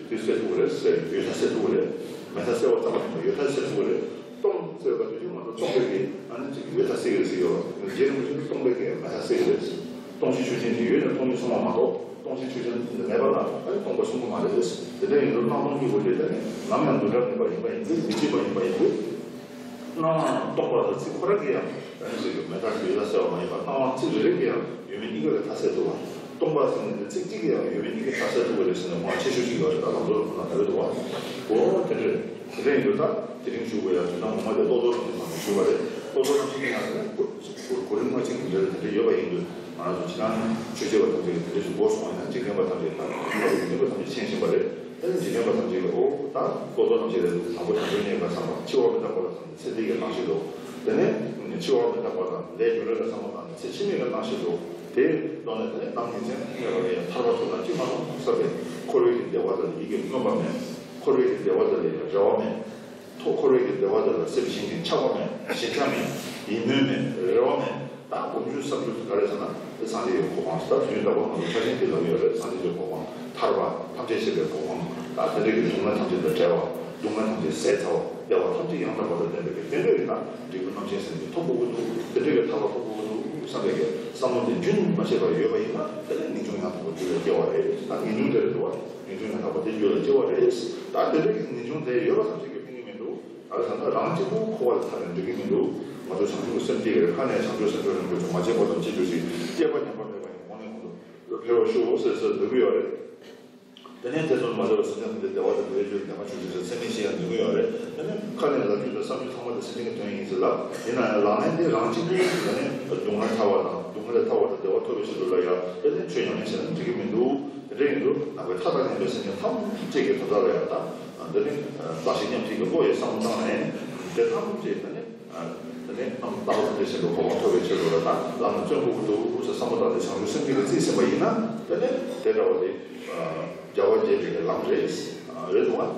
དེ་གསལ་ཐུབ་ཀྱི་རེད་ཟེར། ཡོད་མཐའ་གསལ་ཐུབ་ཀྱི་རེད། མེད་མཐའ་གསལ་བ་ཙམ་མ་ཡིན་པར་ཡོད་མཐའ་གསལ་ཐུབ་ཀྱི་རེད། སྟོང་ཟེར་བ་དེ་དུས་ང་ཚོ་སྟོང་པའི་གི་ཨ་ནི་ཅིག་ཡོད་མཐའ་གསལ་གྱི་རེད་ཟེར་ཡོད་པ། རྗེ་རིན་པོ་ཆེས་སྟོང་པའི་གི་མེད་མཐའ་གསལ་གྱི་རེད་ཟེར། སྟོང་ཞིང་ཆོས་ཅན་གྱི་ཡོད་ནས་སྟོང་ཉིད་གསུངས་པ་མ་གཏོགས། སྟོང་ཞིང་ཆོས་ཅན་གྱི་མེད་པ་ལ་ཨ་ནི་སྟོང་པ་གསུང་གི་མ་རེད་ཟེར། དེ་འདྲ་ཡིན་དུས་སྣང་སྟོང་གཉིས་པོ་དེ་ནི་ནམ་ཡང་འདུ་འབྲལ་མེད་པ་ཡིན་པ་ཡིན་དུས། མི་བརྗེད་པ་ཡིན་པ་ཡིན་དུས། སྣང་བ་སྟོང་པ་ལ་ཚིག་ཁོ་རང་གིས་ཡང་ཨ་ནི་ཟེར་གྱི་མེད་མཐའ་ཡོད་མཐའ་གསལ་བ་མ་ཡིན་པར། སྣང་བ་ཚིག་རེ་རེ་གིས་ཡང་ཡོད་མེད་གཉིས་ཀ་གི་མཐའ་གསལ་ཐུབ་པ། སྟོང་པ་ཟེར་ནས་ཚིག་གཅིག་གིས་ཡང་ཡོད་མེད་གཉིས་ཀའི་མཐའ་གསལ་ཐུབ་པ་རེད་ཟེར་ནས་དབང་ཆེ་ཤོས་ཤིག་ཡོད་རེད། ད་ལམ་གཙོ་ལ་ཁོ་ན་ད་རེད་འདུག་བ། འོ་དེ་འདྲས། དེ་འདྲས་ཡིན་དུས་ད་དེ་རིང་ཞུ་དགོས་ཡ་དོན་དག་ངོ་མ་དེ་ཀློག་རྡོལ་རྣམ་འབྱེད་ཐོག་ནས་ཞུས་པ་རེད། ཀློག་རྡོལ་རྣམ་འབྱེད་ཀྱི་ནང་དེ་ནས་གོ་གོ་རིམ་ལྔ་གཅིག་གི་འབྲེལ་དེ་འདྲས་ཡོད་པ་ཡིན་དུས། ང་རང་ཚོ་ཕྱི་ནང་ཆོས་བྱེད་པ་ཐམས་ཅད་ཀྱིས་དེ་འདྲས་ཞུ་དགོས་སོང་བ་ཡིན་ན། འཇིག་རྟེན་པ་ཐམས་ཅད་དང་ལྷ་བུ་ཡི་ནུས་པ་ཐམས་ཅད་མཁྱེན་བཞིན་པ་རེད། དེ་ནས་འཇིག་རྟེན་པ་ཐམས་ཅད་ཀྱིས་འོ་ད་ཀློག་རྡོལ་རྣམ་འབྱེད་རེད། དང་པོ་བྱང་ཆུབ་བརྙེས་པ་བསམ་པ། འཆི་བ་མི་རྟག་པ་ལ་བསམ་ཚེ་འདི་གི་སྣང་ཤས་འདུག་དེ་ནས་འཆི་བ་མི་རྟག་པ་དང་ལས་རྒྱུ་འབྲས་ལ་བསམ་བློ་བཏང་ནས་ཚེ་ཕྱི་མའི་གི་སྣང་ཤས་འདུག་དེའི་ཐོག་ནས་དེ་ནས་ནམ་ཉིན་མཚན་མེད་པར་ཡང་ཐར་པ་ཐོབ་ན་ཅི་མ་རུང་བསམ་པའི་འཁོར་བའི་གི་བདེ་བ་དེ་ལ་ཡིད་ཀྱིས་མངོན་པ་མེད། འཁོར་བའི་གི་བདེ་བ་དེ་ལ་ཡང་རེ་བ་མེད། ཐོག་འཁོར་བའི་གི་བདེ་བ་དེ་ལ་སེམས་གཞན་གྱི་ཆགས་པ་མེད། ཞེན་ཆགས་མེད། ཡིད་སྨོན་མེད། རེ་བ་མེད། ད་སྒོམ་རྒྱུ་བསམ་རྒྱུ་ག་རེ་ཟེར་ན། དེ་སངས་རྒྱས་ཀྱི་གོ་འཕང་། ད་དུས་རྒྱུན་ལྟ་བུ་ང་ཚོ་ཕྱག་ཆེན་དེ་ལབ་ཡོད་རེད། སངས་རྒྱས་ཀྱི་གོ་འཕང་། ཐར་པ་ཐམས་ཅད་མཁྱེན་པའི་གོ་འཕང་། ད་དེ་འདྲ་གི་སྡུག་བསྔལ་ཐམས་ཅད་དང་བྲལ་བ། སྡུག་བསྔལ་ཐམས་ཅད་ཟད་ཚར་བ། བདེ་བ་ཐམས་ཅད་ཡང་དག་པ་དང་ལྡན་པའི་གི་དེ་འདྲ་ཡིན་ན། འབྲས་བུ་རྣམ་མཁྱེན་ཟེར་ནས་ཐོབ་དགོས་ཀྱི་འདུག་དེ་འདྲ་གི་ཐར་པ་ཐོབ་དགོས་ཀྱི་འདུག་བསམ་པའི་གི་བསམ་བློ་དེ་རྒྱུན་མ་ཆད་པར་ཡོད་པ་ཡིན་ན། དེ་ནི་ངེས་འབྱུང་ཡང་དག་པ་རྒྱུད་ལ་སྐྱེ་བ་རེད། ད་ངེས་འབྱུང་དེ་རེད་འདུག་བ། ངེས་འབྱུང་ཡང་དག་པ་དེ་རྒྱུད་ལ་སྐྱེ་བ་རེད། ད་དེ་འདྲ་གི་ངེས་འབྱུང་དེ་ཡོད་པ་ཐམས་ཅད་ཀྱིས་ཕན་གྱི་མི་འདུག་ག་རེ་ཟེར་ན། རང་གཅིག་པུ་འཁོར་བ་ལ་ཐར་ནས་འགྲིག་གི་མི་འདུག་ང་ཚོ་བྱང་ཆུབ་ཀྱི་སེམས་བསྐྱེད་ཀྱི་རེད། ཁ་ནས་བྱང་ཆུབ་སེམས་མཆོག་རིན་པོ་ཆེ་མ་སྐྱེས་པ་དང་འཆི་འགྱུར་ཞིང་། སྐྱེས་པ་ཉམས་པ་མེད་པ་ཡི་ངང་ལས་ཀུན་ཏུ་འཕེལ་བར་ཤོག་ཟེར་ཟེར་འདོད་ཀྱི་ཡོད་རེད། དེ་ནས་དེ་ཚོ་མ་ཟད་པར་སེམས་ཅན་ཐམས་ཅད་བདེ་བ་དང་བདེ་བའི་རྒྱུར་ལྡན་པར་གྱུར་ཅིག་ཟེར་ཚད་མེད་བཞི་ཡང་འདོད་ཀྱི་ཡོད་རེད། དེ་ནས་ཁ་ནས་ལབ་རྒྱུ་དང་བསམ་རྒྱུ་ཚང་མ་དེ་སེམས་ཅན་གྱི་དོན་ཡིན་ཟེར་ལབ། ཡིན་ན་ཡང་ལག་ལེན་དེ་རང་གཅིག་པུ་དེ་ནས་སྡུག་བསྔལ་ཐར་བ་དང་། སྡུག་བསྔལ་ལས་ཐར་བ་དང་བདེ་བ་ཐོབ་པའི་ཆེད་དུ་ལ་ཡང་དེ་ནས་ཆོས་ཉམས་ལེན་བྱས་ན་འགྲིག་གི་མི་འདུག་དེ་འདྲ་ཡིན་དུས་ནང་པའི་མཐའ་དང་མཉམ་པའི་སེམས་ཅན་ཐམས་ཅད་ཀྱི་དོན་དག་ལ་ཡང་དང་། དེ་ནི་ལྟ་ཞིབ་མཉམ་བརྩེ་གི་བློ་ཡིས་བསམ་བློ་བཏང་ནས། དེ་ཐམས་ཅད་དེ་ནི་དེ་ནི་རྣམ་རྟོག་དེ་བཞིན་དུ་གོ་འཕང་ཐོབ་པའི་ཆེད་དུ་ལ་དང་ལམ་ལ་བརྩོན་དགོས་ཀྱི་འདུག་ཟེར་བསམ་བློ་བཏང་ནས་བྱང་ཆུབ་སེམས་བསྐྱེད་ཀྱིས་རྩིས་ཟིན་པ་ཡིན་ན། དེ་ནི་དེ་འདྲ་བ་དེ་རྒྱལ་བ་དགྱེས་པའི་ལམ་རེད། རེད་འདུག་བ།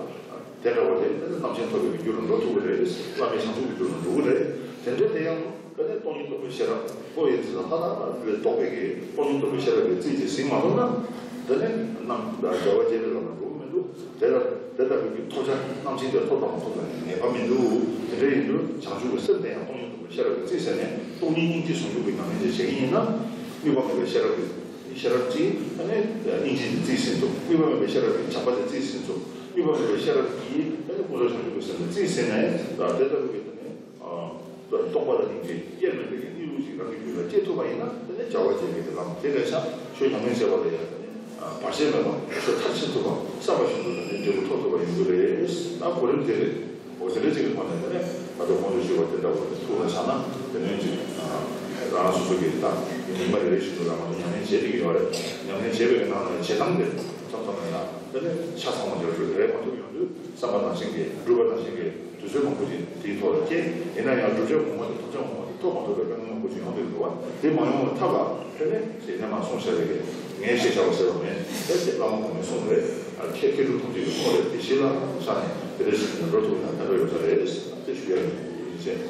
དེ་འདྲ་བ་དེ་རྣམ་མཁྱེན་ཐོབ་པའི་རྒྱུ་རུ་འགྲོ་ཐུབ་ཀྱི་རེད། བླ་མེད་བྱང་ཆུབ་ཀྱི་རྒྱུ་རུ་འགྲོ་གི་རེད། དེ་འདྲའི་དེ་ཡང་དེ་ནི་སྟོང་ཉིད་རྟོགས་པའི་ཤེས་རབ། བློ་ཡི་འཛིན་ས་ལྷ་དང་ལས་ལྡོག་པའི་གི་སྟོང་ཉིད་རྟོགས་པའི་ཤེས་རབ་ཀྱིས་རྩིས་ཀྱིས་ཟིན་མ་ཐུབ་ན། དེ་ནི་རྣམ་རྒྱལ་བ་དགྱེས་པའི་ལམ་ལ་འགྲོ་གི་མི་འདུག་དེ་ལ་དེ་ལྟ་བུའི་གི་ཐོབ་བྱ་རྣམ་མཁྱེན་དེ་ཐོབ་དང་མ་ཐོབ་ལ་ངེས་པ་མི་འདུག་དེ་འདྲ་ཡིན་དུས་བྱང་ཆུབ་ཀྱི་སེམས་དེ་ཡང་སྟོང་ཉིད་རྟོགས་པའི་ཤེས་རབ་ཀྱིས་རྩིས་ཟིན་ནས། སྟོང་ཉིད་སྙིང་རྗེ་ཟུང་འཇུག་གི་ཉམས་ལེན་ཅིག་བྱེད་ཀྱི་ཡིན་ན། དམིགས་པ་མེད་པའི་ཤེས་རབ་ཀྱིས། ཤེས་རབ་ཀྱིས་ཨ་ནི་སྙིང་རྗེ་དེ་རྩིས་ཟིན་ཐུབ། དམིགས་པ་མེད་པའི་ཤེས་རབ་ཀྱིས་བྱམས་པ་དེ་རྩིས་ཟིན་ཐུབ། དམིགས་པ་མེད་པའི་ཤེས་རབ་ཀྱིས་ཨ་ནི་ཀུན་རྫོབ་བྱང་ཆུབ་ཀྱི་སེམས་དེ་རྩིས་ཟིན་ནས། ད་དེ་ལྟ་བུ་གི་དེ་ནི་རྟོག་པ་དང་སྙིང་རྗེ་དབྱེར་མེད་པའི་གནས་ལུགས་ཤིག་རང་གི་རྒྱུད་ལ་སྐྱེ་ཐུབ་པ་ཡིན་ན་དེ་ནི་བྱ་བ་བྱེད་པའི་གི་ལམ་དེ་ལས་ཤ་ཆོས་ཉམས་ལེན་བྱེད་པ་ལ་ཡང་དེ་ནི་བར་ཆད་མེད་པ་ཆོས་མཐར་ཕྱིན་ཐུབ་པ་བསམ་པ་བཞིན་དུ་དེ་ནི་འབྲས་བུ་ཐོབ་ཐུབ་པ་ཡོང་གི་རེད། ད་གོ་རིམ་དེ་རེད། འོ་དེ་འདྲ་ཅིག་གི་ཐོག་ནས་དེ་ནས་ད་ལྟ་གོང་དུ་ཞུས་པ་དེ་འདྲ་བོ་དེ་ཐུགས་ལ་བཞག་ན་དེ་ནས་ཅིག་རང་སོ་སོ་གི་ད་ཉི་མ་རེ་རེ་བཞིན་དུ་རང་ང་ཚོ་ཉམས་ལེན་བྱེད་ཀྱི་ཡོད་རེད། ཉམས་ལེན་བྱེད་པའི་ནང་ནས་བྱེད་སྟངས་དེ་མཚམས་མཚམས་ནས་ན་དེ་ནས་ཆ་ཚང་བ་འཇོག་རྒྱུ་རེད་མ་ཐུབ་ཡོང་དུས་བསམ་པ་ནང་བཞིན་གྱི་སྒྲུབ་པ་ནང་བཞིན་གྱི་དུས་ཚོད་མང་པོ་ཅིག་དེའི་ཐོག་ལ་སྐྱེལ། ཡིན་ན་ཡང་བསྒྲུབ་བྱ་ངོ་མ་དེ་ཐོབ་བྱ་ངོ་མ་དེ་ཐོབ་མ་ཐུབ་པའི་དཀའ་ངལ་མང་པོ་ཅིག་ཡོང་གི་འདུག་བ། དེ་མ་ཡོང་བའི་ཐབས་ལ་ཕན་ནས་ཞེས་ནས་མ་གསུངས་བཞག་པའི་ངས་ཞེས་བྱ་བ་ཟེར་བ་མེད། དེ་བླ་མ་གོང་མའི་གསུང་རེད། མཁས་མཁས་གྲུབ་ཐམས་ཅད་ཀྱི་གསུང་རེད། དེ་ཞིག་ལ་ཆ་ནས་དེ་འདྲ་ཞིག་འགྲོ་ཐུབ་ན་ཕན་ཐོགས་ཡོད་ས་རེད། དེ་ཞུ་ཡ་ཡིན་ཅེས།